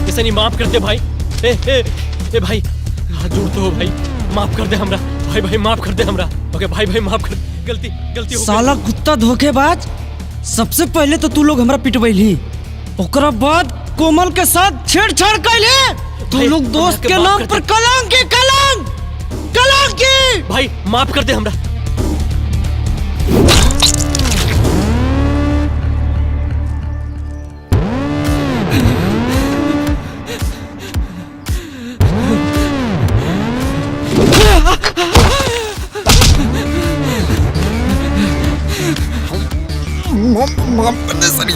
ऐसे नहीं, माफ कर दे भाई। ए, ए, ए भाई, हाथ जोड़ते हो भाई, माफ कर दे हमरा भाई, भाई माफ कर दे हमरा। ओके भाई, भाई माफ कर, गलती गलती हो गई। साला कुत्ता धोखेबाज, सबसे पहले तो तू लोग हमरा पिटवैली, ओकरा बाद कोमल के साथ छेड़छाड़ कैले। तू लोग दोस्त के नाम पर कलंक के कलंक, कलंक के। भाई माफ कर दे हमरा। माफ कर दे सनी,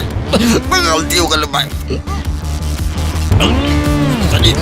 मैं गलती हो गई भाई। सनी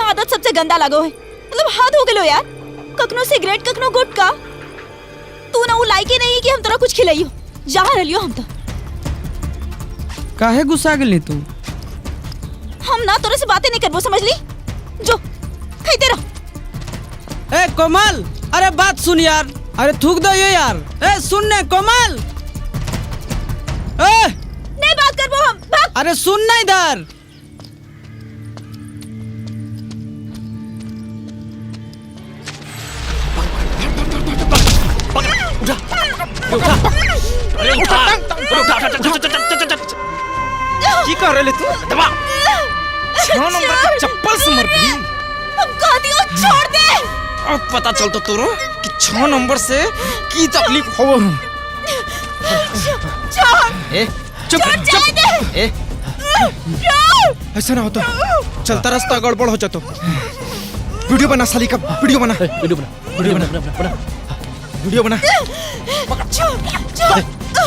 आदत सबसे गंदा लागो है, मतलब हद हो गेलो यार। कखनो सिगरेट कखनो गुटखा। तू ना वो लायक ही नहीं कि हम तोरा कुछ खिलाइयो। जा रहलियो हम तो। काहे गुस्सा गेली तू? हम ना तोरे से बातें नहीं करबो, समझ ली? जो खाइते रहो। ए कोमल, अरे बात सुन यार, अरे थूक दो ये यार। ए सुन ने कोमल, ए नहीं बात करबो हम, भाग। अरे सुन ना इधर। उठा। अरे उठा, उठा, उठा, चल चल चल चल। की कर रहे तू? दबा। 6 नंबर का चप्पल से मर भी। हम कह दियो छोड़ दे। अब पता चलतो तोरो कि 6 नंबर से की तकलीफ हो। छोड़। ए चुप चुप। ए ऐसा ना होता, चलता रास्ता गड़बड़ हो जातो। वीडियो बना साली का, वीडियो बना, वीडियो बना, वीडियो बना, वीडियो बना।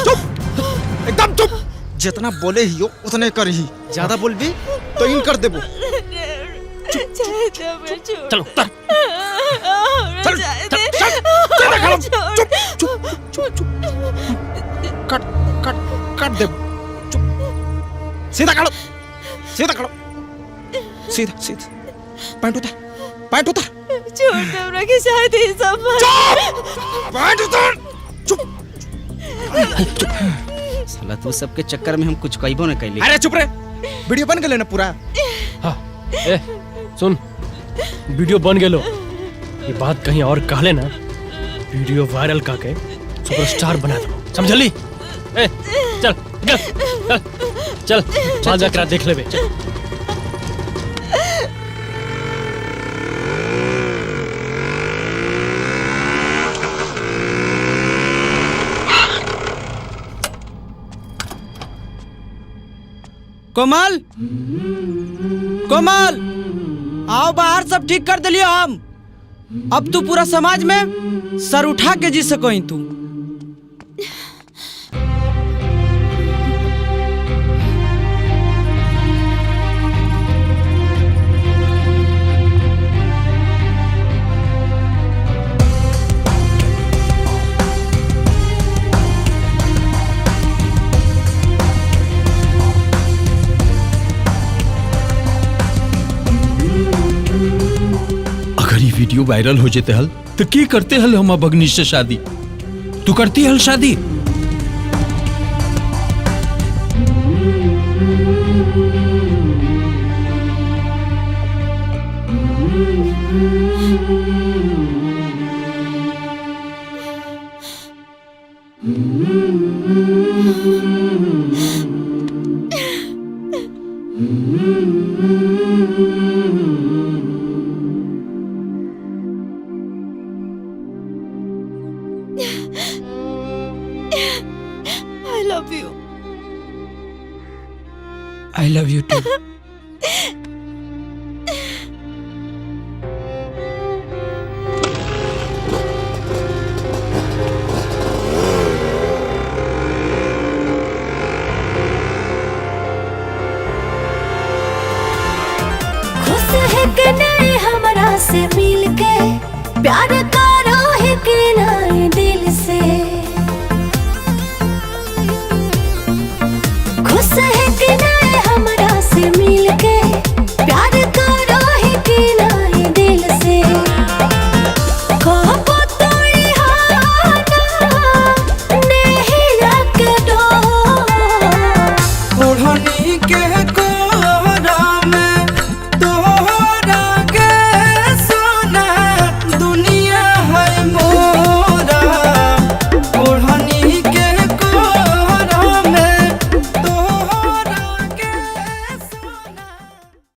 चुप, एकदम चुप। जितना बोले ही हो उतने कर ही, ज्यादा बोल भी तो इन कर देबो। चलो उतर। चल चल चल, चुप चुप चुप चुप। कट कट कट दे। चुप, सीधा खड़ो, सीधा खड़ो, सीधा सीधा। पैंट उतार, पैंट उतार। छोड़ दे हमरा के, शायद ये सब। चुप, पैंट उतार। चुप। साला तू सबके चक्कर में हम कुछ कहिबो न कैली। अरे चुप रे, वीडियो बन गेले ना पूरा। हाँ ए सुन, वीडियो बन गेलो, ये बात कहीं और कहले ना, वीडियो वायरल करके सुपरस्टार बना दो, समझली? ए चल चल चल चल, जा कर देख लेबे। चल कोमल, कोमल आओ बाहर, सब ठीक कर दिलियो हम। अब तू पूरा समाज में सर उठा के जी सको तू। अगर ये वीडियो वायरल हो जेते हल तो की करते हल हम भगनी से शादी? तू करती हल शादी? I love you. I love you too. खुश है के नहीं हमरा से मिल के, प्यार करो है के ना